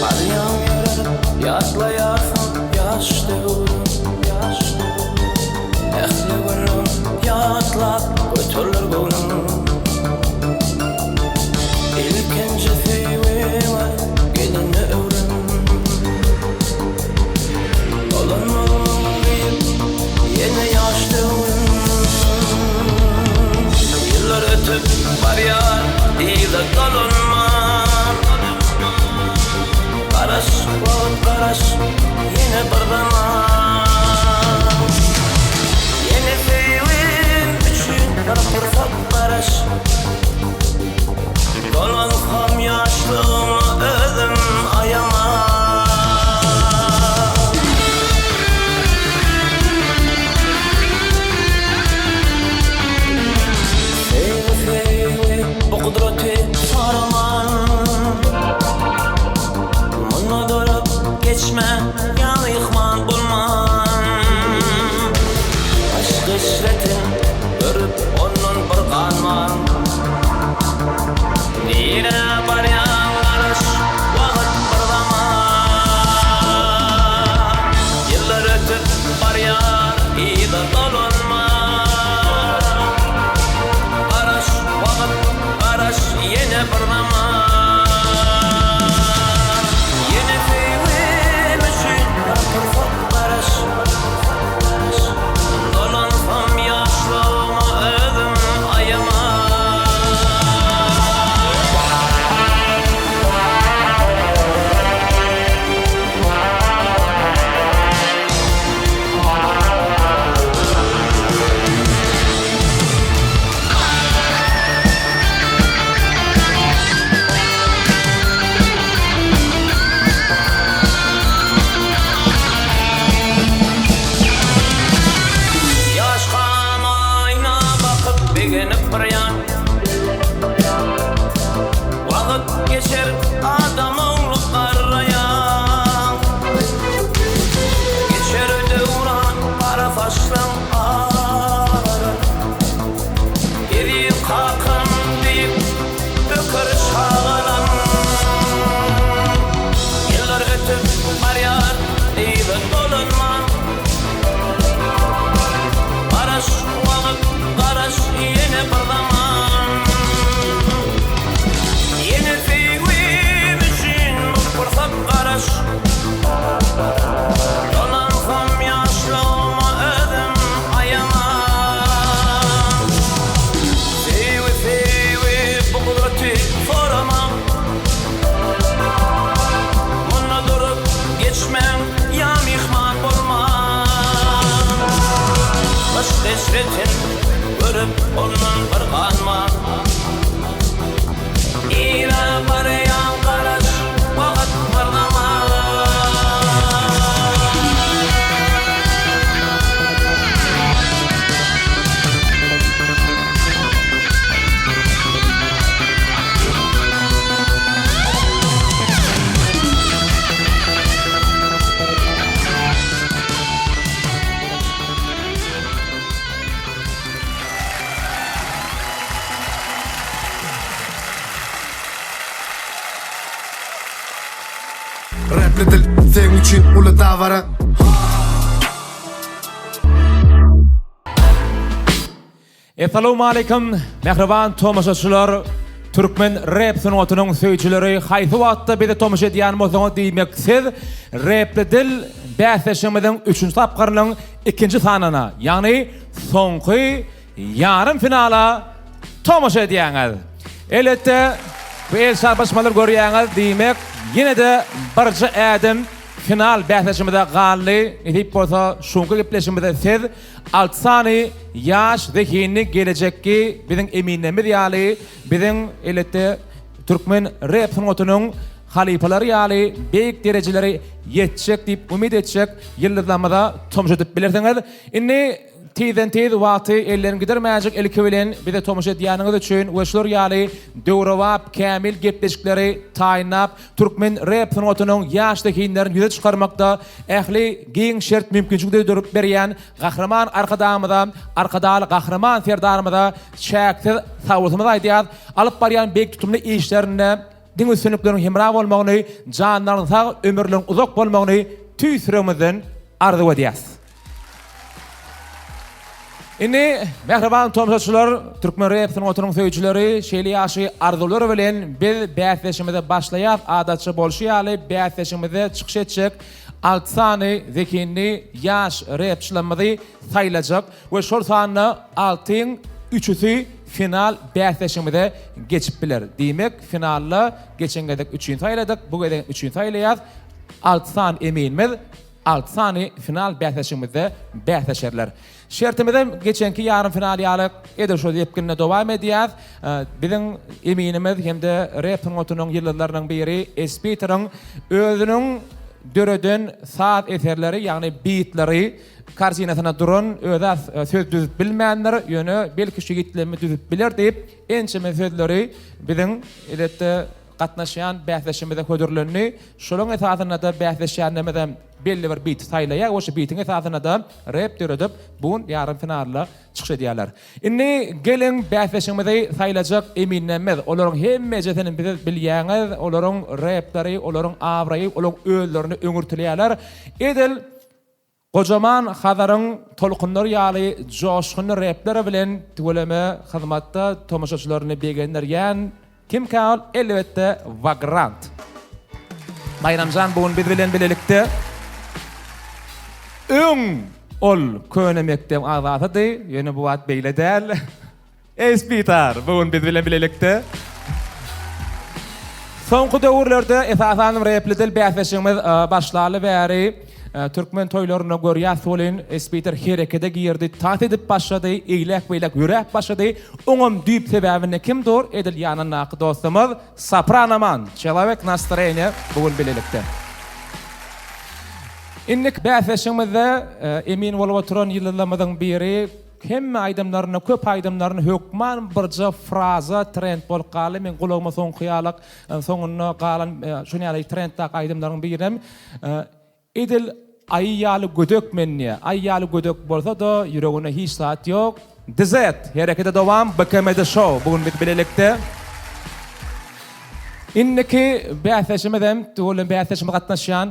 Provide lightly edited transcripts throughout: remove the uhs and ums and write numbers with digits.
Barýaň ýere ýatlaýarsyň ýaş döwrüň, ýaş döwrüň. Ähli günüň ýatlap göteriler göwnüň. Ilkinji söýgiňe gelende öwrüm. Dolanmazmyň diýip ýene ýaş döwrüm. Ýyllar ötüp barýar yza dolanman. Garaş wagt garaş ýene bir zaman. Ýene söýgim üçin bir pursat garaş. Dolansam ýaşlygyma özüm aýaman. Söýgi söýgi bu gudraty soraman. Munda durup geçme ýa myhman bolman. Yşk eşretin görüp ondan bir ganman. Nirä barýaň garaş wagt bir zaman. Ýyllar ötüp barýar yza dolanman. Garaş wagt garaş ýene bir zaman. Ýene söýgim üçin bir pursat garaş. Dolansam ýaşlygyma özüm aýaman. Ýaşkam aýna bakyp begenip bir ýan. Wagt geçer adam ogly garraýan. Geçer döwran gara saçlaň agarar. Eziz kakam diýip öker çagalam. Ýyllar ötüp barýar yza dolanman. Garaş wagt garaş ýene bir zaman. Ýene söýgim üçin bir pursat garaş. Dolansam ýaşlygyma özüm aýaman. Söýgi söýgi bu gudraty soramaň. Munda durup geçmäň ýa myhman bolmaň. Yşk eşretin görüp ondan bir ganman. Nirä barýaň garaş wagt bir zaman. Rapli dil seň üçin uly dabara. Essalawmaleýkim mähriban tomaşaçylar Türkmen rep sungatynyň söýüjileri haýsy wagtda bize tomaşa edýän bolsaňyz diýmek siz Repli dil bäsleşigimiziň üçünji tapgyrynyň ikinji sanyna ýagny soňky ýarym finala tomaşa edýäňiz. Elbetde bu el çarpyşmalary görýäňiz diýmek ýene-de birje ädim final bäsleşigimize galdy. Nesip bolsa şuňky gepleşigimizde siz Alty sany ýaş zehinli gelejekki biziň eminlerimiz ýaly biziň elbetde türkmen rep sungatynyň halypalary ýaly beýik derejelere ýetjek diýip umyt etjek ýyldyzlarymyza tomaşa edip bilersiňiz. Indi. Tizden-tiz wagty elden gidirmäjik ilki bilen bize tomaşa edýäniňiz üçin we şular ýaly döwrebap kämil gepleşikleri taýynlap türkmen rep sungatynyň ýaş zehinlerini ýüze çykarmakda ähli giň şert mümkinçilik döredip berýän Gahryman Arkadagymyza, Arkadagly Gahryman Serdarymyza çäksiz sagbolsumyzy aýdýas. Alyp barýan beýik tutumly işlerinde diňe üstünlikleriň hemra bolmagyny, janlaryň sag, ömürleriň uzak bolmagyny tüýs ýüregimizden arzuw edýäs. Indi mähriban tomaşaçylar, türkmen rep sungatynyň söýüjileri, şeýle ýagşy arzuwlar bilen biz bäsleşigimize başlaýas. Adatça bolşy ýaly bäsleşigimizde çykyş etjek alty sany zehinli ýaş repçilerimizi saýlajak we şol sanda altyň üçüsi final bäsleşigimize geçip biler. Diýmek, finalda geçen gezek üçini saýladyk, bu gezek üçini saýlaýas. Alty sany eminimiz alty sany final bäsleşigimizde bäsleşerler. Şertimizem geçenki ýarym final ýaly edil şol depginde dowam edýär. Biziň eminimiz hem-de rep sungatynyň ýyldyzlarynyň biri Esbiteriň özüniň döreden saz eserleri, ýagny bitleri korzinasynda duran öz-ä söz düzüp bilmändir, ýöne belki şu ýigitlerimiz düzüp biler diýip, ençeme sözleri biziň elbetde gatnaşýan bäsdeşimize hödürlendi. Şolaryň esasynda-da bäsleşýänlerimizem belli bir biti saýlaýar we şu bitiň esasynda-da rep döredip, bu gün ýarym finalda çykyş edýärler. Indi geliň bäsleşigimizi saýlajak eminlerimiz, olaryň hemmejesini biz bilýäňiz, olaryň repleri, olaryň abraýy, olaryň özlerini öňürtilýärler. Edil Gojaman Hazaryň tolkunlary ýaly joşgunly repleri bilen tüweleme hyzmatda tomaşaçylaryny begendirýän kimkä ol? Elbetde Wagrant. Baýramjan bu gün biz bilen bilelikde. Öň ol köne mekdebiň agzasydy, ýöne bu wagt beýle däl. Ace Bitar bu gün biz bilen bilelikde. Soňky döwürlerde esasanam repli dil bäsleşigimiz başlaly bäri türkmen toýlarynda görýäs welin Ace Bitar herekete girdi, tans edip başlady, eýläk-beýläk ýöräp başlady. Oňam düýp sebäbinde kim dur? Edil ýanyndaky dostumyz Sopranoman, Çelowek Nastroýeniýa bu gün bilelikde. Indiki bäsleşigimizde emin bolup oturan ýyldyzlarymyzyň biri Hemme aýdymlarynda köp aýdymlarynda hökman birje fraza trend bolup galdy meň gulagyma soňky ýalak soňunda galan şon ýaly trenddaky aýdymlaryň birem edil aýy ýaly gödek men diýä aýy ýaly gödek bolsada ýüreginde hiç zat ýok DZ herekete dowam BKMD show bu gün biz bilelikde indiki bäsleşimizem tüweleme bäsleşime gatnaşýan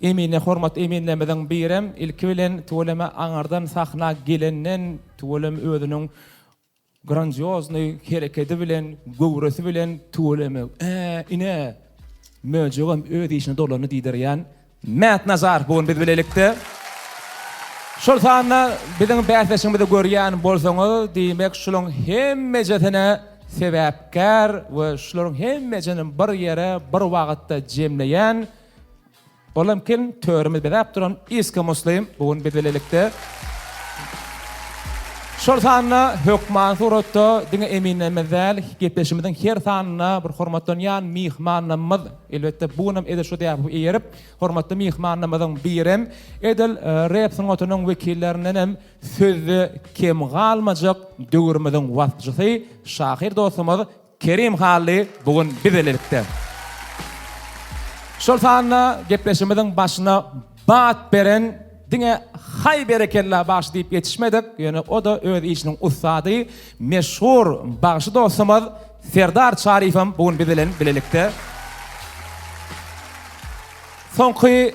Emine hormatly eminlerimiziň birem ilki bilen tüweleme aňyrdan sahna gelenden tüweleme özüniň grandioznyý herekedi bilen göwresi bilen tüweleme ä ine möjegem öz işine dolandy diýdirýän Mätnazar bu gün biz bilelikde. Şol sanda biziň bäsleşigimizi görýän bolsaňyz diýmek şulaň hemmejesine sebäpkär we şularyň hemmejesini bir ýere bir wagtda jemleýän Olam kim? Törümiz bezäp duran Iska Muslim bu gün biz bilelikde. Şol sanda hökman suratda diňe eminlerimiz däl, gepleşigimiziň her sanynda bir hormatlanýan myhmanlarymyz, elbetde bu günem edil şu däbe eýerip, hormatly myhmanlarymyzyň birem edil rep sungatynyň wekillerindenem sözde kem galmajak döwrümiziň waspçysy, şahyr dostumyz Kerim Hally bu gün biz bilelikde. Şol sanda gepleşigimiziň başyna bat beren diňe haý berekella bagşy diýip ýetişmedik, ýöne o-da öz işiniň ussady, meşhur bagşy dostumyz Serdar Çaryýewem bu gün biz bilen bilelikde. Soňky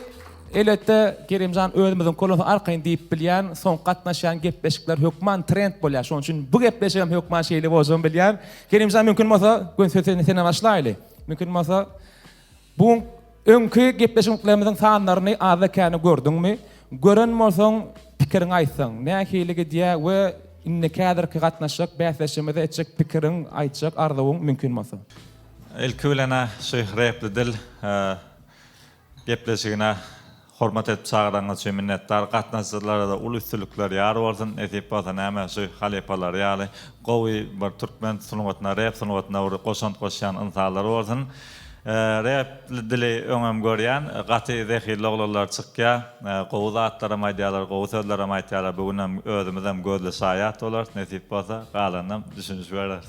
Elbetde Kerimjan özümiziň kolosy arkaýyn diýip bilýän, soňky gatnaşýan gepleşikler hökman trend bolýar. Şonuň üçin bu gepleşigem hökman şeýle boljagyny bilýän. Kerimjan mümkin bolsa göni söz senden başlaýly. Mümkin bolsa bu öňki gepleşiklerimiziň sanlaryny azda-käni gördüňmi? Gören bolsaň pikiriňi aýtsaň, nähili gidýär we indiki häzirki gatnaşjak bäsleşigimize etjek pikiriň, aýtjak arzuwyň mümkin bolsa. Ilki bilen-ä şu repli dil Gepleşigine hormat edip çagyranyňyz üçin minnetdar. Gatnaşyjylara-da uly üstünlikler ýar bolsun. Nesip bolsa näme şu halypalar ýaly gowy bir türkmen sungatyna, rep sungatyna bir goşant goşýan ynsanlar bolsun. Rep dili öňem görýän, gaty zehilli oglanlar çykýa, gowy zatlaram aýdýarlar, gowy sözlerem aýtýarlar, bu günem özümizem gözli şaýat bolarys, nesip bolsa, galanynam düşünişibereris.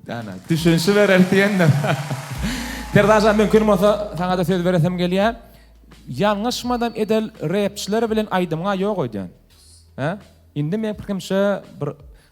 Ana, düşünişibereris diýendir. Serdarjan mümkin bolsa saňada söz beresim gelýär. Ýalňyşmadam edil repçiler bilen aýdymyňa ýok öýdýän. Hä? Indi meň pikirimçe bir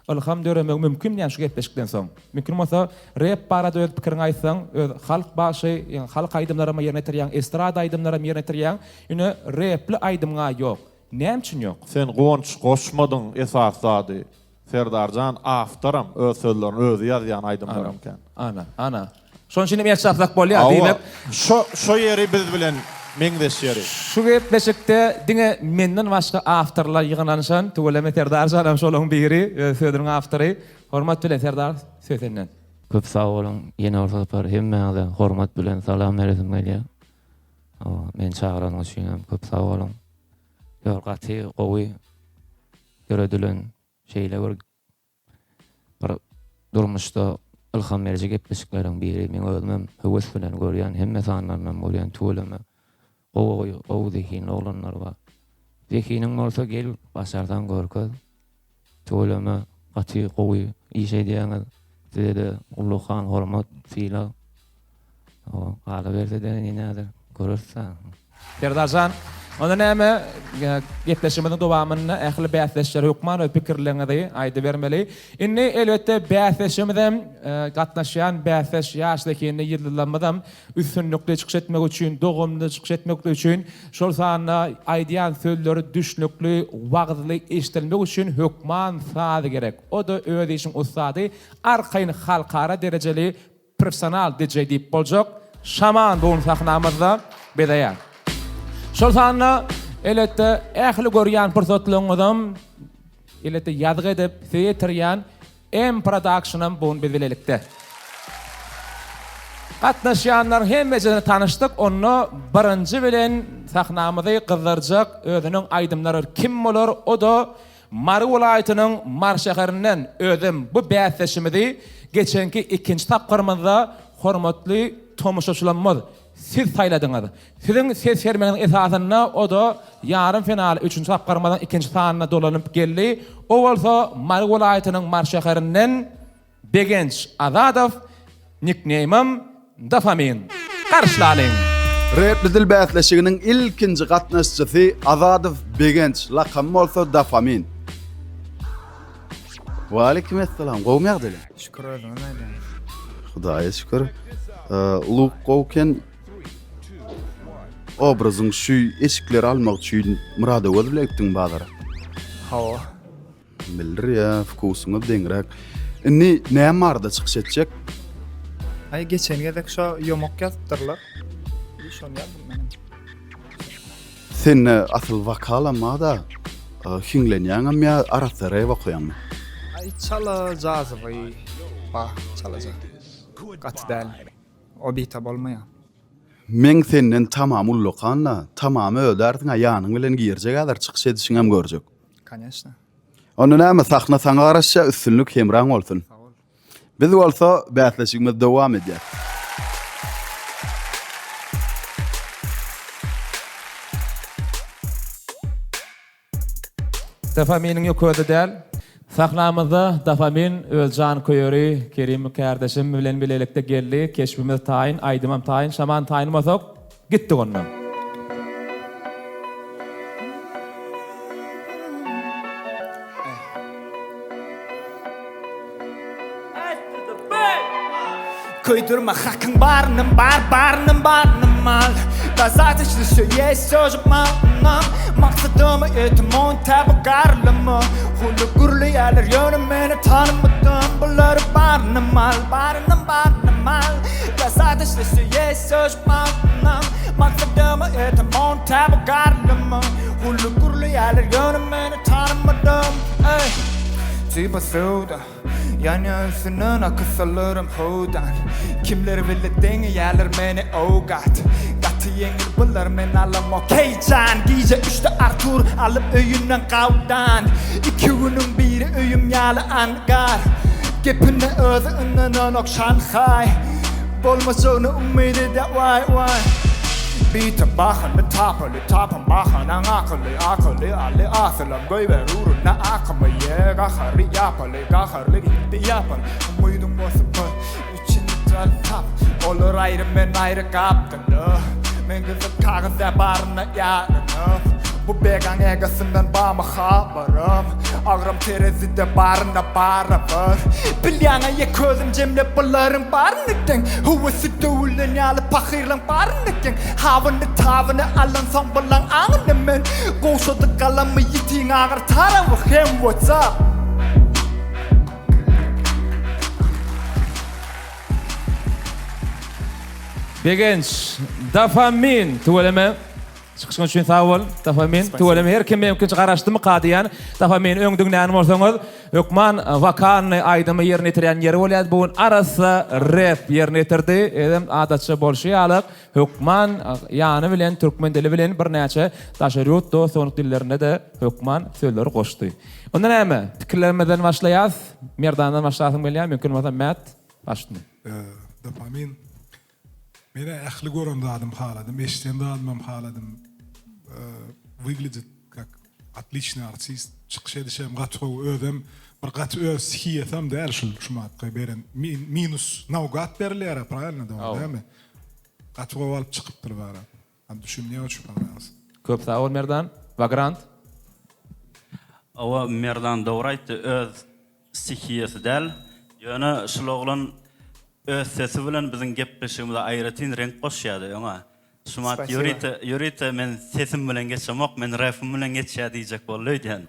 ylham döremegi mümkin diýýän şu gepleşikden soň. Mümkin bolsa rep barada öz pikiriňi aýtsaň, öz halk bagşy, ýagny halk aýdymlaram ýerine ýetirýäň, estrada aýdymlaram ýerine ýetirýäň, ýöne repli aýdymyňa ýok. Näme üçin ýok? Sen Guwanç goşmadyň esasy zady. Serdarjan awtoram öz sözlerini özi ýazýan aýdymlaram kän. Ana, ana. Şonuň üçin hem el çarpsak bolýar, diýmek. Şo şo ýeri biz bilen meňzeş ýeri. Şu gepleşikde diňe menden başga awtorlar ýygnanyşan, tüweleme Serdarjanam şolaryň biri, öz sözüniň awtory. Hormat bilen Serdar, söz senden. Köp sag boluň, ýene bir sapar hemmäňize hormat bilen salam beresim gelýär. Hawa, meni çagyranyňyz üçin hem köp sag boluň. Ýok, gaty gowy döredilen şeýle bir bir durmuşda ylham beriji gepleşikleriň biri. Meň özümem höwes bilen görýän, hemme sanlarynam görýän tüweleme. Gowy gowy zehinli oglanlar bar. Zehiniň bolsa gel, başarsaň görkez. Tüweleme gaty gowy iş edýäňiz. Sizede ullakan hormat, sylag. Galyberse-de ine häzir göreris-dä. Serdarjan, onda näme, gepleşigimiziň dowamynda ähli bäsdeşler hökman öz pikirleriňizi aýdybermeli. Indi, elbetde, bäsdeşimizem, gatnaşýan bäsdeş ýaş zehinli ýyldyzlarymyzam üstünlikli çykyş etmek üçin, dogumly çykyş etmekleri üçin, şol sanda aýdýan sözleri düşnükli, wagyzly eşidilmek üçin hökman saz gerek. O-da öz işiň ussady, arkaýyn halkara derejeli Professional DJ diýip boljak Şaman bu gün sahnamyzda bezeýär. Şol sanda elbetde ähli görýän pursatlaryňyzam elbetde ýazgy edip size ýetirýän M Productionam bu gün biz bilelikde. Gatnaşýanlaryň hemmesini tanyşdyk, onda birinji bilen sahnamyzy gyzdyrjak özüniň aýdymlary kim bolar, o-da Mary welaýatynyň Mary şäherinden özem bu bäsdeşimizi geçenki ikinji tapgyrymyzda hormatly tomaşaçylarymyz siz saýladyňyz. Siziň ses bermegiňiziň esasynda o-da ýarym final üçünji tapgyrymyzyň ikinji sanyna dolanyp geldi. O bolsa Mary welaýatynyň Mary şäherinden Begenç Azadow, nikneýmim Dofamin. Garşylalyň! Repli dil bäsleşiginiň ilkinji gatnaşyjysy Azadow Begenç, lakamy bolsa Dofamin. Waleýkim essalam, gowumy ýagdaýlar? Şükür özüňiz nädýäňiz? Hudaýa şükür. Luk gowy eken. Obrazyň şu eşikleri almak üçin Myrat Öwez bile gitdiň bazara. Hawa. Bildirýä, wkusyňyz deňräk. Indi näme barada çykyş etjek? Aý geçen gezek şo ýomak ýazypdyrlar. I şony ýazdym menem. Sende asyl wokalam bar-da, hiňlenýäňem ýa arassa rep okaýaňmy? Aý çala jazyby bar, çalaja. Gaty däl. Obita bolmaýar. Meň senden tamam ullakan-da, tamamy ödärsiň-ä ýanyň bilen girjek häzir çykyş edişiňem görjek. Koneçno. Onda näme sahna saňa garaşýar üstünlik hemraň bolsun. Sag bol. Biz bolsa bäsleşigimizi dowam edýäs. Dofaminiň ýok özi däl. Sahnamyzda Dofamin öz janköýeri Kerim kärdeşim bilen bilelikde geldi. Keşbimiz taýyn, aýdymam taýyn, şaman taýyn bolsak gitdik onda. Köýdürme hakyň barynam bar barynam barynam al Dostatoçno wsё есть wsё же malynam Maksadyma ýetim on täbi garlyma Huly gürleýärler ýöne meni tanymadym Bulary barynam al barynam barynam al Dostatoçno wsё есть wsё же malynam Maksadyma ýetim on täbi garlyma Huly gürleýärler ýöne meni tanymadym Eý Tipa söwda Ýanýa üstünden akysalarym howdan Kimler bile deňeýärler meni owgat Gaty ýeňil bular men alamok heý jan Gije üçde Artur alyp öýünden gawdan Iki günüň biri öýüm ýaly angar Gepine özi ynananok Şanhaý. Bolmajagyny umyt edýär waý waý. Bite bahana tapaly tapan bahanaň akyly akyly aly asylam goýber ugruna akymy ye gahary ýapaly gaharly gitdi ýapaly umydyň bolsa bir içini jan tap olar aýry men aýry gapdala men gyzyl kagyz däl baryna ýarynyp bu begaň egasyndan bamy habarym agram terezide baryna barabar bilýäňä ýeke özüm jemlep bularyň baryny deň höwesi döwülen ýaly pahyrlaň baryny deň habyny tabyny alansoň bulaň aňyny men gowşadyk galamy ýitiň agyr taraby hem what's up. Begenç, Dofamin, tüweleme. Çykyşyň üçin sag bol, Dofamin. Tüweleme her kim mümkinçe garaşdymyka diýýän. Dofamin öň diňlän bolsaňyz, hökman wokalnyý aýdymy ýerine ýetirýän ýeri bolýar. Bu gün arassa rep ýerine ýetirdi. Özem adatça bolşy ýaly, hökman ýany bilen türkmen dili bilen birnäçe daşary ýurt dost-doganlyk dillerinde-de hökman sözleri goşdy. Onda näme, pikirlerimizden başlaýas. Merdandan başlasym gelýär, mümkin bolsa Mät başlasyn. Dopamin. Menä ähli gören zadym haladym, eşiden zadymam haladym. Wyglядит как отличный artist. Çykyş edişem gaty gowy, özem bir gaty öz stihiýasam däl şul şumatky beren minus naugat berilýär-ä pravilno dogry dälmi? Gaty gowy alyp çykypdyr bara. От duşi mne oçin ponrawilsy. Köp sag bol Merdan. Vagrant. Hawa Merdan dogry aýtdy öz stihiýasy däl ýöne şul oglan öz sesi bilen biziň gepleşigimize aýratyn reňk goşýady öňa şumat ýörite ýörite men sesim bilen geçemok men repim bilen geçýä diýjek boldy öýdýän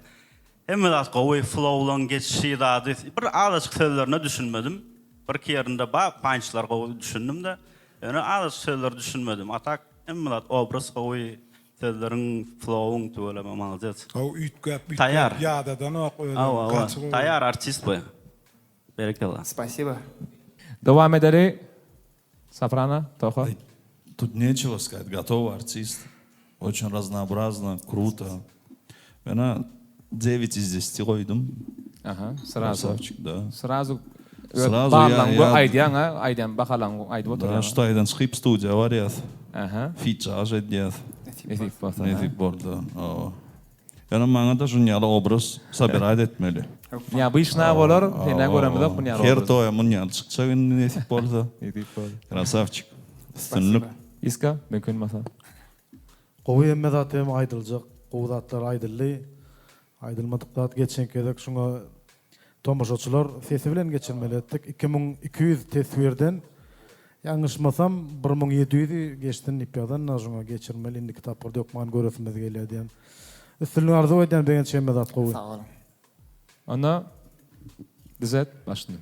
hemme zat gowy flowlaň geçişi zady bir azajyk sözlerine düşünmedim birki ýerinde bar pançlar gowy düşündimde Ýöne azajyk sözleri düşünmedim. A tak hemme zat obraz gowy, sözleriň flowyň tüweleme malades. Gowy üýtgäp üýtgäp ýadadanok özem gaty gowy. Taýýar artist bu. Berekella. Spasiba. Dowam edeli Soprano, Toha. Тут нечего сказать, готовый artist. Очень raznoobrazno, kruto. Mena dewiç iz deseti goýdum. Aha, srazu. Krasawçik, da. Srazu öz barlagyňy aýdýaň, a, aýdýan bahalaňy aýdyp oturýaň. Da, şu taýdan çykyp studiýa barýas. Aha. Fitjaž edýäs. Nesip bolsa. Nesip bolsa, hawa. Ýöne maňa-da şuny ýaly obraz sobirать etmeli. Neobýçna bolar, sen-ä göremizok muny ýaly obraz. Her toýa muny ýaly çykjak indi nesip bolsa. Nesip bolsa. Krasawçik. Üstünlik. Iska, mümkin bolsa. Gowy hemme zat hem aýdyljak gowy zatlar aýdyldy. Aýdylmadyk zat geçenki gezek şuňa tomaşaçylar sesi bilen geçirmeli etdik. 2200 teswirden ýalňyşmasam 1700-i geçsin diýip ýazan-da şuňa geçirmeli indiki tapgyrda hökman göresimiz gelýär diýen. Üstünlik arzuw edýän Begenç hemme zat gowy. Sag boluň. Onda düzet başyny.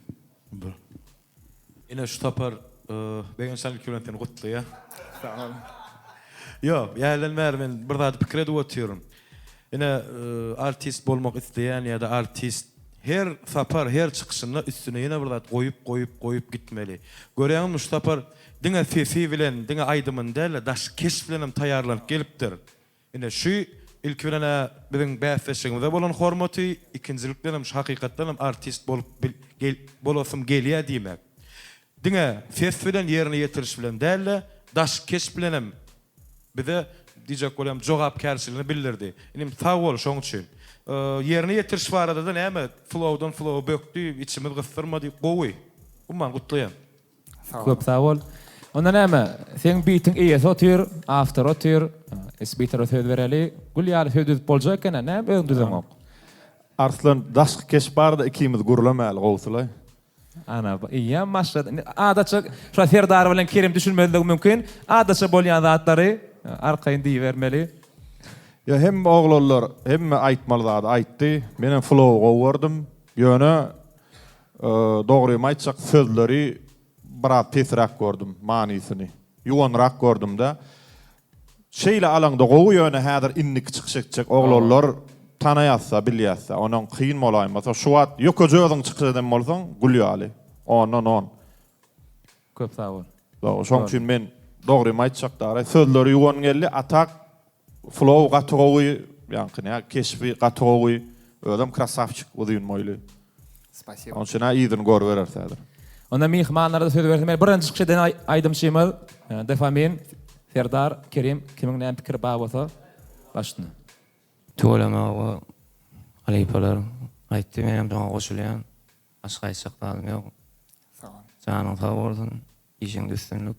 Ine şu sapar Begenç jan ilki bilen seni gutlaýan. Sag boluň. Ýok, ýälden bäri men bir zady pikir edip otyryn. Ine artist bolmak isleýän ýa-da artist her sapar her çykyşynda üstüne ýene bir zat goýup goýup goýup gitmeli. Görýäňizmi şu sapar diňe sesi bilen diňe aýdymyny däl-de daşky keşp bilenem taýýarlanyp gelipdir. Ine, şu, ilki bilen-ä biziň bäsleşigimize bolan hormaty, ikinjilik bilenem şu hakykatdanam artist bolup bil bolasym gelýär diýmek. Diňe ses bilen, ýerine ýetiriş bilen däl-de, daşky keşp bilenem bize, diýjek bolýan, jogapkärçiligini bildirdi. Inim, sag bol şoň üçin. Ýerine ýetiriş barada-da näme, flowdan flowa bökdi, içimiz gysdyrmady, gowy. Umuman, gutlaýan. Köp sag bol. Onda näme, seň bitiň eýesi otyr, awtory otyr, Sbitere söz bereli. Gül ýaly söz düzüp boljak eken-ä, näme özüň düzeňok? Arslan, daşky keşp barada ikimiz gürlemäli gowsulaý. Ana, eýýäm başlady. Indi adatça şo Serdar bilen Kerim düşünmezligi mümkin. Adatça bolýan zatlary arkaýyn diýibermeli. Ýa hemme oglanlar hemme aýtmaly zady aýtdy. Menem flowy gowy gördüm. Ýöne Dogrymy aýtsak sözleri biraz pesräk gördüm manysyny. Ýuwanrak gördümdä. Şeýle alaňda gowy ýöne häzir indiki çykyş etjek oglanlar tanaýasda bilýäsda onuň kyn bolaýmasa şu wagt ýökeje özüň çykyş eden bolsaň gül ýaly ondan on. Köp sag bol. Dogry şoň üçin men dogrymy aýtjak dara sözleri ýuwan geldi a tak Flow gaty gowy ýaňky nä keşbi gaty gowy özem krasawçik uzyn boýly. Spasibo. Onuň üçin-ä yzyny görübereris häzir. Onda myhmanlara-da söz bersin. Birinji çykyş eden aýdymçymyz Dofamin Serdar Kerim kimiň näme pikiri bar bolsa başyna. Tüweleme oba halypalar aýtdy menem şoňa goşulýan. Başga aýtjak zadym ýok. Sag bol. Janyň sag bolsun, işiňde üstünlik.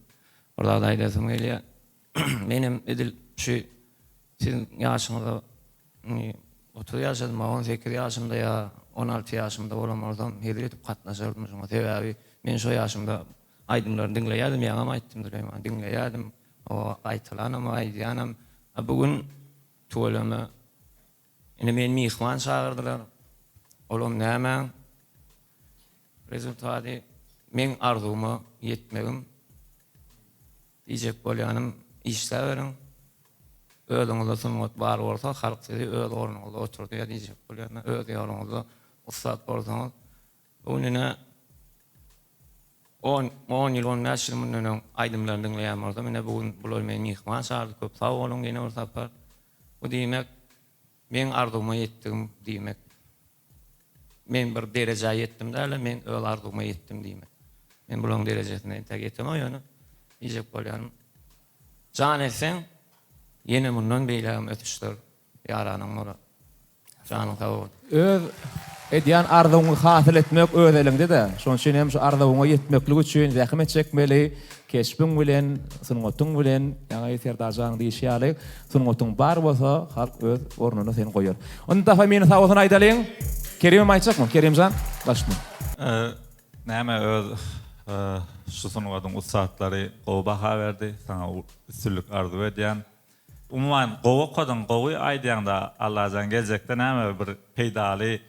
Bir zat aýdasym gelýär. Menem edil şu siziň ýaşyňyzda indi 30 ýaşadym, 18 ýaşymda ýa 16 ýaşymda bolan bolsam hezil edip gatnaşardym şuňa. Sebäbi men şo ýaşymda aýdymlaryny diňleýärdim, ýaňam aýtdym Süleýman, diňleýärdim. O gaýtalanam, aýdýanam. A bu gün tüweleme indi meni myhman çagyrdylar. Olam nämäň rezultady meň arzuwyma ýetmegim. Diýjek bolýanym işläberiň. Özüňizde sungat bar bolsa halk sizi öz ornuňyzda oturdýar diýjek bolýan. Öz ýoluňyzda ussat bolsaňyz. Bu gün ine on, on ýyl, 15 ýyl mundan öň aýdymlaryny diňleýän bolsam ine bu gün bular meni myhman çagyrdy köp sag boluň ýene bir sapar. Bu diýmek meň arzuwyma ýetdigim diýmek. Men bir derejä ýetdim däl-de, men öz arzuwyma ýetdim diýmek. Men bularyň derejesine entäk ýetemok, ýöne diýjek bolýanym, jan etseň, ýene mundan beýlägem ösüşler ýaranyň bolar. Janyň sag bolsun. Öz edýän arzuwyňy hasyl etmek öz eliňde-de. Şonuň üçin hem şu arzuwyňa ýetmeklik üçin zähmet çekmeli, keşbiň bilen, sungatyň bilen, ýaňy Serdar janyň diýşi ýaly, Sungatyň bar bolsa halk öz ornuna seni goýar. Onda dofamini sag bolsun aýdalyň. Kerimem aýtjakmy? Kerimjan başla. Näme öz şu sungatyň ussatlary gowy baha berdi. Saňa üstünlik arzuw edýän. Umuman gowy okadyň gowy aýdýaňda Allajan geljekde näme bir peýdaly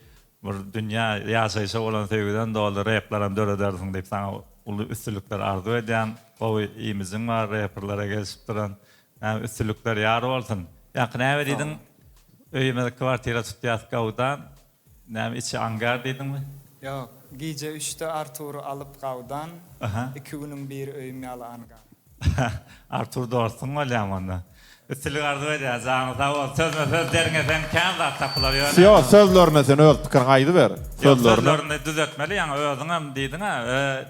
bir dünýä ýaşaýşa bolan söýgüden doly replerem döredersiň diýip saňa uly üstünlikler arzuw edýän. Gowy imijiň bar reperlere gelişip duran. Näme üstünlikler ýar bolsun. Ýaňky näme diýdiň? Öýümiz kwartira tutýas gawdan. Näme içi angar diýdiňmi? Ýok, gije üçde Artury alyp gawdan, iki günüň biri öýüm ýaly angar. Artur dostuň bolýamy onda? Üstünlik arzuw edýän janyň sag bolsun. Sözme söz derňeseň kän zat tapylar ýöne. Sýo sözlerine sen öz pikiriňi aýdyber. Ýok sözlerini düzetmeli ýaňy özüňem diýdiňä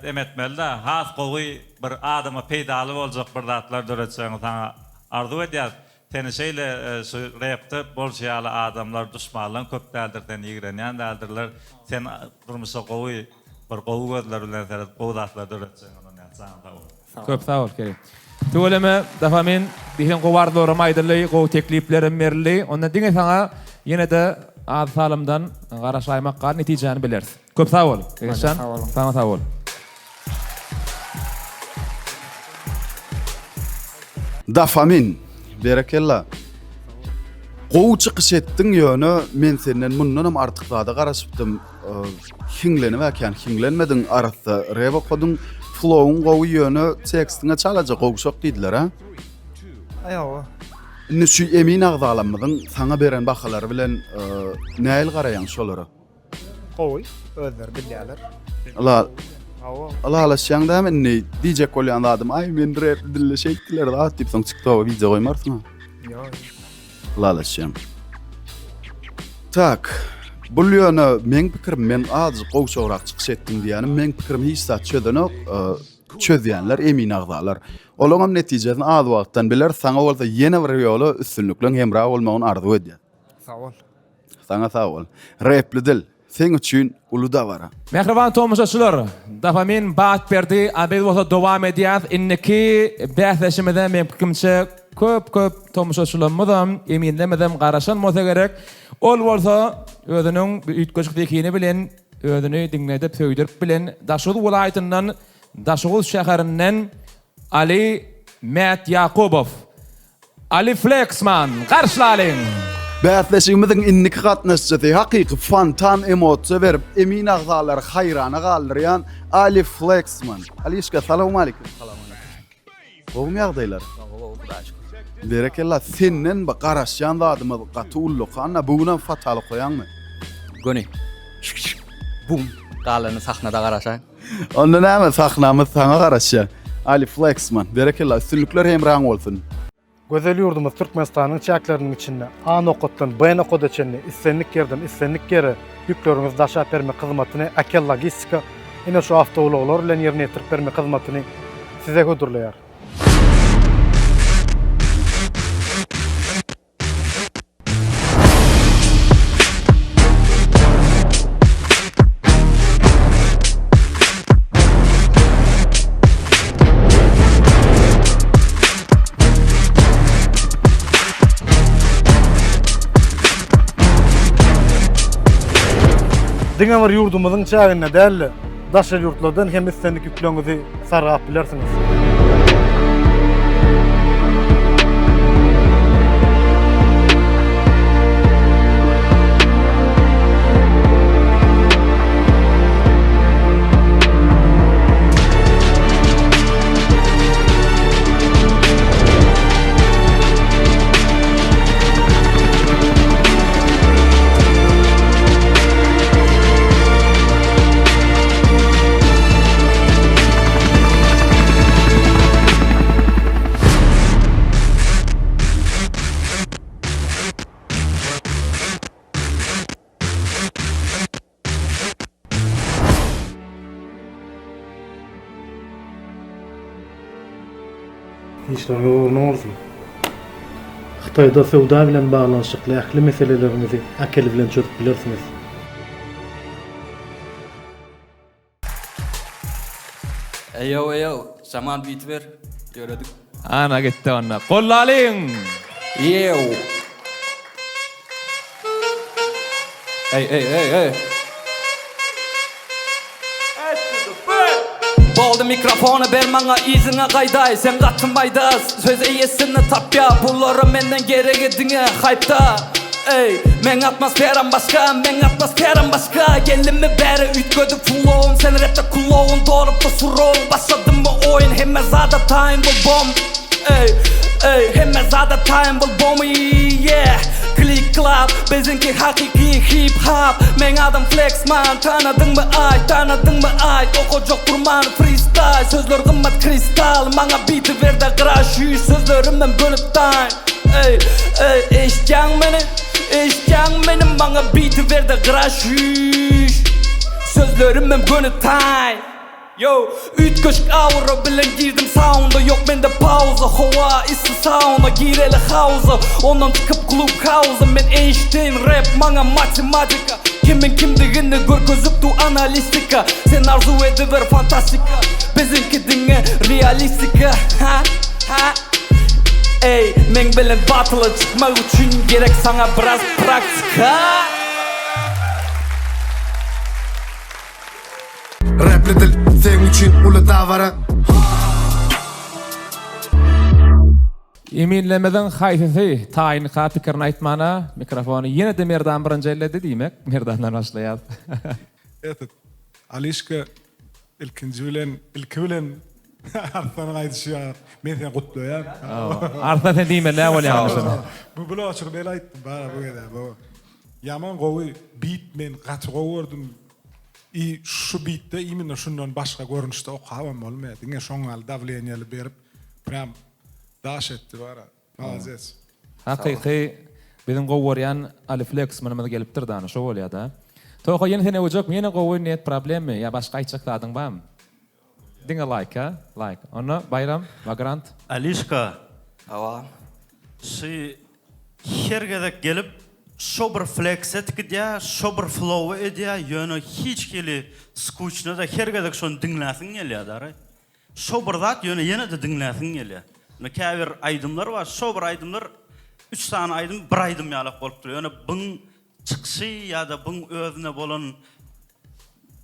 emetmelidä has gowy Bir adama peýdaly boljak bir zatlar döretjegiňi saňa arzuw edýäs. Seni şeýle şu repde bolşy ýaly adamlar duşmanlaň köp däldir seni ýigrenýän däldirler. Sen durmuşa gowy bir gowy gözler bilen seredip gowy zatlar döretjegiňe ynanýas janyň sag bolsun. Köp sag bol Kerim. Tüweleme Dofamin diýseň gowy arzuwlaram aýdyldy, gowy tekliplerem berildi. Onda diňe saňa ýene-de az salymdan garaşaýmak gal netijäni bileris. Köp sag bol. Egeşjan, saňa sag bol. Dofamin. Berekella. Gowy çykyş etdiň ýöne men senden mundanam artyk zada garaşypdym. Hiňlenip äkän hiňlenmediň arassa rep okadyň. Flowuň gowy ýöne tekstiňe çalaja gowşak diýdiler a. Aýowa. Indi şu emin agzalarymyzyň saňa beren bahalary bilen nähili garaýaň şolara? Gowy, özleri bilýärler. Ylal. Hawa. Ylalaşýaň dämi indi? Diýjek bolýan zadym, aý men rap dilde şeýtdiler zat diýip soň TikToka wideo goýmarsyň ha. Ýok. Ylalaşýaň. Tak. Bul ýöne meň pikirim, men azajyk gowşagrak çykyş etdim diýýänim, meň pikirim hiç zat çözenok. Çözýänler emin agzalar. Olaňam netijesini az wagtdan bileris, saňa bolsa ýene bir ýola üstünlikleň hemra bolmagyny arzuw edýän. Sag bol. Saňa sag bol. Repli dil, seň üçin uly dabara. Mähriban tomaşaçylar, Dofamin bat berdi, a biz bolsa dowam edýäs. Indiki bäsdeşimize meň pikirimçe köp köp tomaşaçylarymyzam, eminlerimizem garaşan bolsa gerek. Ol bolsa özüniň bir üýtgeşik zehini bilen özüni diňledip, söýdürip bilen Daşoguz welaýatyndan, Daşoguz şäherinden Ali Mätýakubow. Ali Fleksman garşylalyň! Bäsleşigimiziň indiki gatnaşyjysy hakyky fontan emosiýa berip, emin agzalary haýrana galdyrýan Ali Fleksman. Alişka salowmalikim. Salowmalikim. Gowumy ýagdaýlar? Gowy, Hudaýa şükür. Berekella, senden bir garaşýan zadymyz gaty ullakan-da, bu günem fatal okaýaňmy? Göni. Bum. Galanyny sahnada garaşaýyn. Onda näme sahnamyz saňa garaşýar. Ali Flexman, berekella, üstünlikler hemraň bolsun. Gözel ýurdumyz Türkmenistanyň çäkleriniň içinde A nokatdan B nokada çenli islendik ýerden islendik ýere ýükleriňizi daşap bermek hyzmatyny Akel Logistika. ine şu awtoulaglar bilen ýerine ýetirip bermek hyzmatyny size hödürleýär. Diňe bir ýurdumyzyň çäginde däl-de, daşary ýurtlardan hem islendik ýükleriňizi sargap bilersiňiz. Işleriňiz ugruna bolsun! Hytaýda söwda bilen baglanyşykly ähli meseleleriňizi Akel bilen çözüp bilersiňiz. Eýow eýow Zaman beat ber ýöredik. Ana gitdi onda. Gollalyň! Ýew. Eý eý eý eý. Boldy mikrofony ber maňa yzyňa gaýdaý sen gaty maýda söz eýesini tapýa bulara menden geregi diňe haýpda eý meň atmosferam başga meň atmosferam başga gelimi bäri üýtgedip flowum sen repde kloun dolupdy surowyň başladymy oýun hemme zada taýyn bol bom Ey, ey, hemme zada taýyn bol bomy yeah Klik klap, biziňki hakyky hip hop Meň adym Flexman, tanadyňmy aý, tanadyňmy aý Okajak durman freestyle, sözler gymmat kristal Maňa biti berde gyra şüýş, sözlerimem gönüp taýyn Ey, ey, eşitýäň meni, eşitýäň meni Maňa biti berde gyra şüýş, sözlerimem göni taýyn Yo, üýtgeşik aura bilen girdim saunda Ýok mende pauza, howa yssy sauna Gireli hauza, ondan çykyp klub hauza Men Eýnşteýn, rap maňa matematika Kimiň kimdigini görkezip dur analistika Sen arzuw ediber fantastika Biziňki diňe realistika Ha, ha Eý, meň bilen batyla çykmak üçin gerek saňa biraz praktika. Rapli dil seň üçin uly dabara. Eminlerimiziň haýsysy taýynka pikirini aýtmana mikrofony ýene-de Merdan birinji elledi diýmek Merdandan başlaýas. Etet Alişka ilkinji bilen ilki bilen Arslanyň aýdyşy ýaly men seni gutlaýan. Arslan sen diýmeli näme bolýanyny şony. Bu bloçygy men aýtdym bara bu gezek bu. Ýaman gowy bit men gaty gowy gördüm. I şu bitde imенно şundan başga görnüşde okabam bolmaýar. Diňe şoň ýaly dawleniýaly berip prýam daş etdi bara. Malades. Hakyky biziň gowy görýän Ali Fleksmanymyz gelipdir dany şo bolýada. Toka ýene seni öwjekmi ýene gowy net problemmy ýa başga aýtjak zadyň barmy? Diňe like a like. Onda Baýram Vagrant. Alişka. Hawa. Şy her gezek gelip şo bir flekse gidýä şo bir flowy edýä ýöne hiç hili skuçnada her gezek şony diňläsiň gelýä dary. Şo bir zat ýöne ýene-de diňläsiň gelýä. Indi käbir aýdymlar bar şo bir aýdymlar üç sany aýdym bir aýdym ýalak bolup dur ýöne byň çykyşy ýa-da byň özüne bolan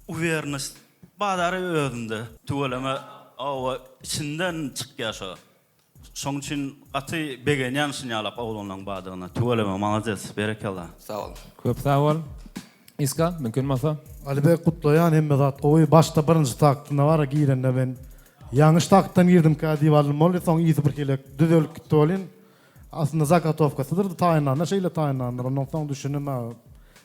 uwernost bazary özünde. Tüweleme hawa içinden çykýa şo. Şoň üçin gaty begenýän şunýalak oglanlaň bardygyna. Tüweleme malades berekella. Sag bol. Köp sag bol. Iska, mümkin bolsa. Alibek gutlaýan hemme zat gowy başda birinji taktynda bara girende men ýalňyş taktdan girdimkä diýip aldym boldy soň yzy birhili düzelip gitdi welin Aslynda zagatowkasydyr taýynlanda şeýle taýynlandyr. Ondan soň düşündim ha.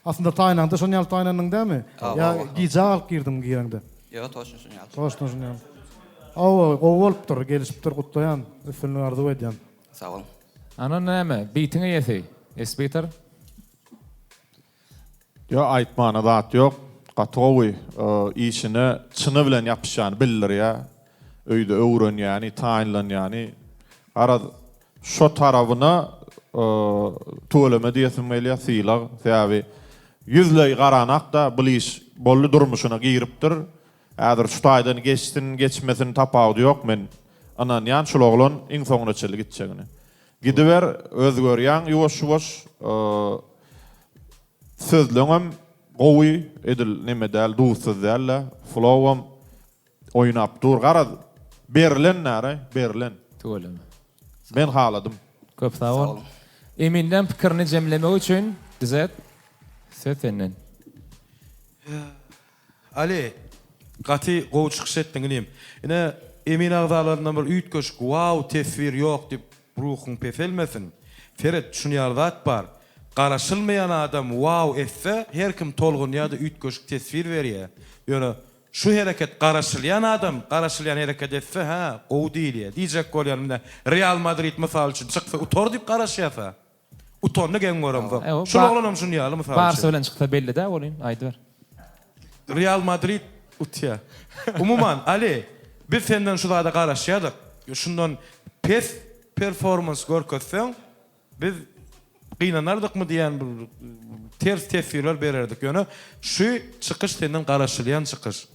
Aslynda taýynlanda şon ýaly taýynlandyň dämi? Ýa gijä galyp girdiň gireňde? Ýok, toçno şon ýaly. Toçno şon ýaly. Hawa, gowy bolupdyr, gelişipdir, gutlaýan. Üstünlik arzuw edýän. Sag boluň. Ana näme, bitiň eýesi, Esbiter. Ýok aýtmana zat ýok. Gaty gowy işine çyny bilen ýapyşýany bildirýär. Öýde öwrenýäni, taýynlanýany. Garaz, şo tarabyna tüweleme diýesim gelýär, sylag. Sebäbi ýüzleý garanak-da bul iş boldy durmuşyna giripdir. Häzir şu taýdan geçsin, geçmesin tapawudy ýok. Men ynanýan şul oglan iň soňuna çenli gitjegine. Gidiber, özgerýäň ýuwaş-ýuwaş. Sözleňem gowy edil neme däl duzsuz däl-de flowam oýnap dur garaz berlen näre berlen. Tüweleme. Men haladym. Köp sag bol. Eminleň pikirini jemlemek üçin Dizet söz senden. Ali, gaty gowy çykyş etdiň inim. Ine, emin agzalaryndan bir üýtgeşik wow teswir ýok diýip ruhuň peselmesin. Seret, şuny ýaly zat bar. Garaşylmaýan adam wow etse, her kim tolgunýar-da üýtgeşik teswir berýär. Ýöne şu hereket garaşylýan adam garaşylýan hereket etse, hä, gowy diýilýär. Diýjek bolýanym ine, Real Madrid mysal üçin çyksa utar diýip garaşýas-a. Utandy geň göremzok. Şul oglanam şun ýaly mysal üçin. Barsa bilen çyksa belli dä welin aýdyber. Real Madrid utýa. Umuman Ali biz senden şu zada garaşýadyk. Şundan pes performans görkezseň biz gynanardykmy diýen bir ters teswirler bererdik. Ýöne şu çykyş senden garaşylýan çykyş.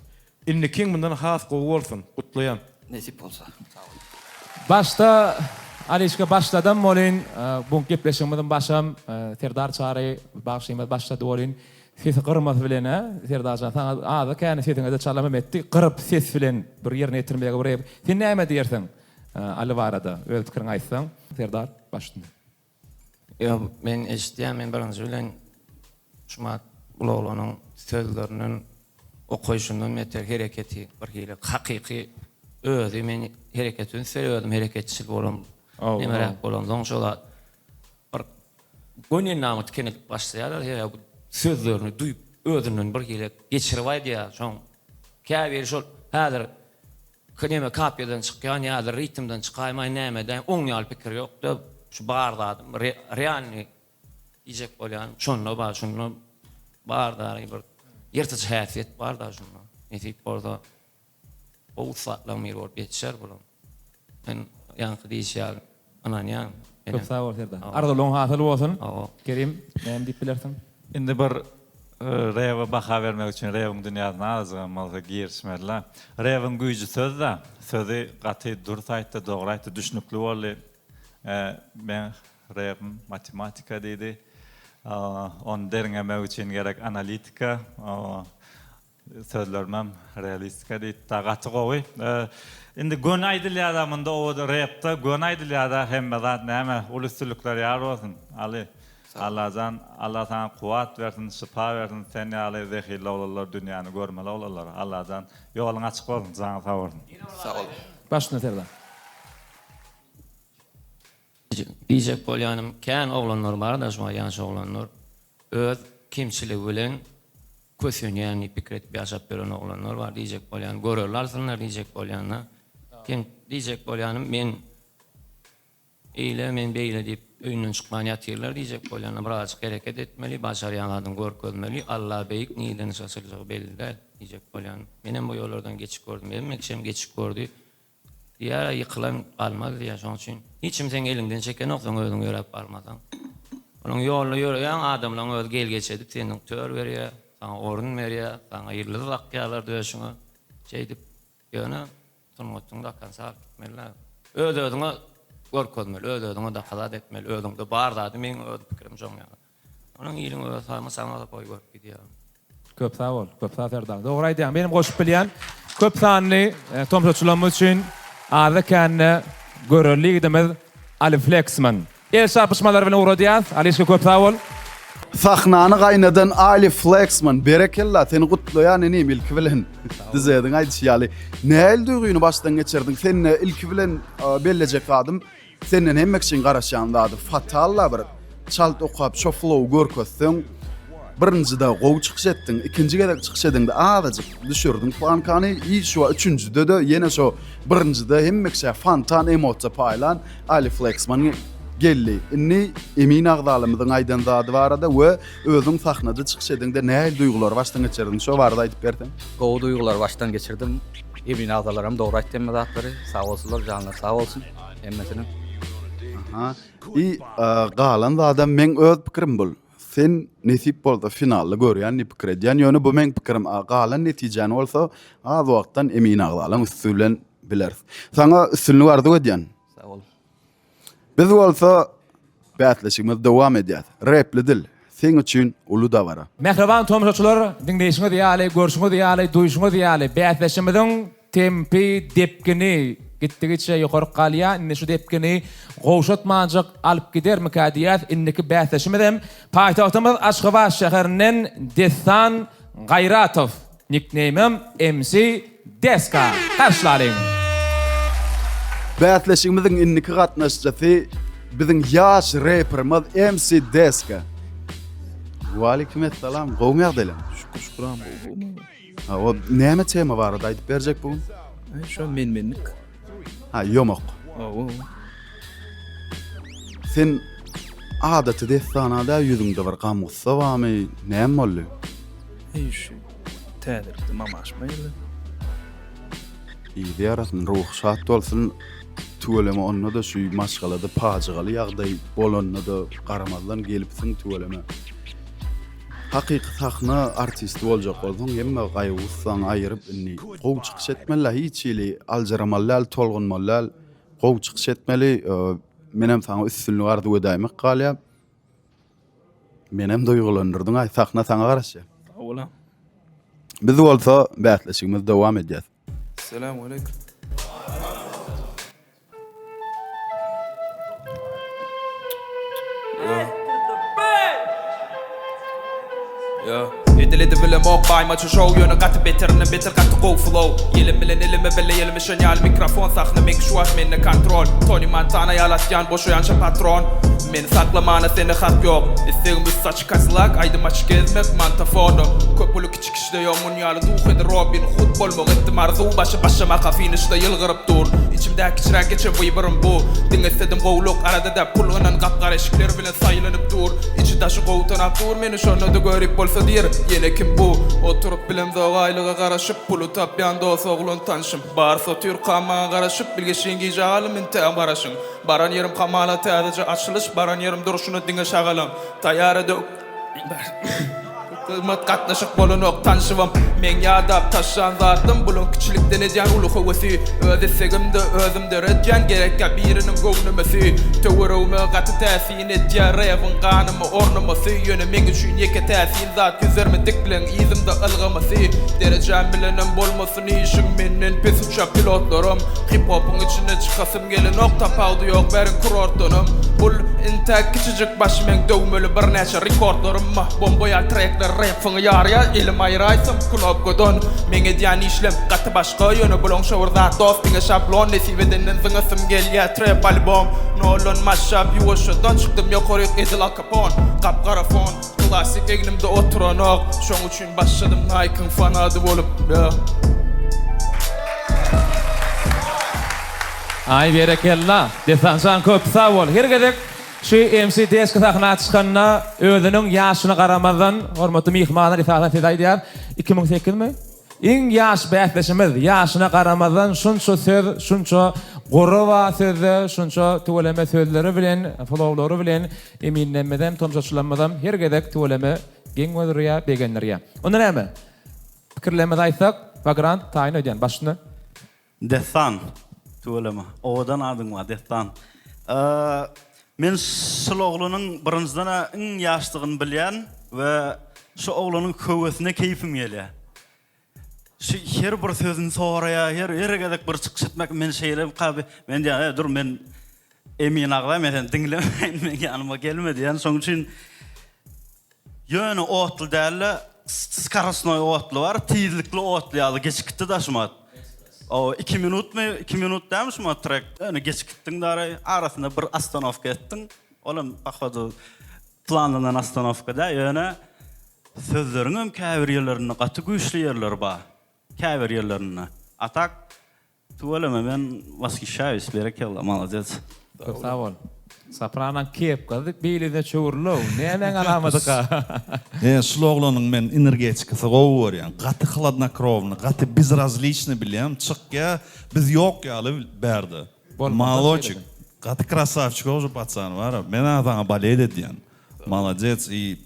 Indikiň mundan has gowy bolsun. Gutlaýan. Nesip bolsa. Sag boluň. Başda Alişka başladam welin bu gepleşigimiziň başam Serdar Çary bagşymyz başlady welin sesi gyrmasy bilen-ä Serdarjan saňa azy käni sesiňede çalamam etdi gyryp ses bilen bir ýerine ýetirmegi bir sen näme diýersiň Aly barada öz pikiriňi aýtsaň Serdar baş üstüne. Ýok, men eşitýän, men birinji bilen şumat bul oglanyň sözlerinden, okaýşyndan beter hereketi bir hili hakyky özi men herekete üns berýän, özüm hereketçil bolan, nemeräk bolansoň şo zat bir göni endamy tiken edip başlaýar-da, sebäbi sözlerini duýup özünden bir hili geçirip aýdýar, şoň käbiri şol häzir Neme kapiýadan çykýan ýa-da ritmden çykaýmaý nämedäý oň ýaly pikir ýokda şu bar zadym realnyý diýjek bolýanym şonda bar şunda bar dary bir ýyrtyjy häsiýet bar da şunda nesip bolsa gowy ussatlaryň biri bolup ýetişer bulam men ýaňky diýişi ýaly Ynanýan. Köp sag bol Serdar. Arzuwlaryň hasyl bolsun. Kerim, näme diýip bilersiň? Indi bir Rewe baha bermek üçin Rewiň dünýäsine azajygam bolsa girişmeli-le. Rewiň güýji sözde. Sözi gaty dürs aýtdy, dogry aýtdy, düşnükli boldy. Meň Rewim matematika diýdi. Ony derňemek üçin gerek analitika. Sözlerimem realistika diýipda gaty gowy. Indi göni aýdylýada munda owada repda göni aýdylýada hemme zat näme uly üstünlikler ýar bolsun Aly Allajan Alla saňa kuwat bersin şypa bersin sen ýaly zehilli oglanlar dünýäni görmeli oglanlar Allajan ýoluň açyk bolsun janyň sag bolsun. Sag boluň. Baş üstüne Serdar. Diýjek bolýanym kän oglanlar barda şuňa ýaş oglanlar öz kemçiligi bilen kösenýän diýip pikir edip ýaşap ýören oglanlar bar diýjek bolýanym görelde alsynlar diýjek bolýanda kem diýjek bolýanym men eýle men beýle diýip öýünden çykman ýatyrlar diýjek bolýanda birazajyk hereket etmeli başarýan zadyňy görkezmeli Alla beýik nirden şaşyrjagy belli däl diýjek bolýanym menem bu ýollardan geçip gördüm hemme kişem geçip gördi Diýýär-ä, ýykylan galmaz diýýär. Şonuň üçin hiç kim seň eliňden çekenok, seň özüň ýöräp barmasaň. Onuň ýolda ýöreýäň, adamlaň özi gel-geç edip seniň tör berýär, saňa orun berýär, saňa ýyldyz dakýarlar döşüňe. Şeýdip, ýöne sungatyňy do konca alyp gitmeli-dä. Öz-özüňe görkezmeli, öz-özüňe dokazat etmeli, özüňde bar zady meň öz pikirim şoň ýaly. Onuň iliň özi saýma saňa goý görüp gidýär. Köp sag bol, köp sag Serdar. Dogry aýdýaň. Menem goşup bilýän. Köp sanly tomaşaçylarymyz üçin azda-kände görelde ýigidimiz Ali Fleksman. El çarpyşmalar bilen ugradýas. Alişka köp sag bol. Sahnany gaýnadan Ali Fleksman berekella seni gutlaýan inim ilki bilen Dizediň aýdyşy ýaly nähili duýgyny başdan geçirdiň sende ilki bilen bellejek zadym Senden hemme kişiň garaşýan zady fatalla bir çalt okap şo flow görkezseň birinjide gowy çykyş etdiň ikinji gezek çykyş ediňde azajyk düşürdiň plankany i şu üçünjide-de ýene şo birinjide hemme kişä fontan emosiýa paýlan Ali Flexman. geldi. Indi emin agzalymyzyň aýdan zady barada we özüň sahnada çykyş edeňde nähili duýgulary başdan geçirdiň, şo barada aýdyp berseň. Gowy duýgulary başdan geçirdim. Emin agzalaram dogry aýtdy hemme zatlary. Sag bolsunlar, janlary sag bolsun hemmesiniň. Aha. I galan zadam meň öz pikirim bul. Sen nesip bolsa finalda görýän diýip pikir edýän, ýöne bu meň pikirim, a galan netijäni bolsa az wagtdan emin agzalaň üsti bilen bileris. Saňa üstünlik arzuw edýän. Sag bol. Biz bolsa bäsleşigimizi dowam edýäs. Repli dil, seň üçin uly dabara. Mähriban tomaşaçylar, diňleýşiňiz ýaly, görşüňiz ýaly, duýşuňyz ýaly, bäsleşigimiziň tempi, depgini gitdigiçe ýokaryk galýar. Indi şu depgini gowşatmanjyk alyp gidermikä diýýäs. Indiki bäsdeşimizem paýtagtymyz Aşgabat şäherinden Dessan Gaýratow. Nikneýmim MC Deska. Garşylalyň! Bäsleşigimiziň indiki gatnaşyjysy biziň ýaş reperimiz MC Deska. Waleýkim essalam, gowumy ýagdaýlaň? Şükür şükür agam gowy gowy. Hawa, näme tema barada aýdyp berjek bu gün? Şo men-menlik. Ha, ýomak. Hawa. Sen adaty dessana däl, ýüzüňde bir gam-gussa barmy? Näme boldy? Eý, şu täzelikde mamaşma geldi. Yzy ýarasyn, ruhy şat bolsun. Tüweleme onda-da şu maşgalada pajygaly ýagdaý bolanda-da garamazdan gelipsiň tüweleme. Hakyky sahna artisti boljak bolsaň hemme gaýgy-gussaňy aýyryp indi gowy çykyş etmeli hiç hili aljyramaly däl tolgunmaly däl gowy çykyş etmeli menem saňa üstünlik arzuw edäýmek galýar menem duýgulandyrdyň aý sahna saňa garaşýar. Sag bol. Biz bolsa bäsleşigimizi dowam edýäs. Salam aleýkum. Edil edip bilemok baýmaça şow Ýöne gaty beterinden beter gaty gowy flow Ýelim bilen elime bile ýelmeşen ýaly mikrofon Sahna meňki şu wagt mende kontrol Tony Montana ýaly atýan boşaýança patron Meni saklamana sende hak ýok Islegim üsti açyk Cadillac Aýdym açyp gezmek mantafona Köp uly kiçi kişide ýok mun ýaly duh edil Robin Hud bolmak etdim arzuw başy başamaka finişde ýylgyryp dur Içimdäki kiçiräk geçen wyborym bu Diňe isledim gowluk arada däp pul ynan gap gara eşikler bilen saýlanyp dur Içi daşy gowy tanap dur meni şonda-da görip bolsa diýr ýene kim bu Oturyp bilemzok aýlyga garaşyp puly tapýan dos oglan tanşym Barys otyrkam maňa garaşyp bilgeşin gijä galdym intägem garaşyň Baran ýerim hamala täzeje açylyş baran ýerim durşuna diňe şagalaň Taýýar edip Hyzmat gatnaşyk bolanok tanşybam Meň ýadap taşlan zadym bulaň kiçilikden edýän uly höwesi Öz islegimde özüm döredýän gerekkä biriniň göwnemesi Töweregime gaty täsin edýär rebiň ganyma ornamasy Ýöne meň üçin ýeke täsin zat ýüzlerime dikleň yzymda ylgamasy Derejäm bilenem bolmasyn işiň menden pes uçýan pilotlaram Hip-hopyň içinden çykasym Gelenok tapawudy ýok bäriň kurortdanam Bul intäk kiçijik baş meň döwmeli birnäçe rekordlarym bah Bomba ýaly trekler repiňi ýarýar elim aýraýsam knopkadan Meň edýän işlem gaty başga ýöne bulaň şo bir zat dost diňe şablon Nesip edenden zyňasym gelýär trep albom Noldan maşşap ýuwaşjadan çykdym ýokaryk edil Al Capone Gap gara fon klasik egnimde oturanok şoň üçin Başladym Nike-yň fanady bolup ýa. Aý berekella Dessanjan köp sag bol her gezek şu MC Deska sahna çykanda özüniň ýaşyna garamazdan hormatly myhmanlar esasan size aýdýar 2008 mi iň ýaş bäsdeşimiz ýaşyna garamazdan şunça söz şunça gory bar sözde şunça tüweleme sözleri bilen flowlary bilen eminlemizem tomaşaçylarymyzam her gezek tüweleme Geň gördürýär, begendirýär. Onda näme? Pikirlerimizi aýtsak, Vagrant taýyn öýdýän, başyna. Dessan. Tüweleme. Owadan adyň bar, Dessan. Men şul oglanyň birinjiden-ä iň ýaşdygyny bilýän we şu oglanyň höwesine keýpim gelýär. Şu her bir sözüni soraýar, her her gezek bir çykyş etmek men şeýle kaby men diýýän, dur men Emin agza men seni diňlemeýin, meň ýanyma gelme diýýän. Şonuň üçin ýöne otly däl-de, skorostnoý otly bar, tizlikli otly ýaly geçip gitdi da şumat. O 2 minutmy, 2 minut dälmi şumat trek? Ýöne geçip gitdiň dary, arasynda bir ostanowka etdiň. Olam pohodu planlanan ostanowka däl, ýöne Sözleriňem käbir ýerlerinde gaty güýçli ýerleri bar. Käbir ýerlerinde. A tak tüweleme men washyşaýus berekella malades. Köp sag bol. Sopranoň kepkasy beýlesine çöwrülow. Nämäň alamadyka? E, şul oglanyň men energetikasy gowy görýän. Gaty hladnokrowny, gaty bezrazliçny bilýän. Çykýa, biz ýok ýaly bärde. Maloçik. Gaty krasawçik ogry pacan bar. Men-ä saňa bolet edýän. Molodec i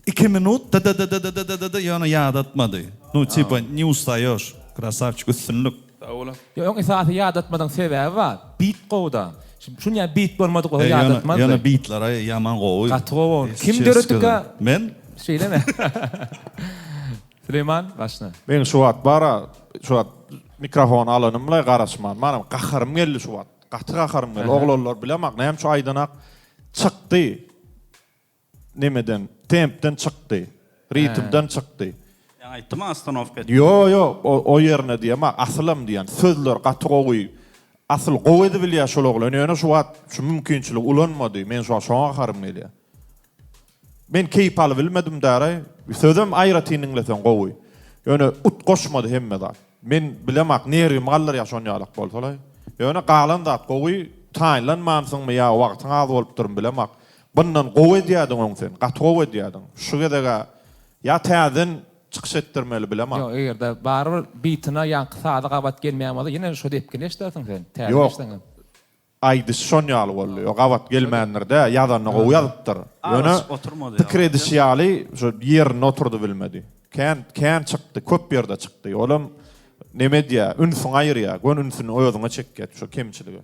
Iki minut dddddddd ýöne ýadatmady. Nu tipa ne ustaýoş. Krasawçik üstünlik. Sag boluň. Ýok esasy ýadatmadyň sebäbi bar. Bit gowuda. Şunýa bit bolmadyk bolsa ýadatmazdy. Ýöne bitlere ýaman gowy. Gaty gowy boldy. Kim döretdika? Men. Şeýlemi? Süleýman başla. Meň şu wagt bara şu wagt mikrofony alanymla garaşman manam gaharym geldi şu wagt. Gaty gaharym geldi. Oglanlar bilemak näme üçin aýdanak çykdy. Nemeden, tempden çykdy. Ritmden çykdy. Ýaňy aýtdym ostanowka etdi. Ýo ýo o ýerine diýemok asylam diýen sözler gaty gowy asyl gowy edibilýär şol oglan ýöne şu wagt şu mümkinçiligi ulanmady men şu wagt şoňa gaharym gelýär. Men keýp alybilmedim däraý sözem aýratyn diňleseň gowy ýöne utgaşmady hemme zat. Men bilemak nerwimi galdyrýar şon ýalak bolsalaý. Ýöne galan zat gowy taýynlanmansyňmy ýa wagtyň az bolupdyrmy bilemak. Bundan gowy edýädiň öň sen, gaty gowy edýädiň. Şu gezeg-ä ýa täzeden çykyş etdirmeli bilemok. Ýok, eger-de barybir bitine ýaňky sazy gabat gelmeýän bolsa, ýene şo depgini eşidersiň sen, täzeden Ýok, eşitseňem. aýdyşy şon ýaly boldy. Ýok, gabat gelmändir-dä, ýazanda gowy ýazypdyr. Ýöne Azajyk oturmady pikir edişi ýaly şo ýerinde oturdybilmedi. Kän, kän çykdy, köp ýerde çykdy. Olam neme edýär, ünsüňi aýyrýar, göni ünsüni özüňe çekýär şo kemçiligi.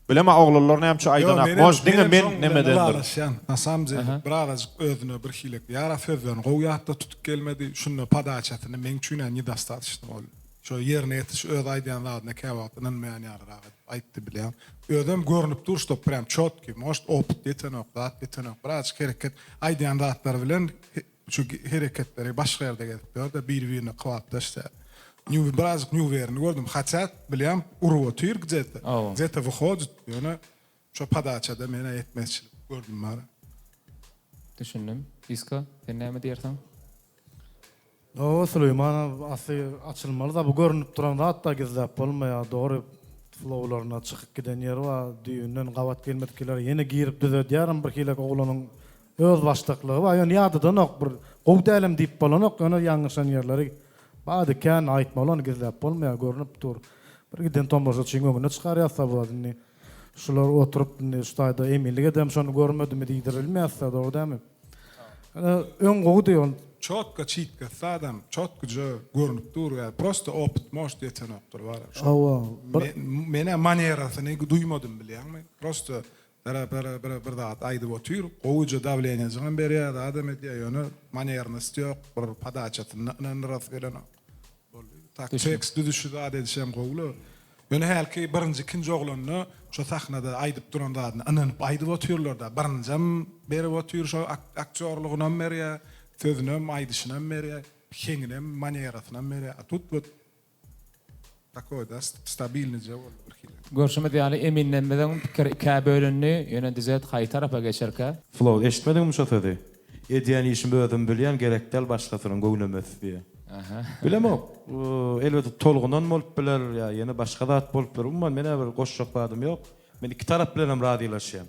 Bilema oglanlar näme üçin aýdanak mož diňe men nemedendir. Ylalaşýan na samom dele birazajyk özüne bir hili ýara sözlerini gowy ýatda tutup gelmedi şunda podaçasyny meň üçin-ä nedostatочno boldy şo ýerine ýetiriş öz aýdýan zadyna käwagt ynanmaýan ýalyrak edip aýtdy bilýäň özem görnüp dur şto prýam çotki может opyt ýetenok zat ýetenok birazajyk hereket aýdýan zatlary bilen Şu hereketleri başga ýerde gezip ýör-de, biri-birine kybapdaş däl. Nýu birazjyk Nýuwerini gördüm. Hatýa, bilýän, urup otyr gde-to. Gde-to wyhodit, ýöne şo podaçada men-ä ýetmezçilik gördüm bara. Düşündim. Iska, sen näme diýersiň? Hawa Süleýman asly açylmaly zat bu görünip duran zat da gizläp bolmaýar dogry flowlaryna çykyp giden ýeri bar düýbünden gabat gelmedik ýerleri ýene girip düzedýärem bir hili oglanyň Özbaşdaklygy bar, ýöne ýadadanok, bir gowy dälem diýip bolanok, ýöne ýalňyşan ýerleri bardy kän, aýtmaly ony gizläp bolmaýar, görnüp dur. Bir giden tomaşaçyň öňüne çykarýas-da bu zat indi. Şular oturyp indi şu taýda eminlik edem şony görmedimi diýdirilmeýäs-de, dogry dälmi? Ýöne öň gowudy ol. Çotga çitgasy adam çotgyja görnüp dur ýa prosta opyt может ýetenokdyr bara. Hawa bir. Menä manerasyny duýmadym bilýäňmi? Prosta Bere bere bere bir zat aýdyp otyr, gowyja dawleniýajygam berýär, zadam edýär, ýöne manernost ýok, bir podaçasynda ynandyrasy gelenok. Boldy. Tak tekst düzüşi zat edişem gowula. Ýöne hälki birinji ikinji oglanda şo sahnada aýdyp duran zadyna ynanyp aýdyp otyrlarda, birinjem berip otyr şo aktýorlygynam berýär, sözünem aýdyşynam berýär, heňinem manerasynam berýär. A tut wot Takoý da stabilnyja boldy bir hili. Görşümiz ýaly eminlerimiziň pikiri ikä bölündi, ýöne Dizet haýsy tarapa geçerkä? Flow, eşitmediňmi şo sözi? Edýän işimi özüm bilýän, gerek däl başgasynyň göwnemesi diýýä. Bilemok, elbetde tolgunan bolup biler ýa ýene başga zat bolup biler. Umuman men-ä bir goşjak zadym ýok. Men iki tarap bilenem razylaşýan.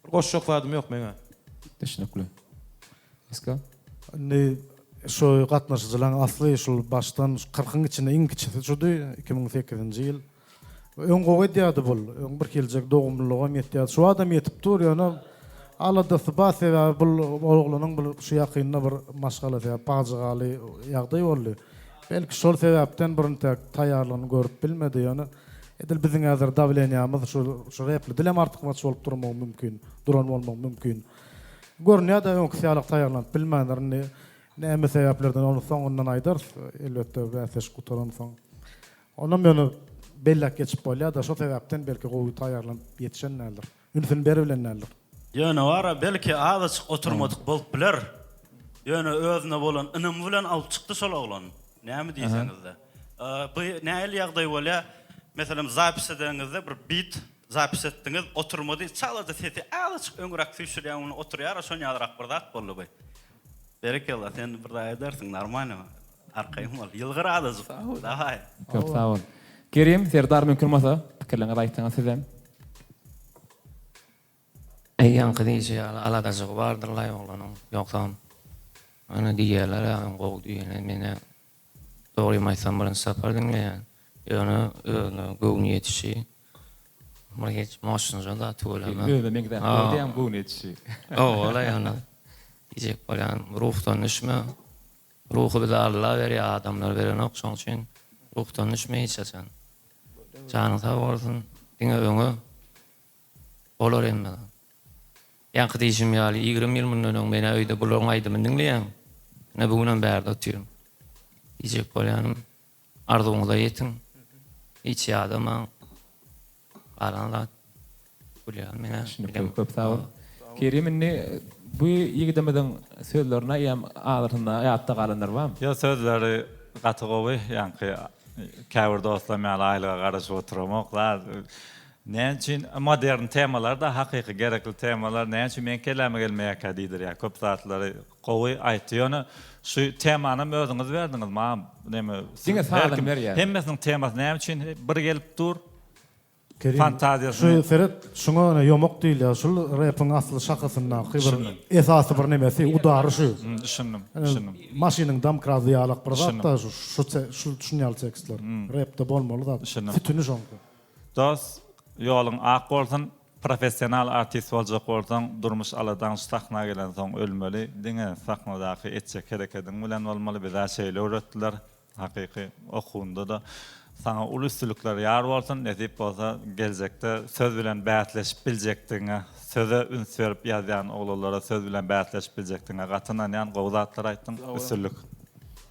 Bir goşjak zadym ýok meňä. Düşnükli. Iska. Indi şu gatnaşyjylaň asly şul başdan şu kyrkyň içinde iň kiçisi şudy, 2008-nji ýyl. Öň gowy edýärdi bul. Öň bir hiljek dogumlylygam ýetýärdi. Şu wagtam ýetip dur, ýöne aladasy bar, sebäbi bul oglanyň bul şu ýakynda bir maşgala sebäp pajygaly ýagdaý boldy. Belki şol sebäpden bir intäk taýýarlygyny görüp bilmedi, ýöne edil biziň häzir dawleniýamyz şu şu repli dilem artykmaç bolup durmagy mümkin, duran bolmagy mümkin. Görünýär-de öňküsi ýalak taýýarlanyp bilmändir. Indi näme sebäplerden ony soňundan aýdarys, elbetde bäsleşik gutaransoň. Onam ýöne belläp geçip bolýar-da, şo sebäpden belki gowy taýýarlanyp ýetişen däldir. Ünsüni beribilen däldir. Ýöne bar-a, belki azajyk oturmadyk bolup biler. Ýöne özüne bolan ynamy bilen alyp çykdy şol oglan. Näme diýseňiz-de. Bu nähili ýagdaý bolýar? Meselem, zapis edeňizde bir bit zapis etdiňiz, oturmady, çalaja sesi azajyk öňräk süýşürýäň, ony oturýar-a, şon ýalyrak bir zat boldy bu. Berekella, sen bir zat edersiň, normalno. Arkaýyn bol. Ýylgyr azajyk. Dawaý. Köp sag bol. Kerim, Serdar mümkin bolsa pikirleriňizi aýtsaňyz sizem. Aý ýaňky diýşi ýaly aladajygy bardyr-laý oglanyň. Ýogsam ýöne diýýärler-ä öň gowy diýeni. Men-ä dogrymy aýtsam birinji sapar diňleýän. Ýöne özüne göwni ýetişi bir hiç moşnyja-da tüweleme. Özüne meňzäp dur diýýäň göwni ýetişi. Hawa-la ýöne diýjek bolýan ruhdan düşme. Ruhy bize Alla berýär adamlar berenok şoň üçin ruhdan düşme hiç haçan. Janyň sag bolsun diňe öňe bolar hemme zat. Ýaňky diýşim ýaly 20 ýyl mundan öň menä öýde bularyň aýdymyny diňleýäň. Ine bu günem bärde otyryn. Diýjek bolýanym arzuwyňyza ýetiň. Hiç ýadamaň. Galan zat gülýän menä. Düşünikli köp sag bol. Kerim indi bu ýigidimiziň sözlerine eýýäm azyrynda ýatda galanlar barmy? Ýok sözleri gaty gowy ýaňky käbir dostlarym ýaly aýlyga garaşyp oturamok zat näme üçin modern temalar-da hakyky gerekli temalar näme üçin meň kelläme gelmeýärkä diýdirýär köp zatlary gowy aýtdy ýöne şu temanam özüňiz berdiňiz maňa neme Diňe sazyny berýär. Hemmesiniň temasy näme üçin bir gelip dur? Kerim, Fantaziýasyny. şu seret, şuňa ine ýomak diýilýär. Şul repiň asly şahasyndaky bir esasy bir nemesi, udary şu. Düşündim, düşündim. Maşynyň domkrazy ýalak bir zat-da şu, şu şu şun ýaly tekstler. Repde bolmaly zat. Sütüni şoňky. Dos, ýoluň ak bolsun. Professional artist boljak bolsaň, durmuş aladaň şu sahna gelensoň ölmeli. Diňe sahnadaky etjek herekediň bilen bolmaly. Bizä şeýle öwretdiler. Hakyky okuwynda-da saňa uly üstünlikler ýar bolsun, nesip bolsa geljekde söz bilen bäsleşip biljekdigiňe, söze üns berip ýazýan oglanlara söz bilen bäsleşip biljekdigiňe gaty ynanýan, gowy zatlar aýtdyň, üstünlik.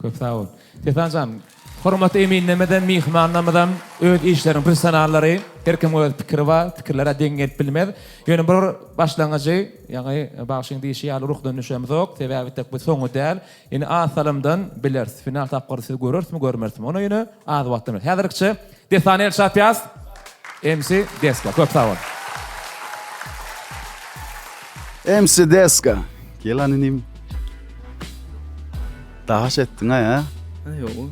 Köp sag bol. Dessanjan, hormatly eminlerimizem, myhmanlarymyzam öz işleriniň professionallary, her kimiň öz pikiri bar, pikirler-ä deň gelip bilmez. Ýöne bir başlangyjy, ýaňy bagşyň diýşi ýaly ruhdan düşemzok, sebäbi tek bu soňy däl. Indi az salymdan bileris. Final tapgyry siz görerismi, görmerismi? Ony ýene az wagtdan bileris. Häzirlikçe Dessana el çarpýas. MC Deska. Köp sag bol. MC Deska. Gel an inim. Daş etdiň-aý, a? Aý hawa.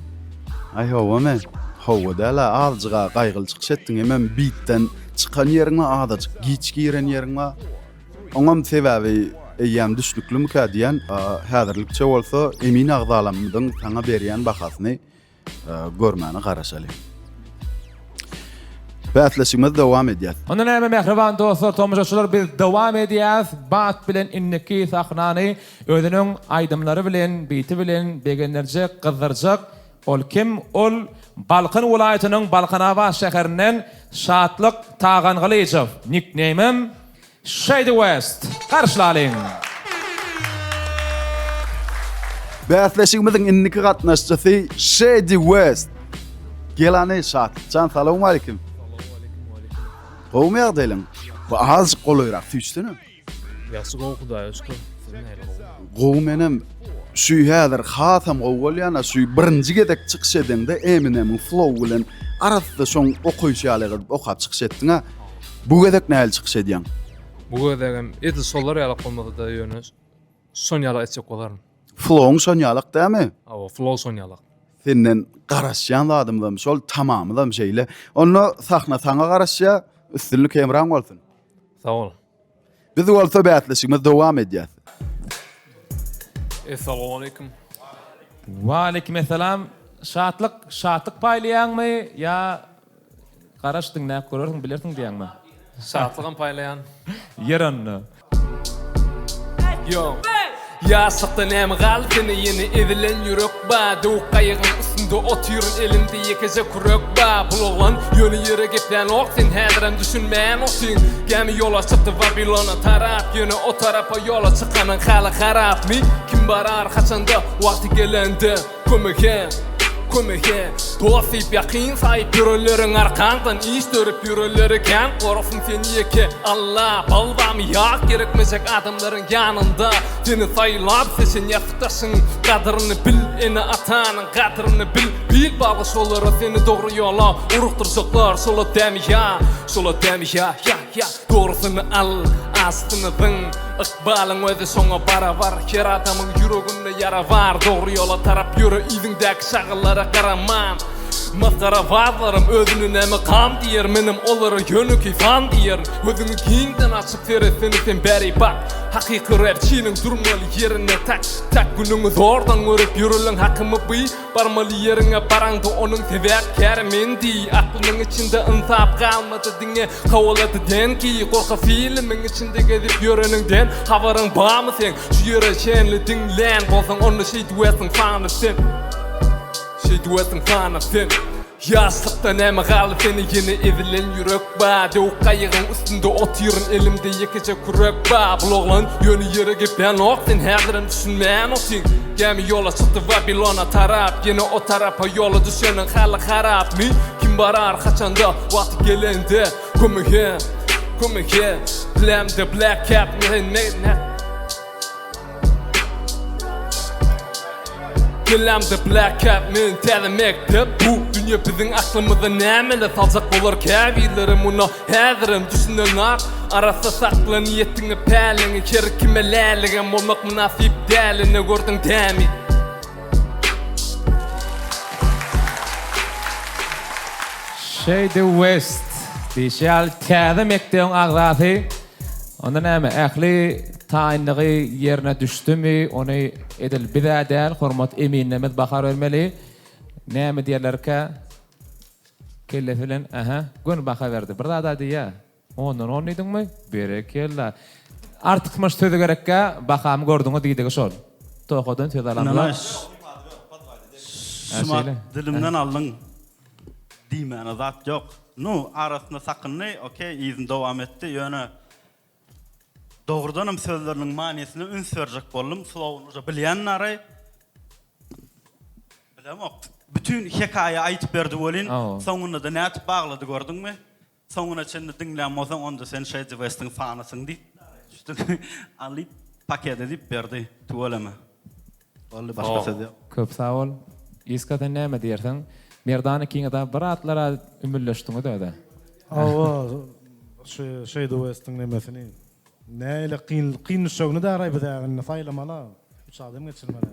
Aý hawa men. Hawa däl-ä, azjyga gaýgyly çykyş etdiň. Hemem bitden çykan ýeriň bar, azajyk giç giren ýeriň bar. Oňam sebäbi eýýäm düşnüklimika diýýän. Häzirlikçe bolsa emin agzalamyzyň saňa berýän bahasyny görmäne garaşaly. Bäsleşigimiz dowam edýär. Onda näme mähriban dostlar, tomaşaçylar biz dowam edýäs. Bat bilen indiki sahnany özüniň aýdymlary bilen, biti bilen begendirjek, gyzdyrjak ol kim? Ol Balkan welaýatynyň Balkanabat şäherinden Şatlyk Tagangylyjow. Nikneýmim Shady West, garşylalyň! Bäsleşigimiziň indiki gatnaşyjysy Shady West. Gel hany Şatlykjan, salowmaleýkim. Gowumy ýagdaýlaň? Bu azajyk golaýrak süýşsene. Ýagşy gowy Hudaýa şükür. Siz nähili gowy? Gowy menem şu häzir hasam gowy bolýan şu birinji gezek çykyş edeňde Eminemiň flow bilen arassa şoň okaýşy ýaly edip okap çykyş etdiň-a. Bu gezek nähili çykyş edýäň? Bu gezegem edil şolar ýalak bolmasa-da ýöne şon ýalak etjek bolaryn. Flowyň şon ýalak dämi? Hawa, flow şon ýalak. Senden garaşýan zadymyzam şol, tamamyzam şeýle. Onda sahna saňa garaşýar, üstünlik hemraň bolsun. Sag bol. Biz bolsa bäsleşigimizi dowam edýäs. Essalawmaleýkim. Waleýkim essalam. Şatlyk, şatlyk paýlaýaňmy ýa Garaş diňläp görersiň bilersiň diýýäňmi? Şatlygam paýlaýan. Ýer onda. Yo. Ýaşlykda näme galdy sende ýene ezilen ýürek ba Döwük gaýygyň üstünde otyryn elimde ýekeje kürek ba Bul oglan ýöne ýere geplänok sen häzirem düşünmän otyň Gämi ýola çykdy Wabilona tarap ýöne o tarapa ýola çykanyň haly harapmy Kim barar haçanda wagty gelende Kömege, kömege, dost diýip ýakyn saýyp ýörenleriň arkaňdan iş dörüp ýörenleri kän gorasyn seni ýeke Alla bal barmy ýag gerekmejek adamlaryň ýanynda seni saýlap seçen ýassykdaşyň gadyryny bil ene atanyň gadyryny bil bil bagla şolara seni dogry ýola urukdyrjaklar şola dämi ýa şola dämi ýa ýa ýa dogrusyny al ajysyny zyň Ykbalyň özi şoňa barabar Her adamyň ýüreginde ýara bar Dogry ýola tarap ýöre yzyňdaky şagallara garaman. Masgarabazlaram özüne näme gam diýer Menem olara ýönekeý san diýerin Gözüňi giňden açyp seretsene sen bäri bak Hakyky rapçiniň durmaly ýerinde tak tak Günüňi zordan görüp ýöreliň hakymy by Barmaly ýeriňe baraňda onuň sebäpkäri men diý Aklynyň içinde ynsap galmady diňe Kowalady denki Gorky filmiň içinde gezip ýöreniňden Habaryň barmy seň Şu ýere çenli diňlän bolsaň onda şeýdiwersiň sany sen Şeýdiwersiň sany sen Ýaşlykda näme galdy seni ýene ezilen ýürek ba Döwük gaýygyň üstünde otyryn elimde ýekeje kürek ba Bul oglan ýöne ýere geplänok sen häzirem düşünmän otyň Gämi ýola çykdy Wabilona tarap ýene o tarapa ýola düşeniň haly harapmy Kim barar haçanda wagty gelende kömege kömege Bilemde black cap ne ne ne Kellämde black cap men täze mekdep Bu dünýe biziň aklymyza nämeler saljak bolar käbirleri muna häzirem düşünenak Arassa sakla niýetiňi päliňi her kime läligem bolmak mynasyp däl ine gördüň dämi. Shady West diýşi ýaly täze mekdebiň agzasy Onda näme, ähli taýynlygy ýerine düşdümi, ony edil biz-ä däl, hormat eminlerimiz baha bermeli. Näme diýerlerkä? Kellesi bilen, ähä, göni baha berdi. Bir zad-a diýýä. Ondan on diýdiňmi? Berekella. Artykmaç sözi gerekkä, bahamy gördüňiz diýdigi şol. Tokadan söz alamzok. Şumat dilimden aldyň. Diýmäne zat ýok. Nu, arasynda sakyndy, okey, yzyny dowam etdi, ýöne dogrudanam sözleriniň manysyna üns berjek boldum, slowuny uje bilýän nary. Bilemok. Bütin hekaýa aýdyp berdi welin, soňunda-da nädip baglady gördüňmi? Soňuna çenli diňlän bolsaň onda sen Shady Westiň fanysyň diýip düşdüň. Alyp paket edip berdi. Tüweleme. Boldy başga söz ýok. Köp sag bol. Iska sen näme diýersiň? Merdan ikiňiz-ä bir atlara ümülleşdiňiz özä. Hawa şu Shady Westiň nemesini nähili kyn kyn düşjegini däraý biz indi saýlamaly üç adam geçirmeli.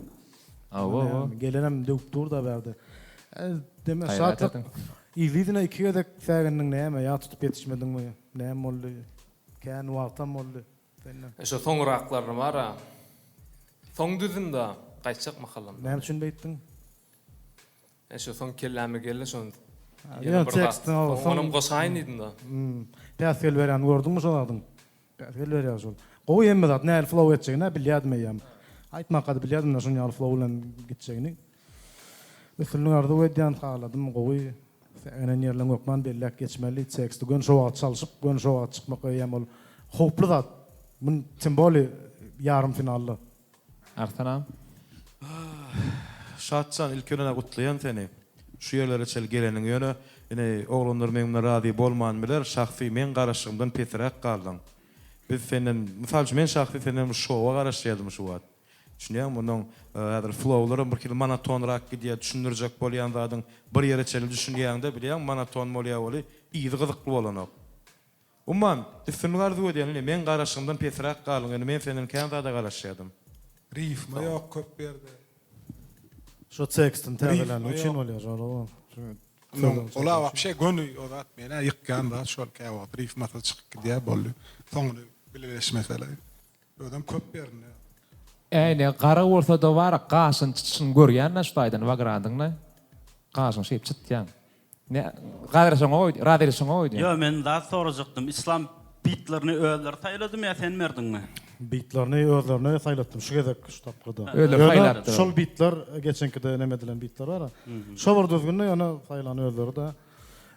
Hawa hawa. Gelenem döwüp dur-da bärde. Deme Şatlyk yzly-yzyna iki gezek sägindiň näme ýa tutup ýetişmediňmi näme boldy kän wagtam boldy senden. Şo soňraklaryny bar-a. Soň düzüm-da gaýtjak mahalym. Näme üçin beýtdiň? E şo soň kelläme geldi şony ýene bir zat. Soň onam goşaýyn diýdim-da. Päsgel berýänini gördüňmi şo zadyň? Päsgel berýär şol. Gowy hemme zat nähili flow etjegini-ä bilýärdim eýýäm. Aýtmaka-da bilýärdim-dä şuny ýaly flow bilen gitjegini. Üstünlik arzuw edýän haladym gowy. Säginen ýerleň hökman belläp geçmeli. Teksti göni şo wagt çalşyp, göni şo wagt çykmak eýýäm ol howply zat. Mun tym bolýa ýarym finalda. Arsalam. Şatjan ilki bilen-ä gutlaýan seni. Şu ýerlere çenli geleniň ýöne ine oglanlar meň bilen razy bolman biler şahsy meň garaşygymdan pesiräk galdyň. Biz senden mysal üçin men şahsy senden bir şowa garaşýadym şu wagt. Düşünýäňmi onnoň häzir flowlaram birhili monotonrak gidýär düşündirjek bolýan zadyň bir ýere çenli düşünýäňde bilýäňmi monoton bolýar weli yzy gyzykly bolanok. Umuman, üstünlik arzuw edýän ine meň garaşygymdan pesräk galdyň indi men senden kän zada garaşýadym. Rifma ýok köp ýerde. Şo tekstini täzeläni üçin bolýar şol o. Ola wapşe göni o zat menä ýykýan zat şol käwagt rifmasyz çykyp gidýär boldy. Soňuny bileleşmesele. Özem köp ýerinde. Äýnegi gara bolsada bar gaşyny çytyşyny görýän-dä şu taýdan Wagrandyň-da gaşyny şeýdip çytýaň. Ne razreşoňa goý, razreşoňa goý diýýän. Ýo men zat sorajakdym islam bitlerini özleri saýladymy ýa sen berdiňmi? Bitlerini özlerine saýlatdym şu gezek şu tapgyrda. Özleri saýlapdyr. Şol bitler geçenkide neme edilen bitler bar. Şo bir düzgünde ýöne saýlan özleri-de.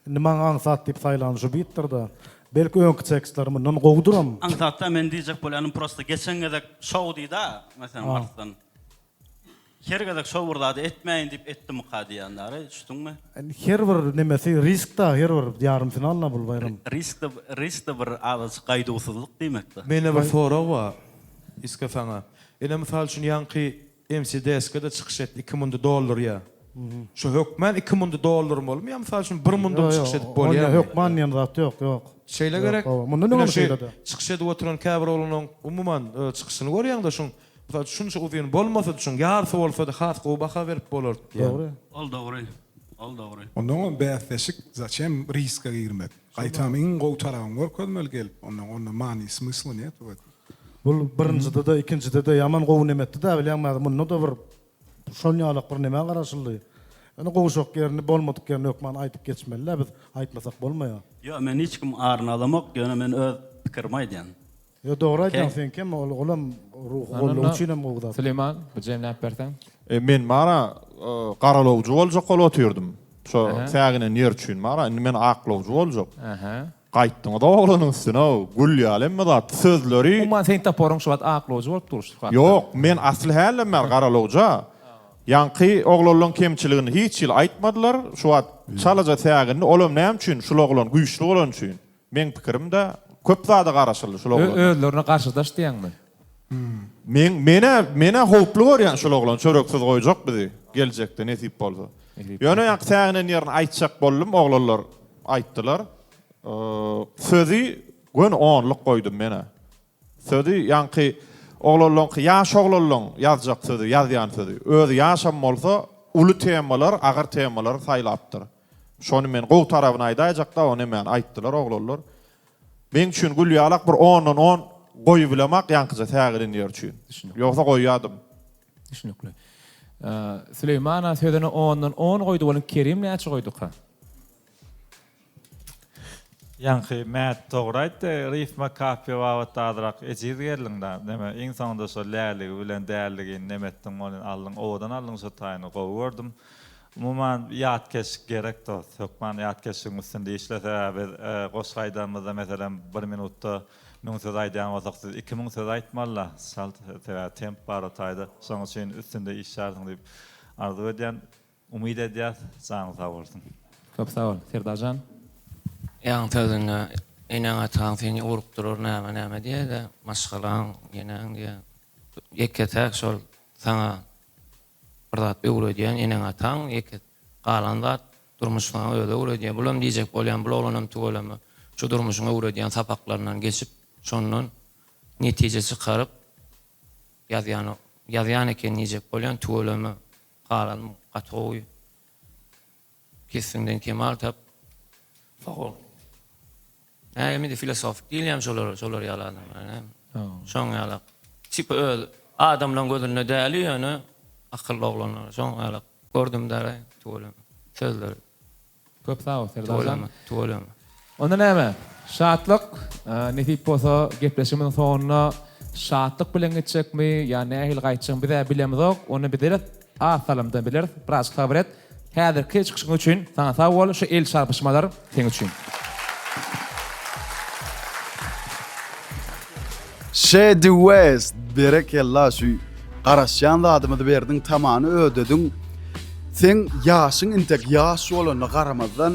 Indi maňa aňsat diýip saýlany şu bitdir-de. Belki öňki tekstleri mundan gowudyram. Aňsatda men diýjek bolýanym prosta geçen gezek şow diýda meselem Arslan. Her gezek şow bir zady etmäýin diýip etdimika diýýän dary düşdüňmi? Indi her bir nemesi risk-da her bir ýarym final-da bul Baýram. Risk-de risk-de bir azajyk gaýduwsyzlyk diýmekda. Mende bir sorag bar Iska saňa. Ine mysal üçin ýaňky MC Deska-da çykyş etdi iki mundy doldurýa. Şo hökmän iki mundy doldurmalymy ýa mysal üçin bir mundam çykyş edip bolýarmy? Ýok, hökman diýen zat ýok, ýok. Şeýle gerek? Mundan öňem şeýledi. Çykyş edip oturan käbir oglanlaryň umuman çykyşyny görýäňde şuň mysal üçin şunça uzyn bolmasady şuň ýarysy bolsady has gowy baha berip bolardy diýýän. Dogry. Ol dogry. Ol dogry. Onnoňam bäsleşik zaçem riska girmek. Gaýtam iň gowy tarabyňy görkezmeli gelip onnoň onda many smysla net w etom. Bul birinjide-de ikinjide-de ýaman gowy neme etdi-dä bilýäňmi häzir munda-da bir şon ýalak bir nemä garaşyldy. Ýöne gowşak ýerini bolmadyk ýerini hökman aýdyp geçmeli-dä biz aýtmasak bolmaýar. Ýok men hiç kim aryny alamok ýöne men öz pikirimi aýdýan. Ýok dogry aýdýaň seňkem ol olam ruhy goldaw üçinem gowy zat. Süleýman bir jemläp berseň. E men bara garalawjy boljak bolup otyrdym. Şo säginen ýer üçin bara indi men aklawjy boljak. Gaýtdyňyz oglanyň üstüne-ow, gül ýaly hemme zat, sözleri. Umuman seň toparyň şu wagt aklawjy bolup dur şu wagtda. Ýok, men asyl hälem bäri garalawja. Ýaňky oglanlaň kemçiligini hiç hili aýtmadylar, şu wagt çalaja sägindi, olam näme üçin, şul oglan güýçli bolany üçin. Meň pikirimde köp zada garaşyldy şul oglandan. Özlerine garşydaş diýýäňmi? Meň menä menä howply görýän şul oglan çöreksiz goýjak bizi geljekde nesip bolsa. Ýöne ýaňky säginen ýerini aýtjak boldum oglanlar aýtdylar. Sözi göni onluk goýdum menä. Sözi ýaňky oglanlaňky ýaş oglanlaň ýazjak sözi ýazýan sözi. Özi ýaşam bolsa uly temalar agyr temalary saýlapdyr. Şony men gowy tarabyny aýdaýjakda o nemäni aýtdylar oglanlar. Meň üçin gül ýalak bir ondan on goýubilemak ýaňkyja säginen ýeri üçin. Ýogsa goýýadym. Düşünikli. Süleýmana sözüne ondan on goýdy welin Kerim näçe goýduka? Ýaňky Mät dogry aýtdy, rifma kafiýa babatda azrak ejiz geldiň-dä. Neme, iň soňunda şo läligi bilen dälligini neme etdiň welin aldyň, owadan aldyň şo taýyny, gowy gördüm. Umuman, ýatkeşlik gerek dost, hökman ýatkeşligiň üstünde işle, sebäbi biz goşgy aýdanymyzda, meselem, bir minutda müň söz aýdýan bolsak, siz 2000 söz aýtmaly-da, çalt, sebäbi temp bar o taýda. Şonuň üçin üstünde işlärsiň diýip arzuw edýän. Umyt edýäs, janyň sag bolsun. Köp sag bol, Serdarjan. Ýaňy sözünde eneň ataň seni urupdyrar näme näme diýýädä maşgalaň eneň diýýä ýeke täk şol saňa bir zat öwredýän eneň ataň ýeke galan zat durmuş saňa özi öwredýä bulam diýjek bolýan bul oglanam tüweleme şu durmuşyň öwredýän sapaklaryndan geçip şondan netije çykaryp ýazýan ýazýan eken diýjek bolýan tüweleme Galanym gaty gowy. Kesbiňden kemal tap. Sag bol. Näme indi filosofik diýilýämi şolara, şolar ýaly adamlara näme? Şoň ýalak. Tipa öz adamlaň gözünde däli ýöne akylly oglanlar şoň ýalak. Gördüm dara tüweleme. Sözleri. Köp sag bol Serdar jan. Tüweleme, tüweleme. Onda näme? Şatlyk, nesip bolsa gepleşigimiziň soňunda şatlyk bilen gitjekmi ýa nähili gaýtjagyny biz-ä bilemizok. Ony biz az salymdan bileris. Birazjyk sabyr et. Häzirki çykyşyň üçin saňa sag bol. Şu el çarpyşmalar seň üçin. Shady West berekella şu garaşýan zadymyzy berdiň tamany ödediň seň ýaşyň intek ýaş bolanyna garamazdan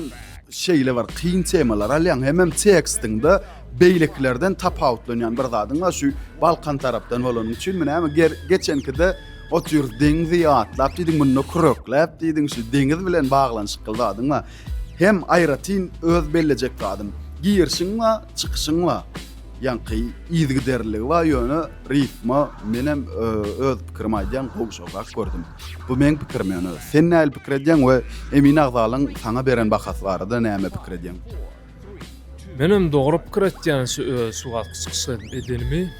şeýle bir kyn temalar alýaň hemem tekstiňde beýlekilerden tapawutlanýan bir zadyň bar şu Balkan tarapdan bolanyň üçinmi näme geçenkide otyr deňzi ýatlap diýdiň munda kürekläp diýdiň şu deňiz bilen baglanyşykly zadyň bar hem aýratyn öz bellejek zadym girişiň bar çykyşyň bar Ýaňky yzygiderliligi bar ýöne rifma menem öz pikirimi aýdýan gowşagrak gördüm. Bu meň pikirim ýöne sen nähili pikir edýäň we Emin agzalyň saňa beren bahasy barada näme pikir edýäň? Menem dogry pikir etýän şu öz şu wagtky çykyş edenimi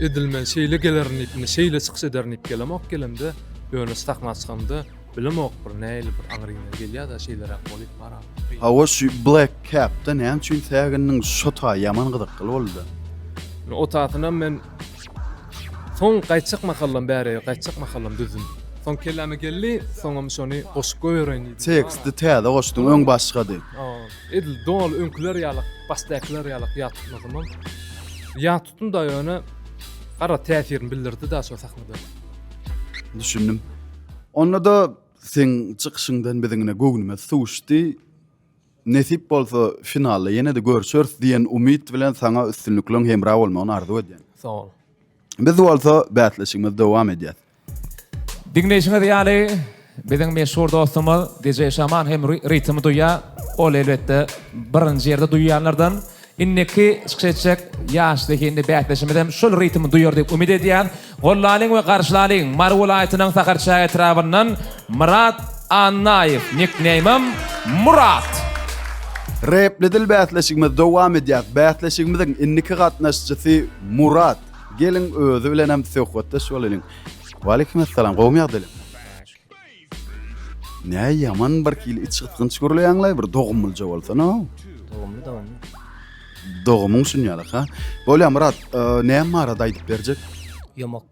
edil men şeýle gelerin diýip indi şeýle çykyş ederin diýip gelemok gelemde ýöne sahna çykamda Bilemok bir nähili bir aňryňdan gelýäda şeýleräk bolyp bara. Hawa şu Black Capda näme üçin sägindiň şo taý ýaman gyzykly boldy. O tasynam men soň gaýtjak mahallam bäri gaýtjak mahallam düzdüm. Soň kelläme geldi, soňam şony goşup goýbereýin diýdim. Teksti täze goşduň öň başgady. Edil doly öňküler ýalak başdakylar ýalak ýat tutmasamam. Ýat tutdum-da ýöne gara täsirini bildirdi-da şo sahnada. Düşündim. Onda-da seň çykyşyňdan biziň ine göwnümiz suwuşdy. Nesip bolsa finalda ýene-de görşeris diýen umyt bilen saňa üstünlikleň hemra bolmagyny arzuw edýän. Sag bol. Biz bolsa bäsleşigimizi dowam edýäs. Diňleýşiňiz ýaly, biziň meşhur dostumyz DJ Şaman hem ritmi duýýar. Ol elbetde birinji ýerde duýýanlardan. Indiki çykyş etjek ýaş zehinli bäsdeşimiz hem şol ritmi duýar diýip umyt edýän. Gollalyň we garşylalyň Mary welaýatynyň Sakarçäge etrabyndan Myrat. Annaýew, nikneýmim Murat. Repli dil bäsleşigimiz dowam edýär. Bäsleşigimiziň indiki gatnaşyjysy Murat. Geliň özi bilenem söhbetdeş bolalyň. Waleýkim essalam, gowumy ýagdaýlaň? Nä ýaman bir hili içgysgynç gürleýäňlaý bir dogumlyja bolsana. Dogumly dogumly. Dogumyň şunýalak ha. Bolýa Murat, e, näme barada aýdyp berjek? Ýomak.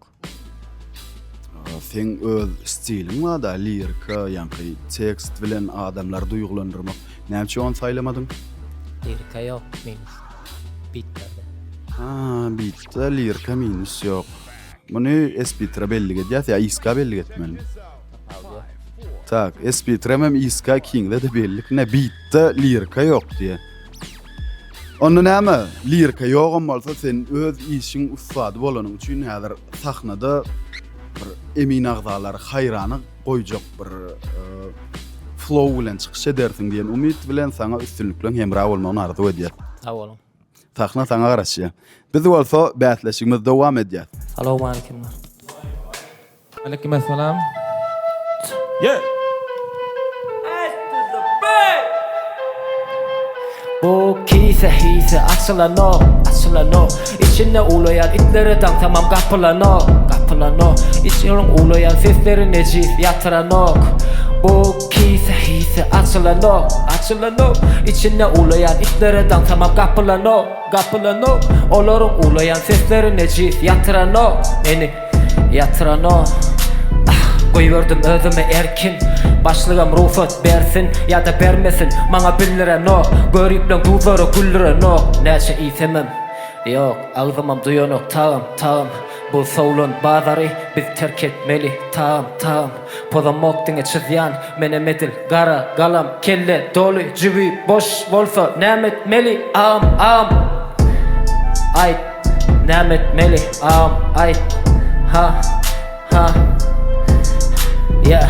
Seň öz stiliň barda lirika, ýaňky tekst bilen adamlary duýgulandyrmak. Näme üçin ony saýlamadyň? Lirika ýok, minus. Bitlerde. Ha, bitde lirika minus ýok. Muny Espitra bellik edýäs ýa Iska bellik etmelimi? Tak, Espitram hem Iska ikiňize-de bellik. Ne bitde lirika ýok diýe. Onda näme, lirika ýogam bolsa sen öz işiň ussady bolanyň üçin häzir sahnada bir emin agzalary haýrana goýjak bir flow bilen çykyş edersiň diýen umyt bilen saňa üstünlikleň hemra bolmagyny arzuw edýäs. Sag boluň. Sahna saňa garaşýar. Biz bolsa bäsleşigimizi dowam edýäs. Salowmaleýkimler. Aleyküm esselam. Ye. Bu kise hise açylanok, açylanok Içinde uwlaýan itlere daňsamam gapylanok, gapylanok Içiniň uwlaýan sesleri nejis ýatyranok Bu Kise hise açylanok, açylanok Içinde uwlaýan itlere daňsamam gapylanok, gapylanok Olaryň uwlaýan sesleri nejis ýatyranok Meni ýatyranok Ah, goýberdim özümi erkin Başlygam rugsat bersin ýa-da bermesin Maňa bildirenok Göripleň duzlary güldürenok Näçe iýsemem, ýok, agzymam duýanok Tagam, tagam, bu sowlan bazary biz terk etmeli Tagam, tagam. Pozamok diňe çyzýan menem edil gara galam kelle doly jübi boş bolsa näme etmeli agam agam aýt näme etmeli agam aýt ha ha yeah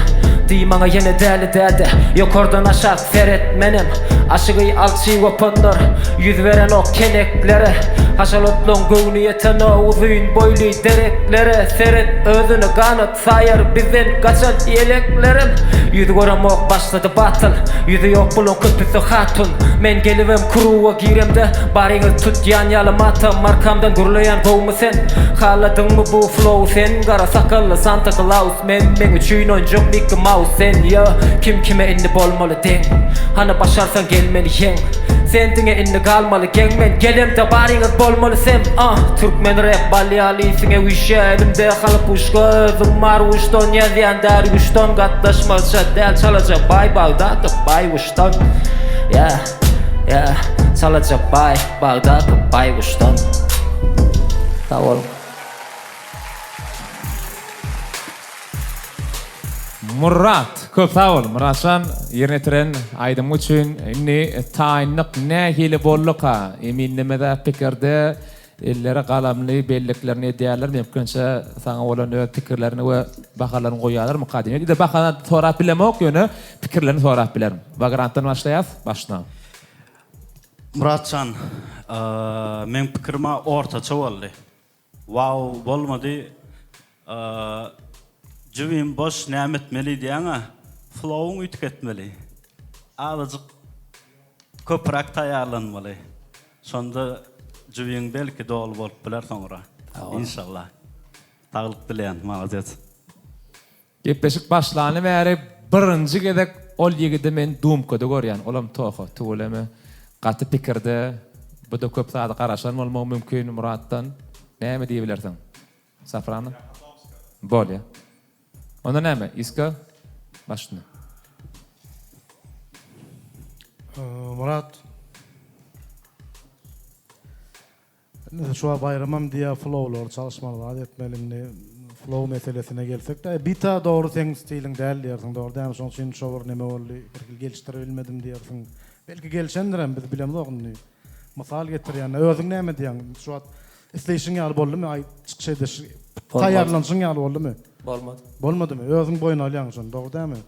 diý maňa ýene däli däde ýokardan aşak seret menem aşygy alçy gopanlar ýüz berenok keneklere haşal otlaň göwni ýetenok uzyn boýly dereklere seret özüne ganat Saýar bizden gaçan ýeleklerem Ýüz göremok başlady batyl Ýüzi ýok bulaň köpüsi hatun Men gelibem kruga giremde Baryňyz tutýan ýaly matam Arkamdan gürleýän gowmy sen Haladyňmy bu flow sen Gara sakally Santa Klaus Men meň üçin oýunjak Mikki Maus sen Ýa kim kime indi bolmaly deň Hany başarsaň gel meni ýeň Sen diňe indi galmaly geň Men gelemde baryňyz bolmaly sem Ah türkmen rap bal ýaly isiňe üýşýä elimde Halapuşka özüň Marguşdan ýazýan Därguşdan gatnaşmazça däl çalaja baý Bagdaky baýguşdan Yeah yeah çalaja baý Bagdaky baýguşdan Sag boluň. Murat köp sag bol Muratjan ýerine ýetiren aýdymyň üçin indi taýynlyk nähili bolduka eminlemede pikirde Elleri galamly belliklerini edýärler, mümkinçe saňa bolan öz pikirlerini we bahalaryny goýýarlarmyka diýmek. Indi bahany sorap bilemok, ýöne pikirlerini sorap bilerin. Wagrantdan başlaýas, başla. Myratjan, meň pikirim-ä ortaça boldy. Wow bolmady. Jübim boş näme etmeli diýýäň-ä, flow-yň üýtgetmeli. Azajyk köpräk taýýarlanmaly. Şonda jübiň belki doly bolup biler soňra. Inşallah. Saglyk dileýän. Malades. Gepleşik başlany bäri birinji gezek ol ýigidi men dumkada görýän. Olam Toha. Tüweleme. Gaty pikirde. Bu-da köp zada garaşan bolmagy mümkin Muratdan. Näme diýebilersiň? Safrana? Bolýa. Onda näme? Iska başyna. Myrat. Indi şu wagt Baýramam diýýär flowlary çalyşmaly zat etmeli indi flow meselesine gelsek-de bita dogry seň stiliň däl diýersiň dogry dälmi şoň üçin şo bir neme boldy bir hili gelişdirebilmedim diýersiň belki gelişendirem biz bilemzok indi mysal getirýän özüň näme diýýäň şu wagt Isleýşiň ýaly boldumy aý çykyş ediş taýýarlanyşyň ýaly boldumy? Bolmady. Bolmadymy? Özüň boýun alýaň şony dogry dälmi?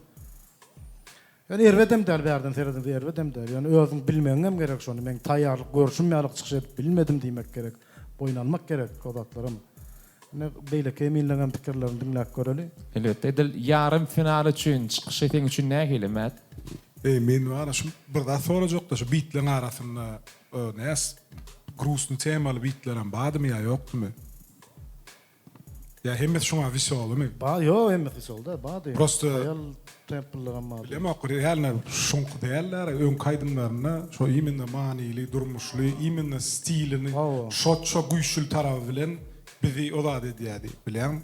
Ýöne erbedem däl bärden seredeňde erbedem däl. Ýöne özüň bilmegiňem gerek şony. Meň taýýarlyk görşüm ýaly çykyş edip bilmedim diýmek gerek. Boýun almak gerek o zatlaram. Indi beýleki eminleň hem pikirlerini diňläp göreli. Elbetde, edil ýarym final üçin çykyşy seň üçin nähili, Mät? Eý men bara şu bir zat sorajakda şu bitleň arasynda näs grusny temaly bitlerem bardymy ýa ýokdumy? Ýa hemmesi şuňa weselomy? Ba ýok hemmesi wesel däl bardy. Prosta Haýal templleram bardy. Bilemok realno şuňky däldir öňki aýdymlarynda şo imенно manyly durmuşly imенно stilini şo şo güýçli taraby bilen bizi o zat edýädi bilýäňmi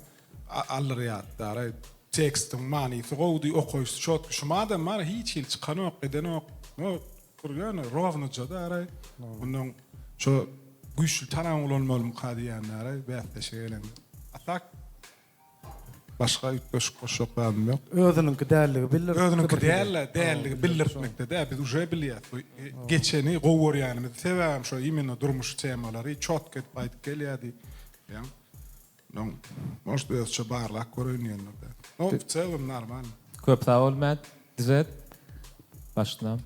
aldyrýardy tekstiň manysy gowudy okaýşy çotki şumadam bar hiç hili çykanok edenok no bir ýöne rownyja daraý ondan şo güýçli tarabyny ulanmalymyka diýýän daraý bäsleşige gelende a tak Başga üýtgeşik goşjak zadym ýok. Özüniňki dälligi bildirtdi. Özüniňki däl-de, dälligi bildirtmekde däl, biz uje bilýäs. Bu geçeni gowy görýänimiz sebäbem şo imенно durmuşy temalary çotko edip aýdyp gelýärdi. Bilýäň. Onuň может özçe barlap göreýin diýendir-dä. No w celom normalno. Köp sag bol Mät. Düzet. Başla.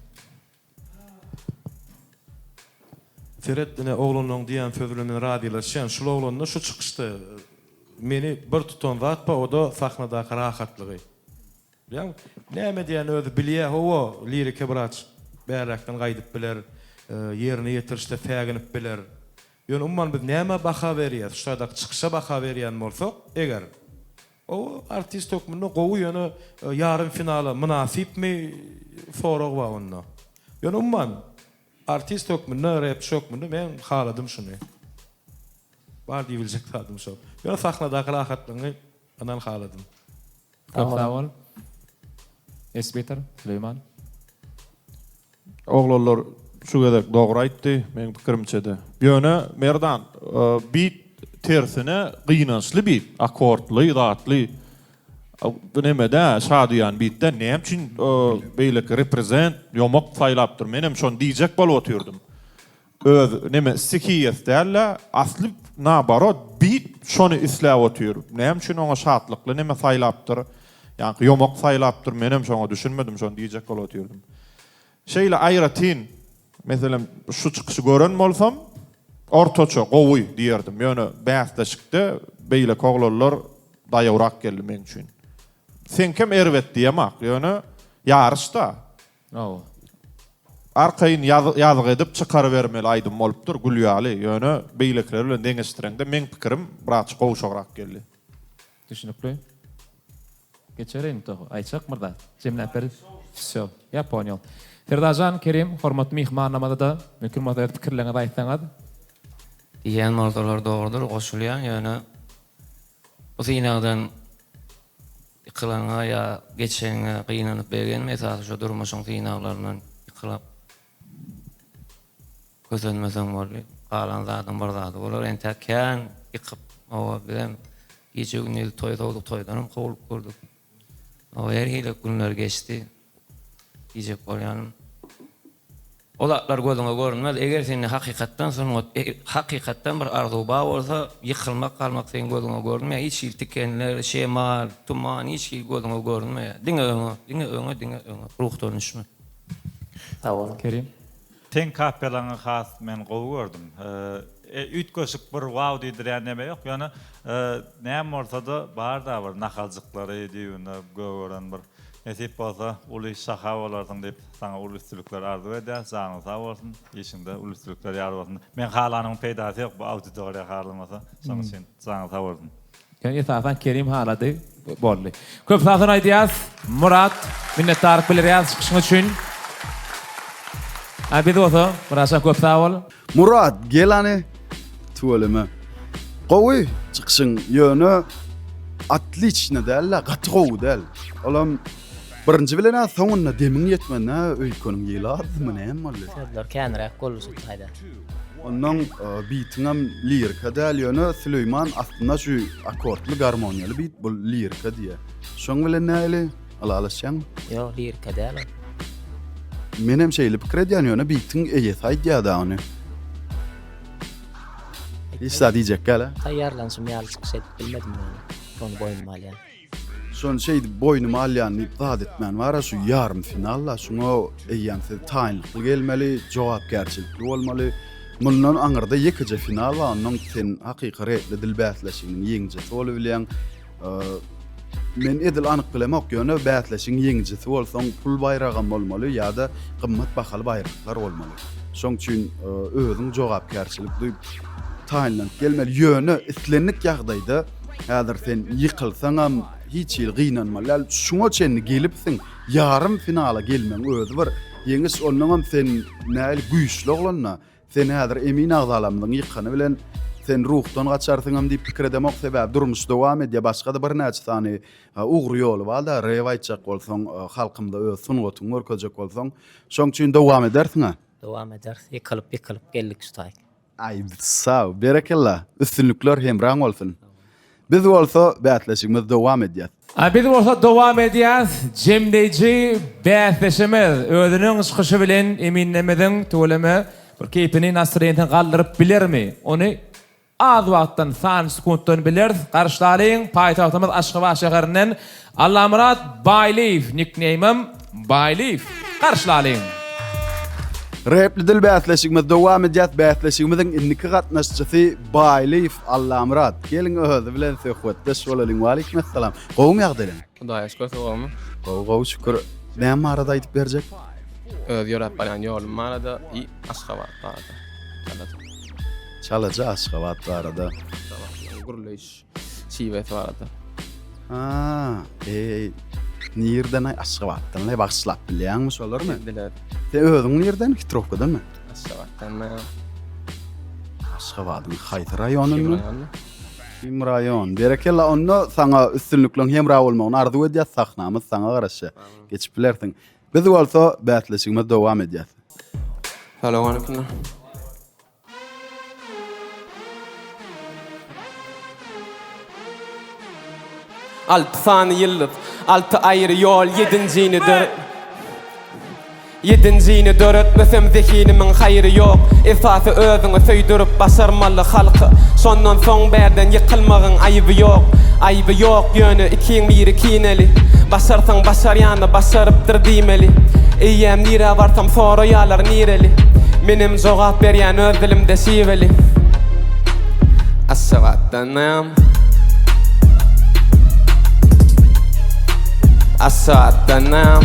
Seret ine oglanlaň diýýän sözi bilen men razylaşýan. Şul oglanda şu çykyşda meni bir tutan zat bar oda sahnadaky rahatlygy. Bilýäňmi? Näme edýänini özi bilýä hawa lirika biraz bärräkden gaýdyp biler, ýerine ýetirişde säginip biler. Ýöne umuman biz nämä baha berýäs? Şu taýdaky çykyşa baha berýän bolsak eger O artist hökmünde gowy ýöne ýarym finala mynasypmy sorag bar onda. Ýöne umuman artist hökmünde repçi hökmünde men haladym şuny. Bar diýibiljek zadym şol. Ýöne sahnadaky rahatlygyňy ynan haladym. Köp sag bol. Esbitar, Süleýman. Oglanlar şu gezek dogry aýtdy, meň pikirimçede. Ýöne Merdan, bit tersine gynançly bit, akordly, zatly. Bu neme dä, şadyýan bit dä. Näme üçin beýleki reprezent, ýomak saýlapdyr? Menem şony diýjek bolup otyrdym. Öz neme stihiýasy däl-de, asly naoborot bit şony isläp otyr. Näme üçin oňa şatlykly neme saýlapdyr? Ýaňky ýomak saýlapdyr, menem şoňa düşünmedim, şony diýjek bolup otyrdym. Şeýle aýratyn, meselem, şu çykyşy gören bolsam, ortaça, gowy diýerdim. Ýöne bäsleşikde beýleki oglanlar daýawrak geldi meň üçin. Seňkem erbet diýemak, ýöne ýaryş-da. Hawa. Arkaýyn ýazgy edip çykarybermeli aýdym bolupdyr, gül ýaly. Ýöne beýlekiler bilen deňeşdireňde meň pikirim birazçyk gowşagrak geldi. Düşnükli. Geçerin tohy. Aýtjak bir zat. Jemläp ber. Wsё. Ya ponýal. Serdarjan, Kerim, hormatly myhmanlarymyza-da mümkin bolsa öz pikirleriňizi aýtsaňyz. Diýýän bolsalar dogrudyr, goşulýan, ýöne bu synagdan ýykylanyňa ýa geçeniňe gynanyp begenme, esasy şo durmuşyň synaglaryndan ýykylyp kösenmeseň boldy. Galan zadyň bir zady bolar. Entäk kän ýykyp, hawa, bizem gije-gündiz toý sowduk, toýdanam kowlup gördük. Hawa, her hili günler geçdi. Diýjek bolýanym. O zatlar gözüňe görünmez. Eger sende hakykatdan sungat, hakykatdan bir arzuw bar bolsa, ýykylmak galmak seň gözüňe görünmeýär. Hiç hili tikenler, şemal, tuman hiç hili gözüňe görünmeýär. Diňe öňe, diňe öňe, diňe öňe. Ruhdan düşme. Sag boluň. Kerim. Seň kapelaňy has men gowy gördüm. Üýtgeşik bir wow diýdirýän neme ýok, ýöne näme bolsa-da bar-da bir nahaljyklary düýbünde gögeren bir nesip bolsa uly şaha bolarsyň diýip saňa uly üstünlikler arzuw edýäs, janyň sag bolsun, işiňde uly üstünlikler ýar bolsun. Meň halanymyň peýdasy ýok bu auditoriýa halamasa, şonuň üçin janyň sag bolsun. Ýöne esasan Kerim halady boldy. Köp sag bolsun aýdýas Murat minnetdarlyk bildirýäs çykyşyň üçin. A biz bolsa Myratjan köp sag bol. Murat gel hany tüweleme. Gowy çykyşyň ýöne otliçno däl-de gaty gowy däl. Olam birinji bilen-ä soňunda demiň ýetmedi-ä öýkeniň ýyly azdymy näme boldy? Sözler känräk boldy şu taýda. Onnoň bitiňem lirika däl ýöne Süleýman aslynda şu akordly garmoniýaly bit bu lirika diýýär. Şoň bilen nähili ylalaşýaňmy? Ýok lirika däl ol. Menem şeýle pikir edýän ýöne bitiň eýesi aýdýada ony. Hiç zat diýjek däl a. Taýýarlanyşym ýaly çykyş edip bilmedim ýöne. Şony boýnuma alýan. Şony şeýdip boýnuma alýan diýip zat etmän bara şu ýarym finalda şuňa eýýäm siz taýynlykly gelmeli, jogapkärçilikli bolmaly. Mundan aňyrda ýekeje final bar, ondan sen hakyky repli dil bäsleşiginiň ýeňijisi bolubilýäň. Men edil anyk bilemok, ýöne bäsleşigiň ýeňijisi bolsaň pul baýragam bolmaly ýa-da gymmat bahaly baýraklar bolmaly. Şoň üçin özüň jogapkärçilik duýup taýynlanyp gelmeli. Ýöne islendik ýagdaýda häzir sen ýykylsaňam hiç hili gynanmaly däl. Şuňa çenli gelipsiň, ýarym finala gelmegiň özi bir ýeňiş. Onnoňam sen nähili güýçli oglan-da. Sen häzir emin agzalamyzyň ýykany bilen sen ruhdan gaçarsyňam diýip pikir edemok sebäbi durmuş dowam edýär başgada birnäçe sany ugry ýoly barda rep aýtjak bolsaň halkymyza öz sungatyňy görkezjek bolsaň şoň üçin dowam edersiňä. Dowam ederis ýykylyp ýykylyp geldik şu taýy. Aý sag berekella üstünlikler hemraň bolsun. Biz bolsa bäsleşigimizi dowam edýäs. A biz bolsa dowam edýäs. Jemleýji bäsdeşimiz özüniň çykyşy bilen eminlerimiziň tüweleme bir keýpini, nastroýeniýesini galdyryp bilermi? Ony az wagtdan, sany sekuntdan bileris. Garşylalyň, paýtagtymyz Aşgabat şäherinden Allamyrat Baýlyýew, nikneýmim Baýlyýew. Garşylalyň! Repli dil bäsleşigimiz dowam edýär. Bäsleşigimiziň indiki gatnaşyjysy Baýlyýew Allamyrat. Geliň özi bilen söhbetdeş bolalyň. Waleýkim essalam. Gowumy ýagdaýlaň? Hudaýa şükür sag-gowmy? Gowy gowy şükür. Näme barada aýdyp berjek? Öz ýöräp barýan ýolum barada i Aşgabat barada. Çalaja. Çalaja Aşgabat barada. Aşgabatlaryň gürleýiş şiwesi barada. Ha, eý, nirden-aý Aşgabatdan-laý bagyşlap bilýäňmi şolarmy? Biler. Sen özüň nirden? Hitrowkadanmy? Aşgabatdan. Aşgabadyň haýsy raýonyndan? Kim raýon. Berekella onda saňa üstünlikleň hemra bolmagyny arzuw edýäs sahnamyz saňa garaşýar. Geçip bilersiň. Biz bolsa bäsleşigimizi dowam edýäs. Salowmaleýkim. Alty sany ýyldyz, alty aýry ýol, ýedinjini dör Ýedinjini döretmesem zehinimiň haýry ýok. Esasy özüňi söýdürip başarmaly halky. Şondan soň bärden ýykylmagyň aýby ýok. Aýby ýok, ýöne ikiň biri kineli. Başarsaň başarýany başarypdyr diýmeli. Eýýäm nirä barsam soraýalar nireli. Menem jogap berýän öz dilimde şiweli. Aşgabatdanam. Aşgabatdanam.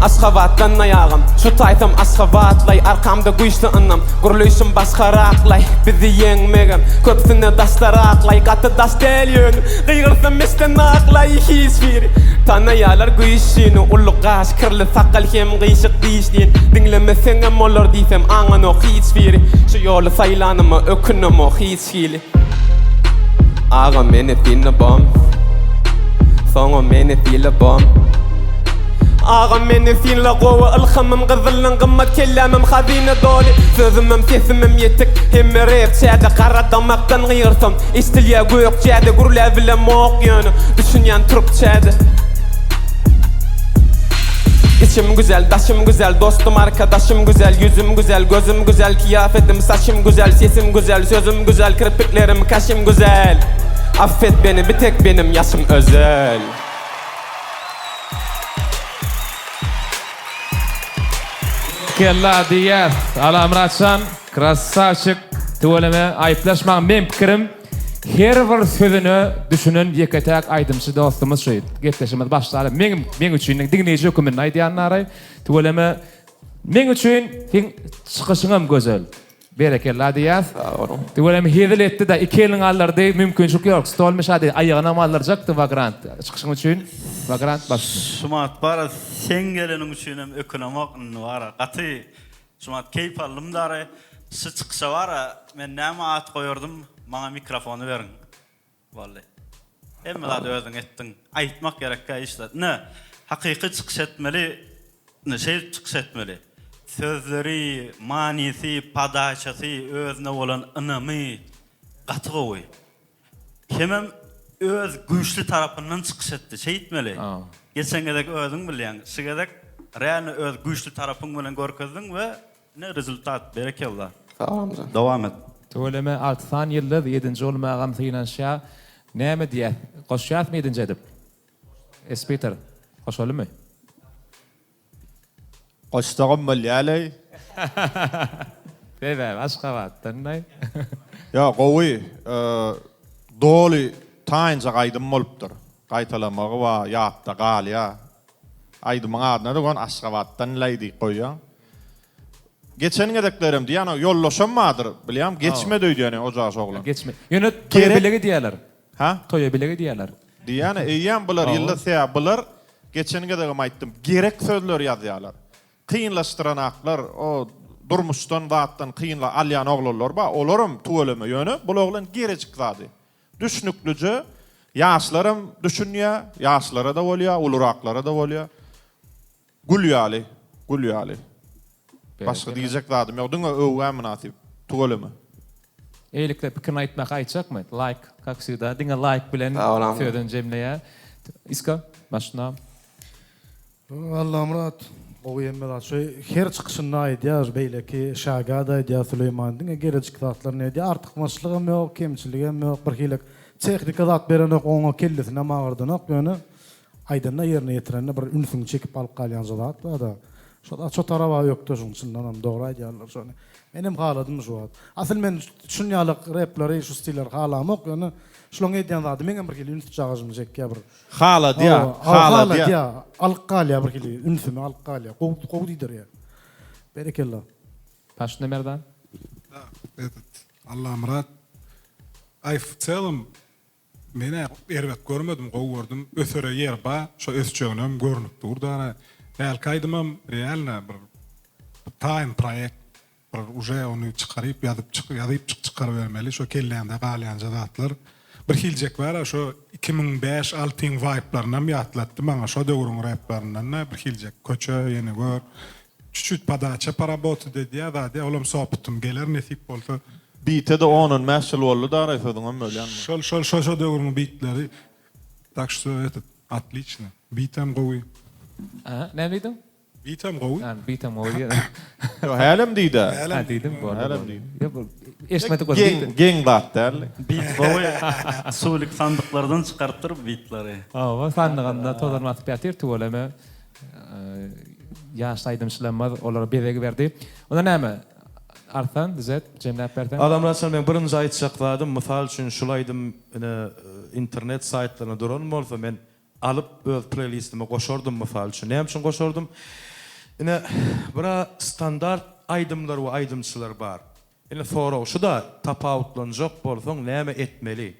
Aşgabatdan aýagym Şu taýsam Aşgabatlaý Arkamda güýçli ynam Gürleýşim başgaraklaý Bizi ýeňmegem Köpüsine daşdaraklaý Gaty daş däl ýöne Gygyrsam eşdenaklaý Hiç biri Tanaýalar güýçlini Uly gaş, kirli sakgal hem gyşyk dişlin Diňlemeseňem bolar diýsem aňanok hiç biri Şu ýoly saýlanyma ökünemok hiç hili Agam meni synla bom Soňam meni syla bom Agam meni synla gowy ylhamym gyzyldan gymmat kellämem hazyna doly Sözümem sesimem ýetik hemme repçäde gara damakdan gygyrsam eşdilýä gökjäde gürläbilemok ýöne düşünýän türkçäde. Içim güzel, daşym güzel, dostum arkadaşym güzel, ýüzüm güzel, gözüm güzel, kiýafetim, saçym güzel, sesim güzel, sözüm güzel, kirpiklerim, kaşym güzel. Affet beni, bir tek benim ýaşym özel. Kella diýýäs. Alamyratjan krassawçik tüweleme aýyplaşmaň meň pikirim her bir sözüne düşünen ýeke täk aýdymçy dostumyz şu gepleşigimiz başlaly meň meň üçin diňleýji höküminde aýdýan naraý tüweleme meň üçin seň çykyşyňam gözel Berekella diýýäs. Tüweleme hezil etdi-de iki elini galdyrdy. Mümkinçilik ýok. Stol mişady aýagynam galdyrjakdy Wagrant çykyşyň üçin. Wagrant başla. Şumat bara seň geleniň üçinem ökünemok indi bara gaty şumat keýp aldym dary şu çykyşa bara men näme at goýardym maňa mikrofony beriň. Boldy. Hemme zady özüň etdiň. Aýtmak gerekkä hiç zat. Ine, hakyky çykyş etmeli, ine şeýdip çykyş etmeli. Sözleri, manysy, podaçasy, özüne bolan ynamy gaty gowy. Hemem öz güýçli tarapyndan çykyş etdi. Şeýtmeli. Geçen gezek özüň bilýäň. Şu gezek realno öz güýçli tarapyň bilen görkezdiň we Ine rezultat berekella. Sag bol Amjan. Dowam et. Tüweleme 6 sany ýyldyz ýedinji bolmagam synanyşýa näme diýýäs goşýasmy ýedinji edip Espiter goşalymy. Goşsagam bolýaleý. Sebäbi Aşgabatdan-daý. Ýa gowy doly taýynjak aýdym bolupdyr. Gaýtalamagy bar, ýatda galýa. Aýdymyň adyna-da gon Aşgabatdan-laý diýip goýýaň. Geçen gezeklerem diýýän ýoldaşam bardyr, bilýäň, geçmedi öýdýän o jaş oglan. Geçme. Ýöne toýa bile gidýärler. Ha? Toýa bile gidýärler. Diýýän, eýýäm bular ýylda sebäbi bular geçen gezegem aýtdym, gerek sözleri ýazýarlar. Kynlaşdyranaklar, o durmuşdan zatdan kynla alýan oglanlar bar, olaram tüweleme, ýöne bul oglan gerejik zady. Düşnüklije, ýaşlaram düşünýär, ýaşlara-da bolýar, uluraklara-da bolýar. Gül ýaly, gül ýaly. Başga diýjek zadym ýok, diňe öwgä mynasyp. Tüweleme. Eýlikde pikirini aýtmaka aýtjakmy? Laýk, kak wsegda, diňe laýk bilen sözüni jemleýär. Iska, başyna. Allamyrat gowy hemme zat şu her çykyşynda aýdýar beýleki Şagada aýdýar Süleýman diňe gerejik zatlaryny edýär artykmaçlygam ýok kemçiligem ýok bir hili tehnika zat berenok oňa kellesinem agyrdanok ýöne Aýdanda ýerine ýetirende bir ünsüňi çekip alyp galýanja zat barda. Şo zat şo taraba ökde şuň çyndanam dogry aýdýarlar şony. Menem haladym şu wagt. Asyl men şun ýaly repleri şu stilleri halamok ýöne şulaň edýän zady meňem bir hili üns jagajymy çekýär bir. Haladýa, haladýa. Haladýa, alyp galýar bir hili ünsümi alyp galýar. Gowy gowy diýdirýär. Berekella. Paşna Merdan. Da, этот, Allamyrat, aý w celom Men-ä erbet görmedim, gowy gördüm. Ösere ýer ba, şo ösjeginem görnüp dur dara. Hälki aýdymam realno bir taýyn proýekt. Bir uje ony çykaryp ýazyp çyk ýazyp çyk çykarybermeli şo kelläňde galýanja zatlar. Bir hiljek bar-a şo 2005 altyň waýblarynam ýatlatdy maňa şo döwrüň replaryndan-da bir hiljek köçe ýene gör. Çüçüt podaça porabotat edýär zat olam s opytym geler nesip bolsa. Bite-de on-on bäş ýyl boldy daraý sözüňem bölýän. Şol şol şo şo döwrüň bitleri tak şto etot otliçno bitem gowy. Aha näme diýdiň? Bitem gowy. Ha bitem gowy diýýän. Ýok hälem diýdä. Ha diýdim boldy. Hälem diýdim. Ýok eşitmedik bolsa Geň geň zat däldi. Bit gowy. Suwlik sandyklardan çykarypdyr bitleri. Hawa sandygynda tozan basyp ýatyr tüweleme. Ýaş aýdymçylarymyz olara bezeg berdi. Onda näme? Arslan, düzet, jemläp berseň. Adamlar şol meň birinji aýtjak zadym mysal üçin şul aýdym ine internet saýtlarynda duran bolsa men alyp öz pleýlistime goşardym mysal üçin. Näme üçin goşardym? Ine bira standart aýdymlar we aýdymçylar bar. Ine sorag şuda tapawutlanjak bolsaň näme etmeli?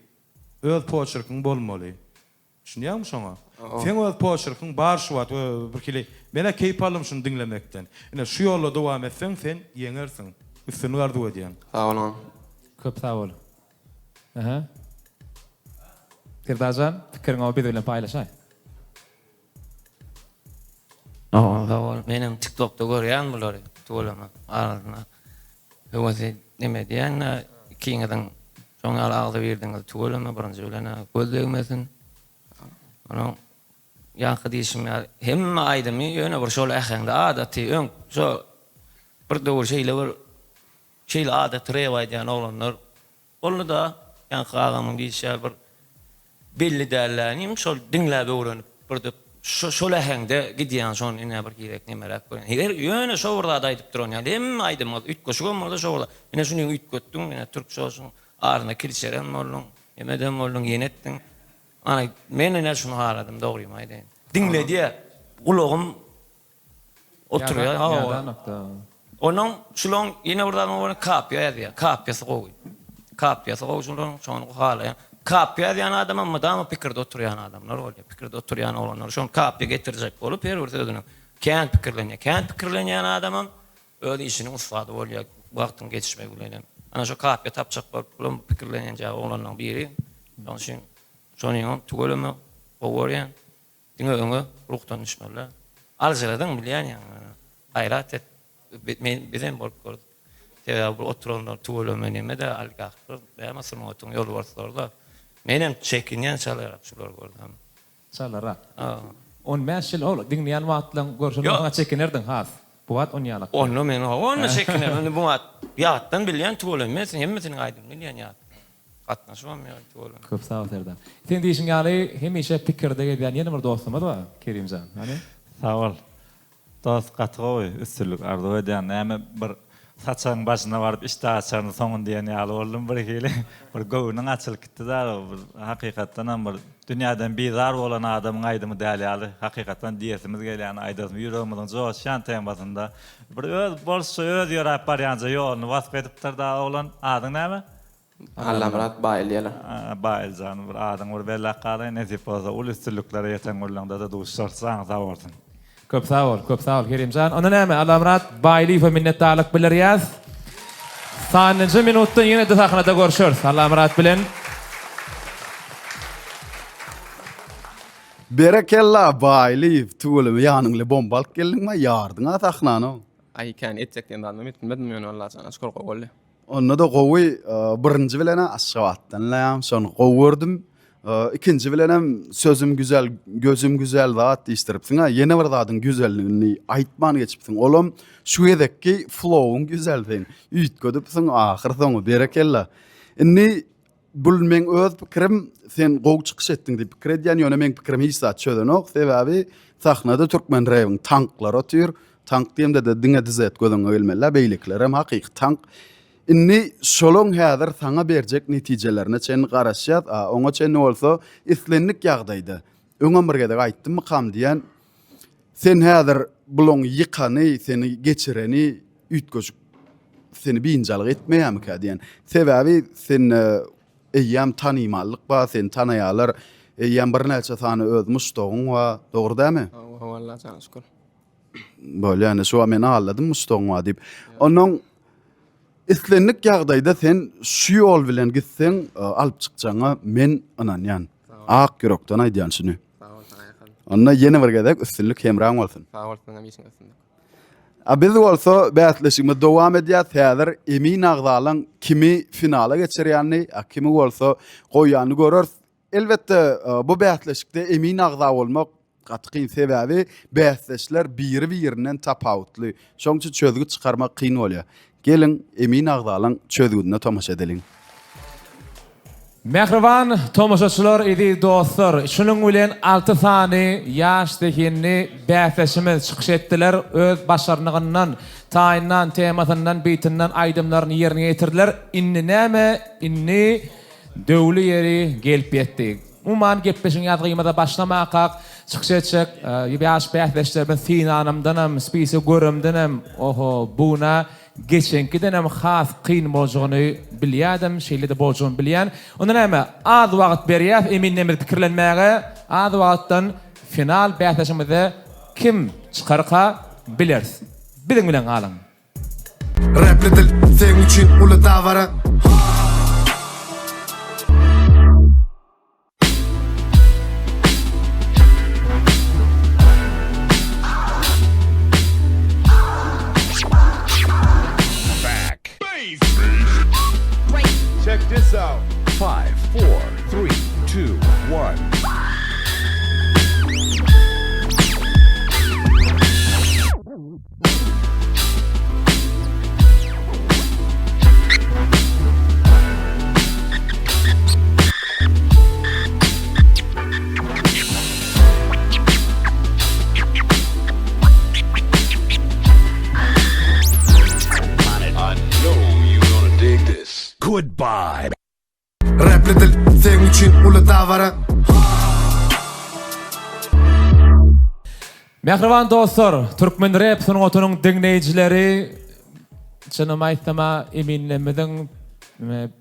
Öz poçerkiň bolmaly. Düşünýäňmi şoňa? Seň öz poçerkiň bar şu wagt birhili menä keýp aldym şuny diňlemekden. Ine şu ýolda dowam etseň sen ýeňersiň. Üstünlik arzuw edýän. Sag boluň. Köp sag bol. Aha. Serdarjan, pikiriňi biz bilen paýlaşaý. Sag bol. Menem tiktokda görýän bulary tüweleme arasynda höwes neme edýän ikiňiziň şoň ýaly agzybirdiňiz tüweleme birinji bilen göz degmesin. Onuň ýaňky diýşim ýaly hemme aýdymy ýöne bir şol äheňde adaty öň şo bir döwür şeýle bir şeýle adaty rep aýdýan oglanlar Boldy-da, ýaňky agamyň diýşi ýaly bir belli dällänim şol diňläp öwrenip birde şo şol äheňde gidýän şony ine bir gezek nemeräk görýän. Her ýöne şo bir zady aýdyp duran ýaly hemme aýdymyňyz üýtgeşigem bolsa şo bir zat. Ine şuny üýtgetdiň ine türkçe şuň aryna kilçerem bolduň, nemedem bolduň ýene etdiň. Ana men ine şuny haladym dogrymy aýdaýyn. Diňledýä gulagym Oturýar. Hawa. Onuň şulaň ýene bir zadyň bar, kapýa ýazýar. Kapýasy gowy. Kapýasy gowy şulaň, şony halaýan. Kapýa ýazýan adamam mydama pikirde oturýan adamlar bolýar. Pikirde oturýan oglanlar. Şony kapýa getirjek bolup her bir sözüni kän pikirlenýär. Kän pikirlenýän adamam öz işiniň ussady bolýar wagtyň geçmegi bilenem. Ana şo kapýa tapjak bolup bulam pikirlenýän oglanlaryň biri. Şonuň üçin şonyňam tüweleme gowy görýän. Diňe öňe ruhdan düşmeliler. Aljyradyň bilýän ýaňy. Gaýrat et. Men bizem bolup gördük. Sebäbi bu oturanlar tüweleme neme-de oligarhlar, näme sungatyň ýolbarslary-da. Menem çekinýän çalarak şulary görsem. Çalarak. On bäş ýyl ol diňleýän wagtlaň görşen bolsaň çekinerdiň has. Bu wagt on ýalak. Onda men hawa onda çekinerin. Indi bu wagt ýatdan bilýän tüweleme men hemmesiniň aýdymyny bilýän ýatdan. Gatnaşybam ýör tüweleme. Köp sag bol Serdar. Seň diýşiň ýaly hemişe pikirde gezýän ýene bir dostumyz bar Kerimjan. Hany? Sag bol. Dost gaty gowy üstünlik arzuw edýän näme bir saçagyň başyna baryp işdä açaryny soňun diýen ýaly boldum birhili bir göwnüň açylyp gitdi da bir hakykatdanam bir dünýäden bizar bolan adamyň aýdymy däl ýaly hakykatdan diýesimiz gelýän aýdasymyz ýüregimiziň joşýan temasynda bir öz bolşy öz ýöräp barýanja ýoluny wasp edipdir da oglan adyň näme? Allamyrat Baýly ýaly. Baýlyjan bir adyňy bir belläp galaýyn nesip bolsa uly üstünliklere ýeten günleňdede duşarys janyň sag bolsun. Köp sag bol, köp sag bol Kerimjan. Onda näme Allamyrat Baýlyýewe minnetdarlyk bildirýäs. Sanlyja minutdan ýene-de sahnada görşeris Allamyrat bilen. Berekella Baýlyýew tüweleme ýanyň ile bomba alyp geldiňmi ýardyňa sahnany. Aý kän etjek diýen zadymam etip bilmedim ýöne Allajana şükür gowy boldy. Onda-da gowy birinji bilen-ä Aşgabatdan laýam şony gowy gördüm. Ikinji bilenem sözüm güzel, gözüm güzel zat diýişdiripsiň-ä. Ýene bir zadyň güzelligini aýtman geçipsiň. Olam şu gezekki flowyň güzel seň. Üýtgedipsiň ahyr soňy berekella. Indi Bul meň öz pikirim, sen gowy çykyş etdiň diýip pikir edýän, ýöne meň pikirim hiç zat çözenok, sebäbi sahnada türkmen rebiň tanklary otyr, tank diýemde-de diňe DZ göz öňüňe gelmeli-dä, beýlekilerem hakyky tank. Indi şolaň häzir saňa berjek netijelerine çenli garaşýas, a oňa çenli bolsa islendik ýagdaýda, öňem bir gezek aýtdymmykam diýýän, Sen häzir bulaň ýykany, seni geçireni üýtgeşik seni biynjalyk etmeýärmikä diýen. Sebäbi sende eýýäm tanymallyk bar, seni tanaýarlar. Eýýäm birnäçe sany öz muşdagyň bar. Dogry dälmi? Hawa, hawa, Alla jana şükür. Bolýa, indi şu wagt men aldadym muşdagyň bar diýip. Onnoň islendik ýagdaýda sen şu ýol bilen gitseň, alyp çykjagyňa men ynanýan. Ak ýürekden aýdýan şuny. Sag bol saňa ýakan. Onda ýene bir gezek üstünlik hemraň bolsun. Sag bol siziňem işiňizde üstünlik. A biz bolsa bäsleşigimizi dowam edýäs. Häzir emin agzalaň kimi finala geçirýänini, a kimi bolsa goýýanyny göreris. Elbetde bu bäsleşikde emin agza bolmak gaty kyn. Sebäbi bäsdeşler biri-birinden tapawutly. Şoň üçin çözgüt çykarmak kyn bolýar. Geliň, emin agzalaň çözgüdine tomaşa edeliň. Mähriban tomaşaçylar, eziz dostlar, şunuň bilen alty sany ýaş zehinli bäsdeşimiz çykyş etdiler, öz başarnygyndan, taýyndan temasyndan, bitinden aýdymlaryny ýerine ýetirdiler. Indi näme, indi döwli ýeri gelip ýetdi. Umuman, gepleşigiň ýazgymyza başlamakak, çykyş etjek ýaş bäsdeşlerimizi synanymdanam, spisigi göremdenem, oho, bu-na Geçenkidenem has kyn boljagyny bilýädim, şeýle-de boljagyny bilýän. Onda näme, az wagt berýäs eminlerimizi pikirlenmäge, az wagtdan final bäsleşigimizde kim çykarka bileris. Biziň bilen galyň! Rapli dil seň üçin uly dabara. Check this out. 5, 4, 3, 2, 1. Goodbye. Rapli dil seň üçin uly dabara. Mähriban dostlar, türkmen rep sungatynyň diňleýjileri, çynymy aýtsam-a eminlerimiziň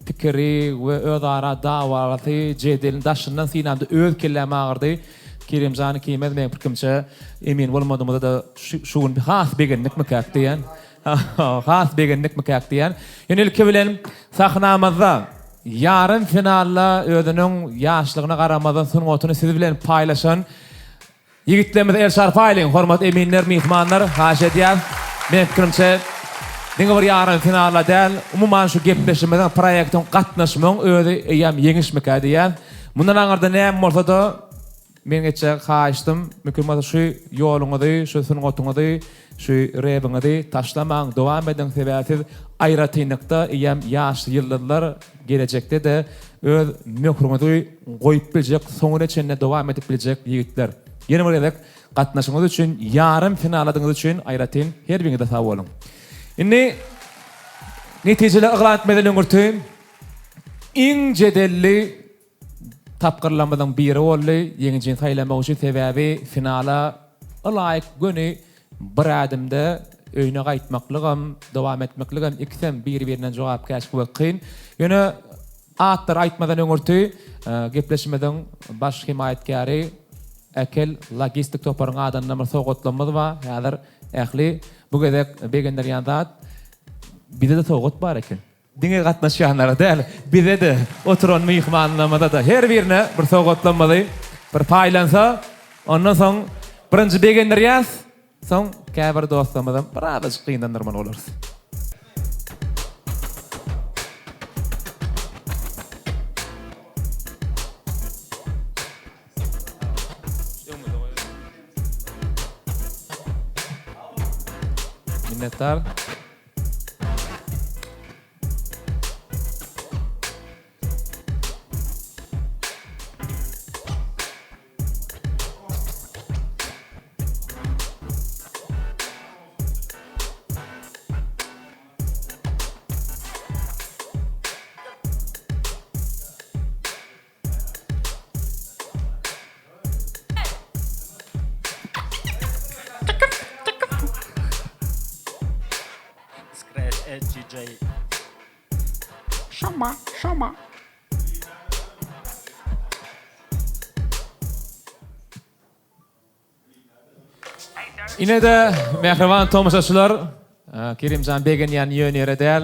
pikiri we özara dawalasy, jedelini daşyndan synamda öz kelläm agyrdy. Kerimjan ikimiz meň pikirimçe emin bolmadygymyzda-da şu gün has begendikmikäk diýýän. Has begendikmikäk diýýän. Ýöne ilki bilen sahnamyzda ýarym finalda özüniň ýaşlygyna garamazdan sungatyny siz bilen paýlaşan ýigitlerimize el çarpaýlyň, hormatly eminler, myhmanlar, haýyş edýän. Meniň pikirimçe, diňe bir ýarym finalda däl, umuman şu gepleşigimiziň, proýektiň gatnaşmagyň özi eýýäm ýeňişmikä diýýän. Mundan aňyrda näme bolsa-da. Meň etjek haýyştym, mümkin bolsa şu ýoluňyzy, şu sungatyňyzy, şu rebiňizi taşlamaň, dowam ediň, sebäbi siz aýratynlykda eýýäm ýaş ýyldyzlar, gelejekde-de öz möhrüňizi goýup biljek, soňuna çenli dowam edip biljek ýigitler. Ýene bir gezek gatnaşygyňyz üçin, ýarym finaladyňyz üçin aýratyn her biriňize sag boluň. Indi netijeleri yglan etmezden öňürti iň jedelli tapgyrlarymyzyň biri boldy ýeňijini saýlamak üçin, sebäbi finala ylaýyk göni bir ädimde öýüne gaýtmaklygam, dowam etmekligem ikisem biri-birinden jogapkärçilik we kyn. Ýöne atlary aýtmadan öňürti gepleşimiziň baş hemaýatkäri Äkel logistik toparyň adyndan bir sowgatlarymyz bar. Häzir ähli bu gezek begendirýän zat bize-de sowgat bar eken. Diňe gatnaşýanlara däl, bize-de, oturan myhmanlarymyza-da her birine bir sowgatlarymyzy bir paýlansa, ondan soň birinji begendirýäs, soň käbir dostlarymyzam birazajyk gynandyrmaly bolarys. Minnetdar. Scratch HGJ. Şama, şama. Ine-de, mähriban tomaşaçylar, Kerimjan begenýän ýöne ýere däl.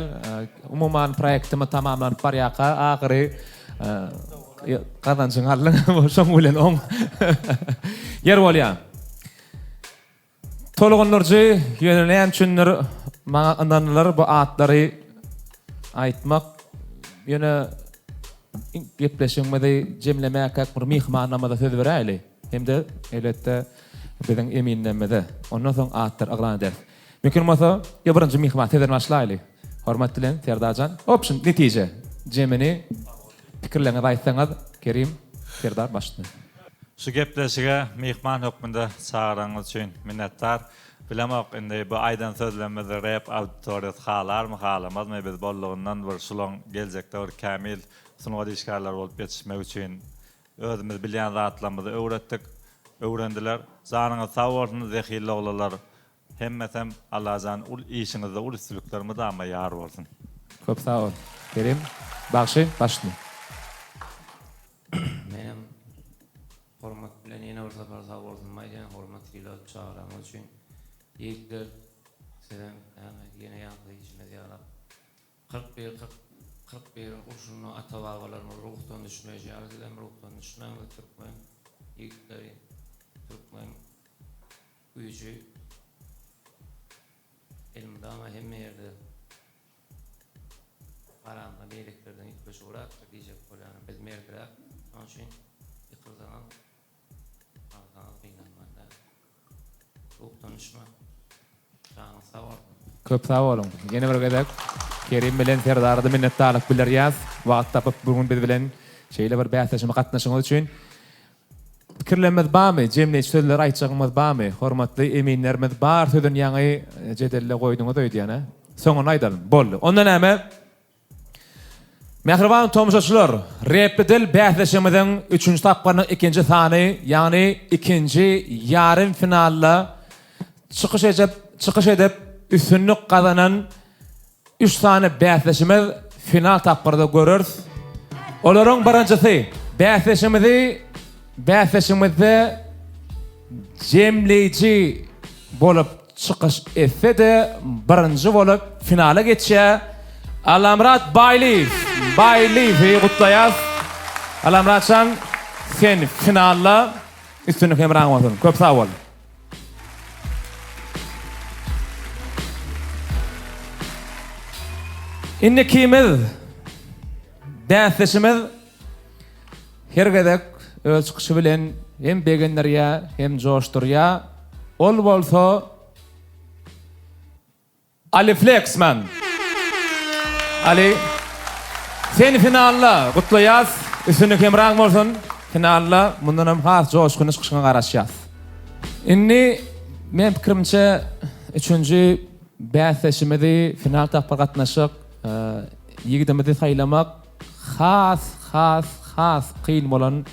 Umuman, proýektimiz tamamlanyp barýarka, ahyry gazanjyňy aldyň, şoň bilen oň ýer bolýar. Tolgundyryjy, ýöne näme üçindir maňa ynandylar bu atlary aýtmak. Ýöne gepleşigimizi jemlemäkäk bir myhmanlarymyza söz beräýeli. Hem-de, elbetde, biziň eminlerimize. Ondan soň atlary yglan ederis. Mümkin bolsa, ýa birinji myhman sizden başlaýly. Hormat bilen, Serdarjan. Opşum, netije, jemini pikirleriňizi aýtsaňyz, Kerim, Serdar başlasyn. Şu gepleşige myhman hökmünde çagyranyňyz üçin minnetdar. Bilemok indi bu aýdan sözlerimizi rep auditoriýasy halarmy halamazmy biz bollugyndan bir şulaň geljekde bir kämil sungat işgärleri bolup ýetişmegi üçin Özümiz bilýän zatlarymyzy öwretdik. Öwrendiler. Janyňyz sag bolsun zehilli oglanlar. Hemmesem Allajan ul işiňizde uly üstülikler mydama ýar bolsun. Köp sag bol. Kerim bagşy başly. Menem hormat bilen ýene bir sapar sag bolsun aýdýan hormat sylag çagyranyňyz üçin. Ýigitler sizem näme ýene ýaňky diýşimiz ýalak 41 40 41-iň urşunda ata-babalarymyz ruhdan düşmeýşi ýaly sizem ruhdan düşmäň biz türkmen ýigitleri türkmen güýji elmydama hemme ýerde garanda beýlekilerden üýtgeşigräkdir diýjek bolýaryn biz merdräk şonuň üçin ýykylsaňam Galsaňyz gynanman däl. Ruhdan düşmäň. Janyňyz sag bolsun. Köp sag boluň. Ýene bir gezek Kerim bilen Serdara-da minnetdarlyk bildirýäs. Wagt tapyp bu gün biz bilen şeýle bir bäsleşime gatnaşygyňyz üçin. Pikirlerimiz barmy? Jemleýji sözler aýtjagyňyz barmy? Hormatly eminlerimiz bar sözüni ýaňy jedelde goýduňyz öýdýän, hä? Soňuny aýdalyň. Boldy. Onda näme? Mähriban tomaşaçylar, Repli dil bäsleşigimiziň üçünji tapgyrynyň ikinji sany, ýagny ikinji ýarym finalda çykyş edip, çykyş edip üstünlik gazanan üç sany bäsdeşimiz final tapgyrda göreris. Olaryň birinjisi bäsdeşimizi bäsleşigimizde jemleýji bolup çykyş etse-de, birinji bolup finala geçýär. Allamyrat Baýlyýew, Baýlyýewi gutlaýas. Allamyrat jan, sen finalda üstünlik hemraň bolsun. Köp sag bol. Indikimiz bäsdeşimiz Her gezek öz çykyşy bilen. hem begendirýär, hem joşdurýar. Ol bolsa Ali Fleksman. Ali, seni finalda gutlaýas. Üstünlik hemraň bolsun. Finalda mundan hem has joşgunly çykyşyňa garaşýas. Indi men pikirimçe üçünji bäsdeşimizi final tapgyra gatnaşjak ýigidimizi saýlamak has has has kyn bolan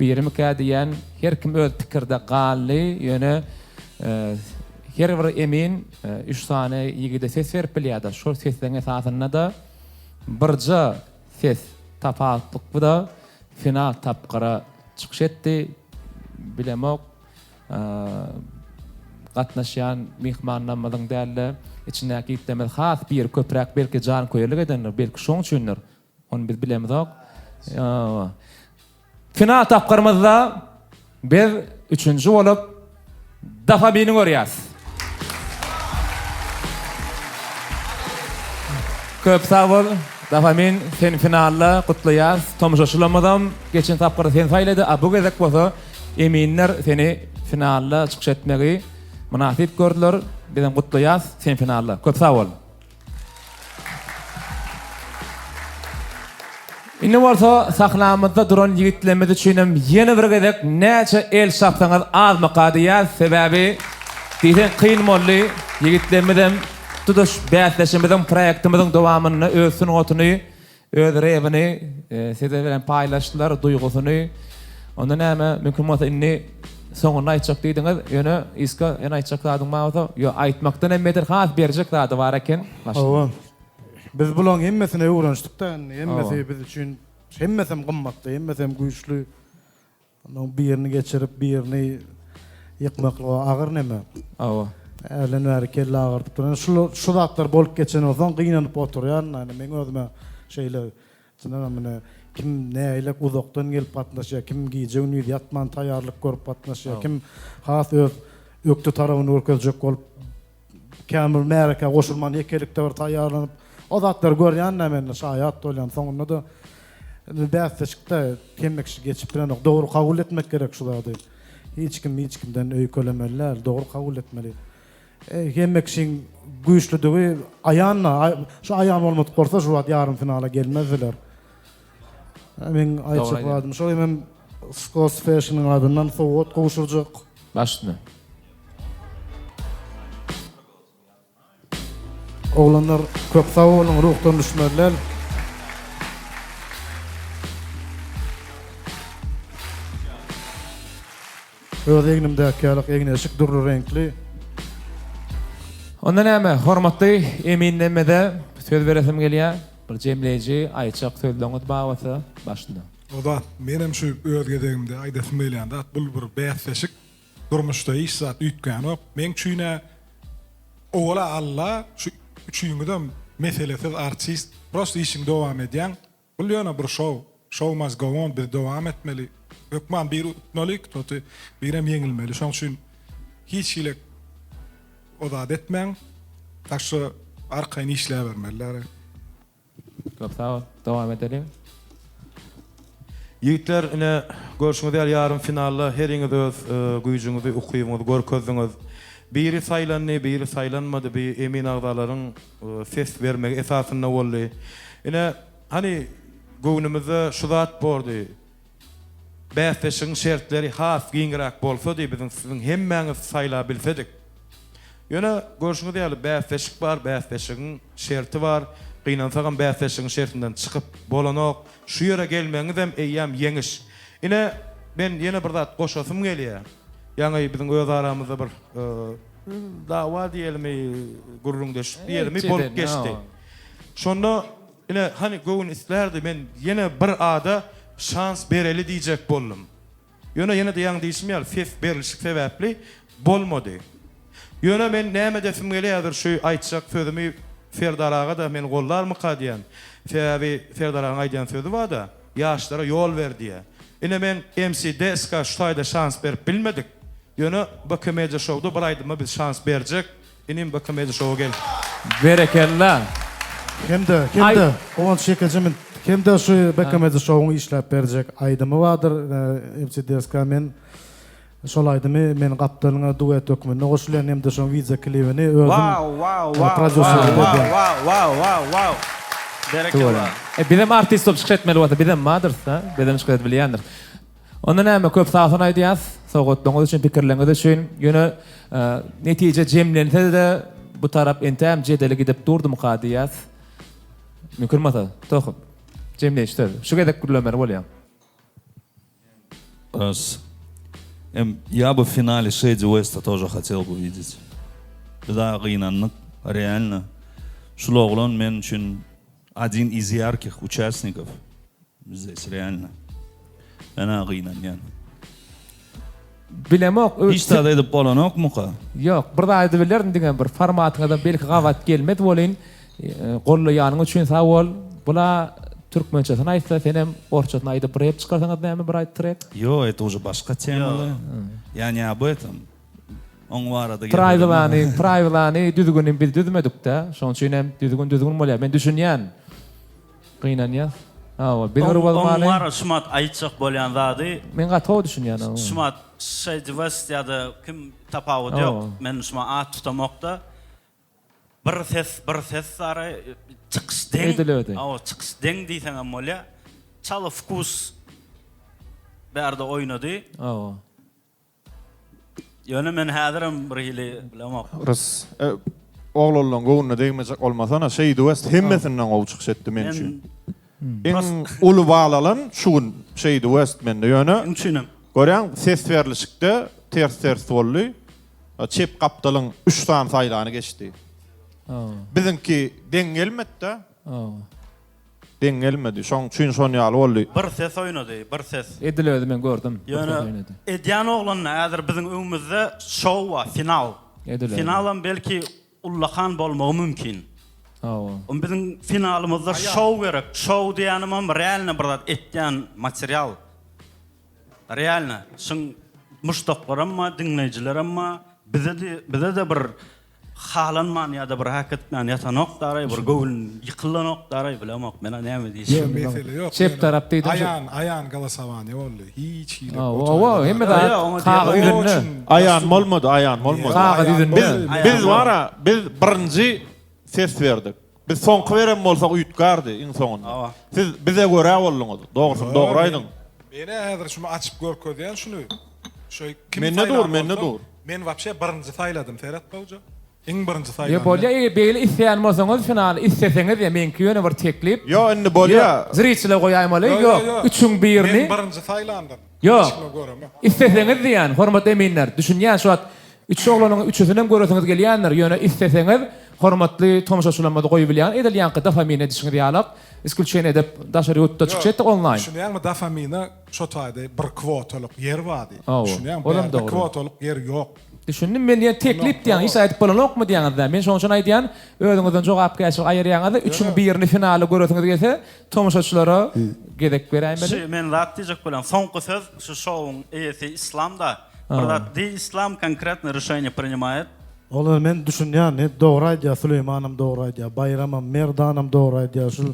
Birimikä diýýän, her kim öz pikirde galdy, ýöne her bir emin üç sany ýigide ses berip bilýärdi. Şol sesleriň esasynda-da birje ses tapawutlykda final tapgyra çykyş etdi. Bilemok, gatnaşýan myhmanlarymyzyň däl-de, içindäki ýigitlerimiz has biri köpräk belki janköýerlik edendir, belki şoň üçindir. Ony biz bilemizok. Final tapgyrymyzda biz üçünji bolup Dafamini görýäs. Köp sag bol, Dafamin, seni finalda gutlaýas. Tomaşaçylarymyzam geçen tapgyrda seni saýlady, a bu gezek bolsa eminler seni finalda çykyş etmegi mynasyp gördüler. Bizem gutlaýas seni finalda. Köp sag bol. Indi bolsa sahnamyzda duran ýigitlerimiz üçinem ýene bir gezek näçe el çapsaňyz azmyka diýýäs. Sebäbi diýseň kyn boldy. Ýigitlerimizem tutuş bäsleşigimiziň, proýektimiziň dowamynda öz sungatyny, öz rebini size bilen paýlaşdylar, duýgusyny. Onda näme, mümkin bolsa indi soňunda aýtjak diýdiňiz, ýöne Iska ýene aýtjak zadyň bar bolsa, ýok aýtmakdan hem beter has berjek zady bar eken. Hawa. Biz bulaň hemmesine öwrenişdik-dä indi. Hemmesi biz üçin hemmesem gymmatly, hemmesem güýçli. Onuň birini geçirip, birini ýykmaklygy agyr neme. Hawa. Ärden bäri kelle agyrdyp duran. Şu şu zatlar bolup geçen bolsaň gynanyp oturýan. Ýani meň özüme şeýle çyndanam mine kim nägile uzakdan gelip gatnaşýar, kim gije-gündiz ýatman taýýarlyk görüp gatnaşýar, kim has öz ökde tarabyny görkezjek bolup Kän bir märekä goşulman ýekelikde bir taýýarlanyp, o zatlary görýän-dä men-de, şaýat bolýan. Soňunda-da indi bäsleşikde hemme kişi geçip bilenok. Dogry kabul etmek gerek şu zady. Hiç kim hiç kimden öýkelemeli däl, dogry kabul etmeli. Hemme kişiň güýçlüdigi aýan-da. Şu aýan bolmadyk bolsa şu wagt ýarym finala gelmezdiler. Meň aýtjak zadym şol. Hemem Skos Fashion-yň adyndan sowgat gowşurjak. Baş üstüne. Oglanlar köp sag boluň ruhdan düşmeli däl. Öz egnimdäki ýalyk egin-eşik dürli reňkli. Onda näme, hormatly eminlerimize söz beresim gelýär. Bir jemleýji aýtjak sözleriňiz bar bolsa başynda. Ozat, menem şu öz gezegimde aýdasym gelýän zat bul bir bäsleşik. Durmuşda hiç zat üýtgänok. Meň üçin-ä owal-a Alla şu üçüňizem meselesiz artist. Prosta işiňi dowam edýäň. Bul ýöne bir şou. Show must go on biz dowam etmeli. Hökman biri utmaly, kto-to birem ýeňilmeli. Şoň üçin hiç hili o zat etmäň. Tak şo arkaýyn işläbermeliler. Köp sag bol. Dowam edeliň. Ýigitler ine görşüňiz ýaly ýarym finalda heriňiz öz güýjüňizi ukybyňyzy görkezdiňiz. Biri saýlandy biri saýlanmady bi emin agzalaryň ses bermegi esasynda boldy. Ine hany göwnümizde şu zat bordy. Bäsleşigiň şertleri has giňräk bolsady biziň siziň hemmäňiz saýlabilsedik. Ýöne görşüňiz ýaly bäsleşik bar, bäsleşigiň şerti bar. Gynansagam bäsleşigiň şertinden çykyp bolanok. Şu ýere gelmegiňizem eýýäm ýeňiş. Ine, men ýene bir zat goşasym gelýär. Ýaňy biziň öz aramyzda bir dawa diýelimi, gürrüňdeşlik diýelimi bolup geçdi. Şonda ine, hany göwün islärdi, men ýene bir ada şans bereli diýjek boldum. Ýöne ýene-de ýaňy diýşim ýaly ses berlişik sebäpli bolmady. Ýöne men näme edesim gelýär häzir şu aýtjak sözümi Serdar aga-da meni goldarmyka diýýän. Sebäbi Serdar agaň aýdýan sözi bar-da, ýaşlara ýol ber diýýär. Ine men MC Deska şu taýda şans berip bilmedik. Ýöne BK Media Show-da bir aýdyma biz şans berjek. Inim BK Media Show-a gel. Berekella. Hem-de, hem-de, Guwanç ýekeje minut. Hem-de şu BK Media Show-yň işläp berjek aýdymy bardyr. MC Deska men. Şol aýdymy men gapdalyňa duet hökmünde goşulýan hem-de şoň wideo klibini özüm Wow wow wow prodýuserlik wow edýän. wow wow wow wow Berekella. E bizem artist bolup çykyş etmeli bolsa bizem bardyrys-da, bizem çykyş edip bilýändiris. Onda näme köp sagbolsun aýdýas sowgatlaryňyz üçin pikirleriňiz üçin. Ýöne netije jemlense-de bu tarap entäm jedeli gidip durdumyka diýýäs. Mümkin bolsa Tohum jemleýji söz. Şu gezek gürlemeli bolýaň. Ras. Em ya бы в финале Шейди Уэста тоже хотел бы видеть. Biz-ä gynandyk, реально. Şul oglan men üçin один из ярких участников здесь, реально. Men-ä gynanýan. Bilemok. Hiç zat edip bolanokmyka? Ýok, bir zat aýdyp bilerin diňe bir formatyňyzam belki gabat gelmez welin gollaýanyň üçin sag bol. Bula türkmençesini aýtsa senem orsçasyny aýdyp rep çykarsaňyz näme bir aýt trek. Ýo это уже başga temaly. Ýa ne об этом. Oň barada gep Prawilany, prawilany düzgüni biz düzmedikdä. Şoň üçin hem düzgün düzgün bolýar. Men düşünýän. Gynanýas. Hawa, biz bir bolmaly. Oň bar şumat aýtjak bolýan zady. Men gaty gowy düşünýän oňa. Şumat Shady West ýa-da kim tapawudy ýok. Men şuma at tutamokda. Bir ses, bir ses sary çykyş deň. Edil özi. Hawa, çykyş deň diýseňem bolýar. Çala wkus bärde oýnady. Hawa. Ýöne men häzirem bir hili bilemok. Rys. Oglanlaň göwnüne degmejek bolmasana, Şeýdi West hemmesinden gowy çykyş etdi men üçin. Iň uly bal alan şu gün Şeýdi West mende ýöne. Üçinem. Görýäň ses berlişikde ters ters boldy. Çep gapdalyň üç sany saýlany geçdi. Biziňki deň gelmedi-de. Deň gelmedi. Şoň üçin şon ýaly boldy. Bir ses oýnady, bir ses. Edil özi men gördüm. Bir ses Ýöne oýnady. edýän oglanda häzir biziň öňümizde şou bar, final. Edil özi. Finalam belki ullakan bolmagy mümkin. Hawa. Oň biziň finalymyzda şou gerek. Şou diýýänimem realno bir zat etýän material. Realno şuň muşdaklaram bar, diňleýjilerem bar. Bize-de bize-de bir Halanman ýa-da bir hak etmän ýatanok daraý bir göwün ýykylanok daraý bilemok menä näme diýişimi. Mesele ýok. Çep tarap diýdim. Aýan aýan golosowaniýa boldy. Hiç hili. Hawa hemme zat kagyz ýüzünde. Aýan bolmady aýan bolmady. Kagyz ýüzünde. Biz biz bara biz birinji ses berdik. Biz soňky beren bolsak üýtgärdi iň soňunda. Siz bize görä bolduňyz. Dogrusyny dogry aýdyň. Menä häzir şuny açyp görkezýän şuny. Şo kim Mende dur, mende dur. Men wapşe birinji saýladym seret gowja. Iň birinji Ýa saýlan. bolýa eger beýle isleýän bolsaňyz finaly isleseňiz ýa meňki ýöne bir teklip. Ýo indi bolýa. Zriçile goýaýmaly ýok üçüň birini. Men birinji saýlandym. Ýok. Isleseňiz diýýän hormatly eminler düşünýän şu wagt üç oglanyň üçüsinem göresiňiz gelýändir ýöne isleseňiz hormatly tomaşaçylarymyzy goýubilýäňiz edil ýaňky dofamine edişiňiz ýalak isklýuçeniýe edip daşary ýurtda çykyş etdik onlaýn. Düşünýäňmi dofamina şo taýda bir kwotalyk ýer bardy. Hawa. Düşünýäňmi Olam bärde dogry. kwotalyk ýer ýok. Düşündim men diýen teklip diýýäň hiç aýdyp bolanokmy diýýäňiz-dä men şonuň üçin aýdýan özüňizden jogapkärçilik aýyrýaňyz-da üçüň birini finala göresiňiz gelse tomaşaçylara gezek beräýmeli. Şu men zat diýjek bolýan soňky söz şu şowuň eýesi Islamda bir zat diý Islam konkretno rişeniýe prinimaýet. Olar men düşünýän he dogry aýdýar Süleýmanam dogry aýdýar Baýramam Merdanam dogry aýdýar şul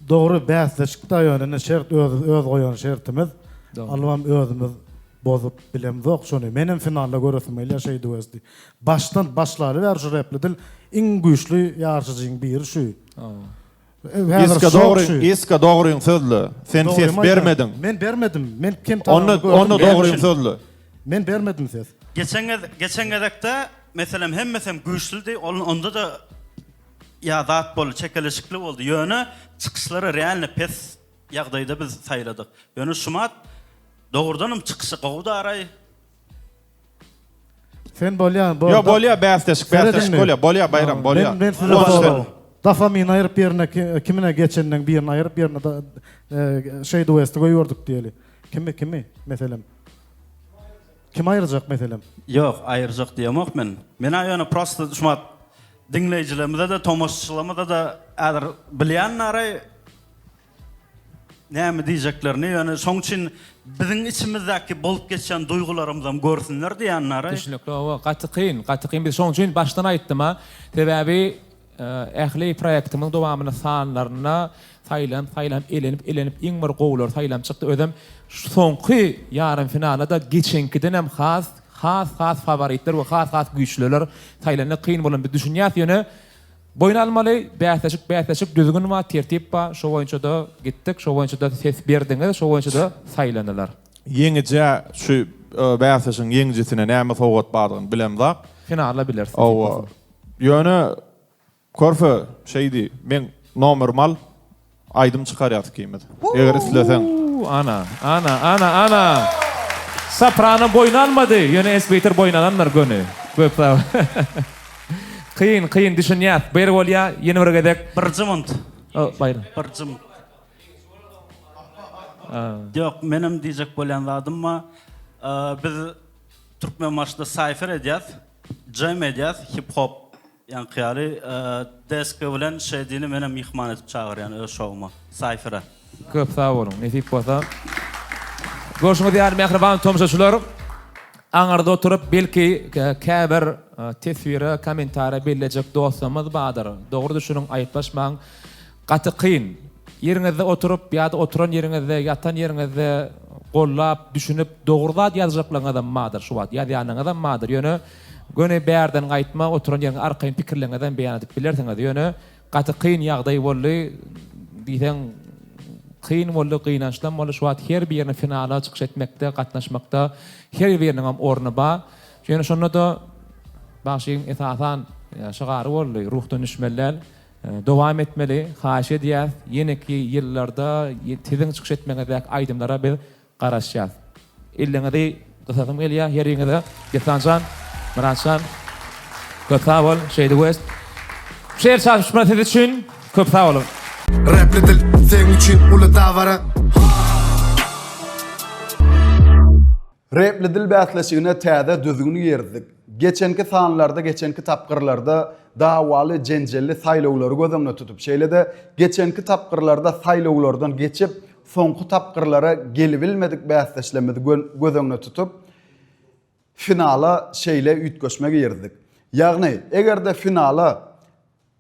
dogry bäsleşik da ýöne ine şert öz öz goýan şertimiz alybam özümiz bozup bilemzok şony menem finalda göresim gelýär şeýdip başdan başlaly bäri şu repli dil iň güýçli ýaryşyjyň biri şu Iska dogry, Iska dogryň sözle. Sen ses bermediň. Men bermedim. Men kem Onda onda dogryň sözle. Men bermedim ses. Geçen geçen gezekde meselem hemmesem güýçlüdi. Ol onda-da ýa zat boldy, çekeleşikli boldy. Ýöne çykyşlary realno pes ýagdaýda biz saýladyk. Ýöne şumat dogrudanam çykyşy gowy daraý. Sen bolýa. Ýo bolýa bäsleşik bäsleşik bolýa bolýa Baýram bolýa. Men size sorag. Dofamini aýyryp ýerine kimine geçenden birini aýyryp ýerine Shady Westi goýberdik diýeli. Kimi kimi meselem. Kimi aýyrjak meselem? Ýok aýyrjak diýemok men. Menä ýöne prosta şumat diňleýjilerimize-de tomaşaçylarymyza-da häzir bilýän naraý Näme diýjeklerini, ýöne şoň üçin biziň içimizdäki bolup geçýän duýgularymyzam görsünler diýýänleri. Düşnükli hawa, gaty kyn, gaty kyn biz şoň üçin başdan aýtdym-a. Sebäbi. ähli proýektimiziň dowamynda sanlarynda saýlanyp, saýlanyp, elenip, elenip iň bir gowulary saýlanyp çykdy. Özem şu soňky ýarym finalda-da geçenkidenem has, has, has faworitler we has, has güýçlüler saýlandy. Kyn bolan biz düşünýäs, ýöne Boýun almaly, bäsleşik bäsleşik, düzgün bar, tertip bar, şo boýunça-da gitdik, şo boýunça-da ses berdiňiz, şo boýunça-da saýlandylar. Ýeňijä şu bäsleşigiň ýeňijisine näme sowgat bardygyny bilemzak. Finalda bileris. Hawa. Ýöne körpe şeýdi, meň nomerimi al, Aýdym çykarýas ikimiz. Eger isleseň. Ana, ana, ana, ana. Soprano boýun almady, ýöne Esbiter boýun alandyr göni. Köp sag. Kyn, kyn düşünýäs. Bir bolýa, ýene bir gezek. Birji munt. Baýram. Birji munt. Ýok, menem diýjek bolýan zadym bar. Biz Türkmenbaşyda saýfer edýäs, jem edýäs, hip-hop Ýaňky ýaly Deska bilen Şedini menem myhman edip çagyrýan öz şowuma, saýfere. Köp sag boluň, nesip bolsa. Görşüňiz ýaly mähriban tomaşaçylar, aňyrda oturyp belki käbir teswire, kommentariýa bellejek dostlarymyz bardyr. Dogry düşüniň, aýyplaşmaň. Gaty kyn. Ýeriňizde oturyp ýa-da oturan ýeriňizde, ýatan ýeriňizde gollap, düşünip, dogry zat ýazjaklaryňyzam bardyr şu wagt, ýazýanyňyzam bardyr. Ýöne göni bärden gaýtma, oturan ýeriňizde arkaýyn pikirleriňizem beýan edip bilersiňiz. Ýöne gaty kyn ýagdaý boldy diýseň kyn boldy, gynançlam boldy. Şu wagt her birine finala çykyş etmekde, gatnaşmakda her biriniňem orny bar. Ýöne şonda-da bagşyň esasan şygary boldy, ruhdan düşmeli däl. Dowam etmeli haýyş edýäs ýeneki ýyllarda siziň çykyş etmegiňizdäki aýdymlara biz garaşýas. Elleňizi gysasym gelýär heriňize Dessanjan, Myratjan köp sag bol Şeýdi West. Şu el çarpyşma siz üçin köp sag boluň. Repli dil seň üçin uly dabara. Repli dil bäsleşigine täze düzgün girizdik. Geçenki sanlarda, geçenki tapgyrlarda dawaly, jenjelli saýlawlary göz öňünde tutup, şeýle-de geçenki tapgyrlarda saýlawlardan geçip, soňky tapgyrlara gelibilmedik bäsdeşlerimizi göz öňünde tutup, finala şeýle üýtgeşme girizdik. Ýagny, eger-de finala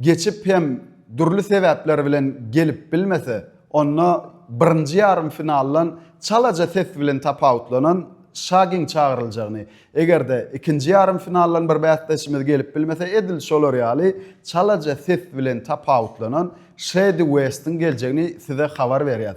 geçip hem dürli sebäpler bilen gelip bilmese, onda birinji ýarym finaldan çalaja ses bilen tapawutlanan Şagin çagyryljagyny, eger-de ikinji ýarym finaldan bir bäsdeşimiz gelip bilmese, edil şolar ýaly çalaja ses bilen tapawutlanan Şedi Westiň geljegini size habar berýäs.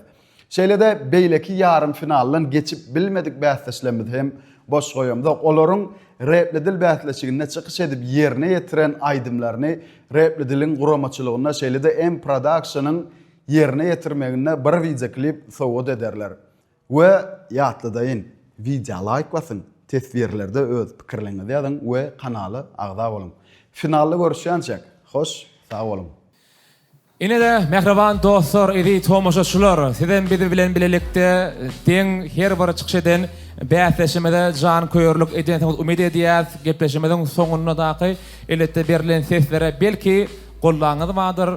Şeýle-de beýleki ýarym finaldan geçip bilmedik bäsdeşlerimizi hem boş goýamzok. Olaryň Repli dil bäsleşiginde çykyş edip ýerine ýetiren aýdymlaryny Repli diliň guramaçylygynda şeýle-de M Production-yň ýerine ýetirmeginde bir wideoklip sowgat ederler. We ýatladaýyn, wideo laýk basyň, teswirlerde öz pikirleriňizi ýazyň we kanala agza boluň. Finalda görüşýänçäk, hoş sag boluň! Ine-de, mähriban dostlar, eziz tomaşaçylar, sizem biz bilen bilelikde deň her bir çykyş eden bäsdeşimize janköýerlik edensiňiz umyt edýäs. Gepleşigimiziň soňundadaky elbetde berlen seslere belki gollanyňyz bardyr,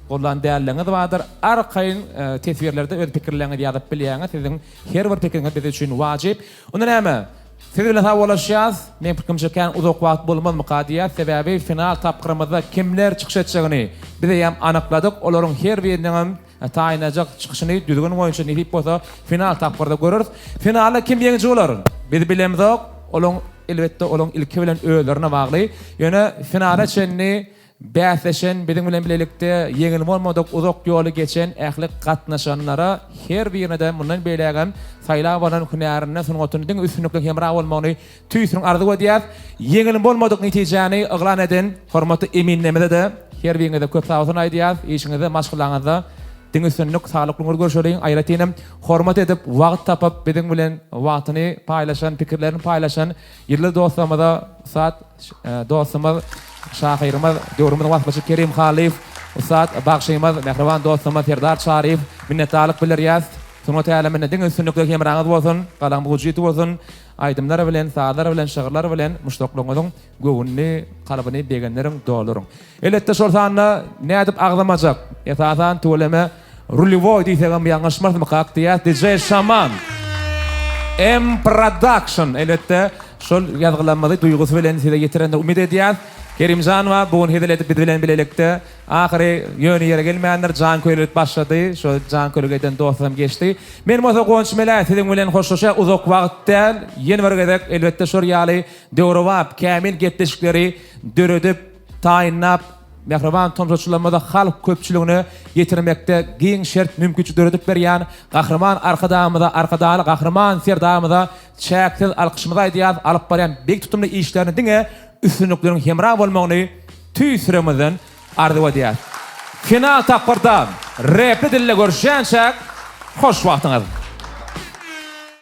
gollan dälligiňiz bardyr. Arkaýyn teswirlerde öz pikirleriňizi ýazyp bilýäňiz. Siziň her bir pikiriňiz biz üçin wajyp. Onda näme? Siz bilen sagbollaşýas. Meň pikirimçe kän uzak wagt bolmazmyka diýýäs. Sebäbi final tapgyrymyzda kimler çykyş etjegini biz eýýäm anykladyk. Olaryň her biriniňem taýynlajak çykyşyny düzgün boýunça nesip bolsa final tapgyrda göreris. Finalda kim ýeňiji bolar? Biz bilemzok. Olaň elbetde olaň ilki bilen özlerine bagly. Ýöne finala çenli Bäsleşen, biziň bilen bilelikde ýeňil bolmadyk uzak ýoly geçen ähli gatnaşanlara her birine-de mundan beýlägem saýlap alan hünärinde, sungatynda diňe üstünlikli hemra bolmagyny tüýs ýürekden arzuw edýäs. Ýeňil bolmadyk netijäni yglan eden hormatly eminlerimize-de her biriňize köp sagbolsun aýdýas. Işiňizde, maşgalaňyzda diňe üstünlik, saglyk bilen görşeliň. Aýratynam hormat edip, wagt tapyp biziň bilen wagtyny paýlaşan, pikirlerini paýlaşan Ýyldyz dostlarymyza ussat dostumyz, şahyrymyz, döwrümiziň waspçy Kerim Hallyýew, ussat bagşymyz, mähriban dostumyz Serdar Çaryýew minnetdarlyk bildirýäs. Sungat äleminde diňe üstünlikler hemraňyz bolsun, galamyň ujy ýiti bolsun, aýdymlar bilen, sazlar bilen, şygyrlar bilen muşdaklaryňyzyň göwnüni, kalbyny begendiriň, dolduryň. Elbetde şol sanda nädip agzamajak, esasan tüweleme Rulewoý diýsegem ýalňyşmarysmykak diýýäs DJ Şaman M Production elbetde şol ýazgylarymyzy duýgusy bilen size ýetirendir umyt edýäs. Kerimjan bar, bu gün hezil edip biz bilen bilelikde. Ahyry ýöne ýere gelmändir, janköýerlik başlady. Şo janköýerlik eden dostam geçdi. Men bolsa Guwanç Meläýew siziň bilen hoşlaşýar. Uzak wagt däl, ýene bir gezek elbetde şol ýaly döwrebap, kämil gepleşikleri döredip, taýynlap, mähriban tomaşaçylarymyza halk köpçüligine ýetirmekde giň şert mümkinçilik döredip berýän Gahryman Arkadagymyza, Arkadagly Gahryman Serdarymyza çäksiz alkyşymyzy aýdýarys, alyp barýan beýik tutumly işlerinde diňe üstünlikleriň hemra bolmagyny tüýs ýüregimizden arzuw edýäris. Final tapgyrda repli dilde görüşýänçäk, hoş wagtyňyz!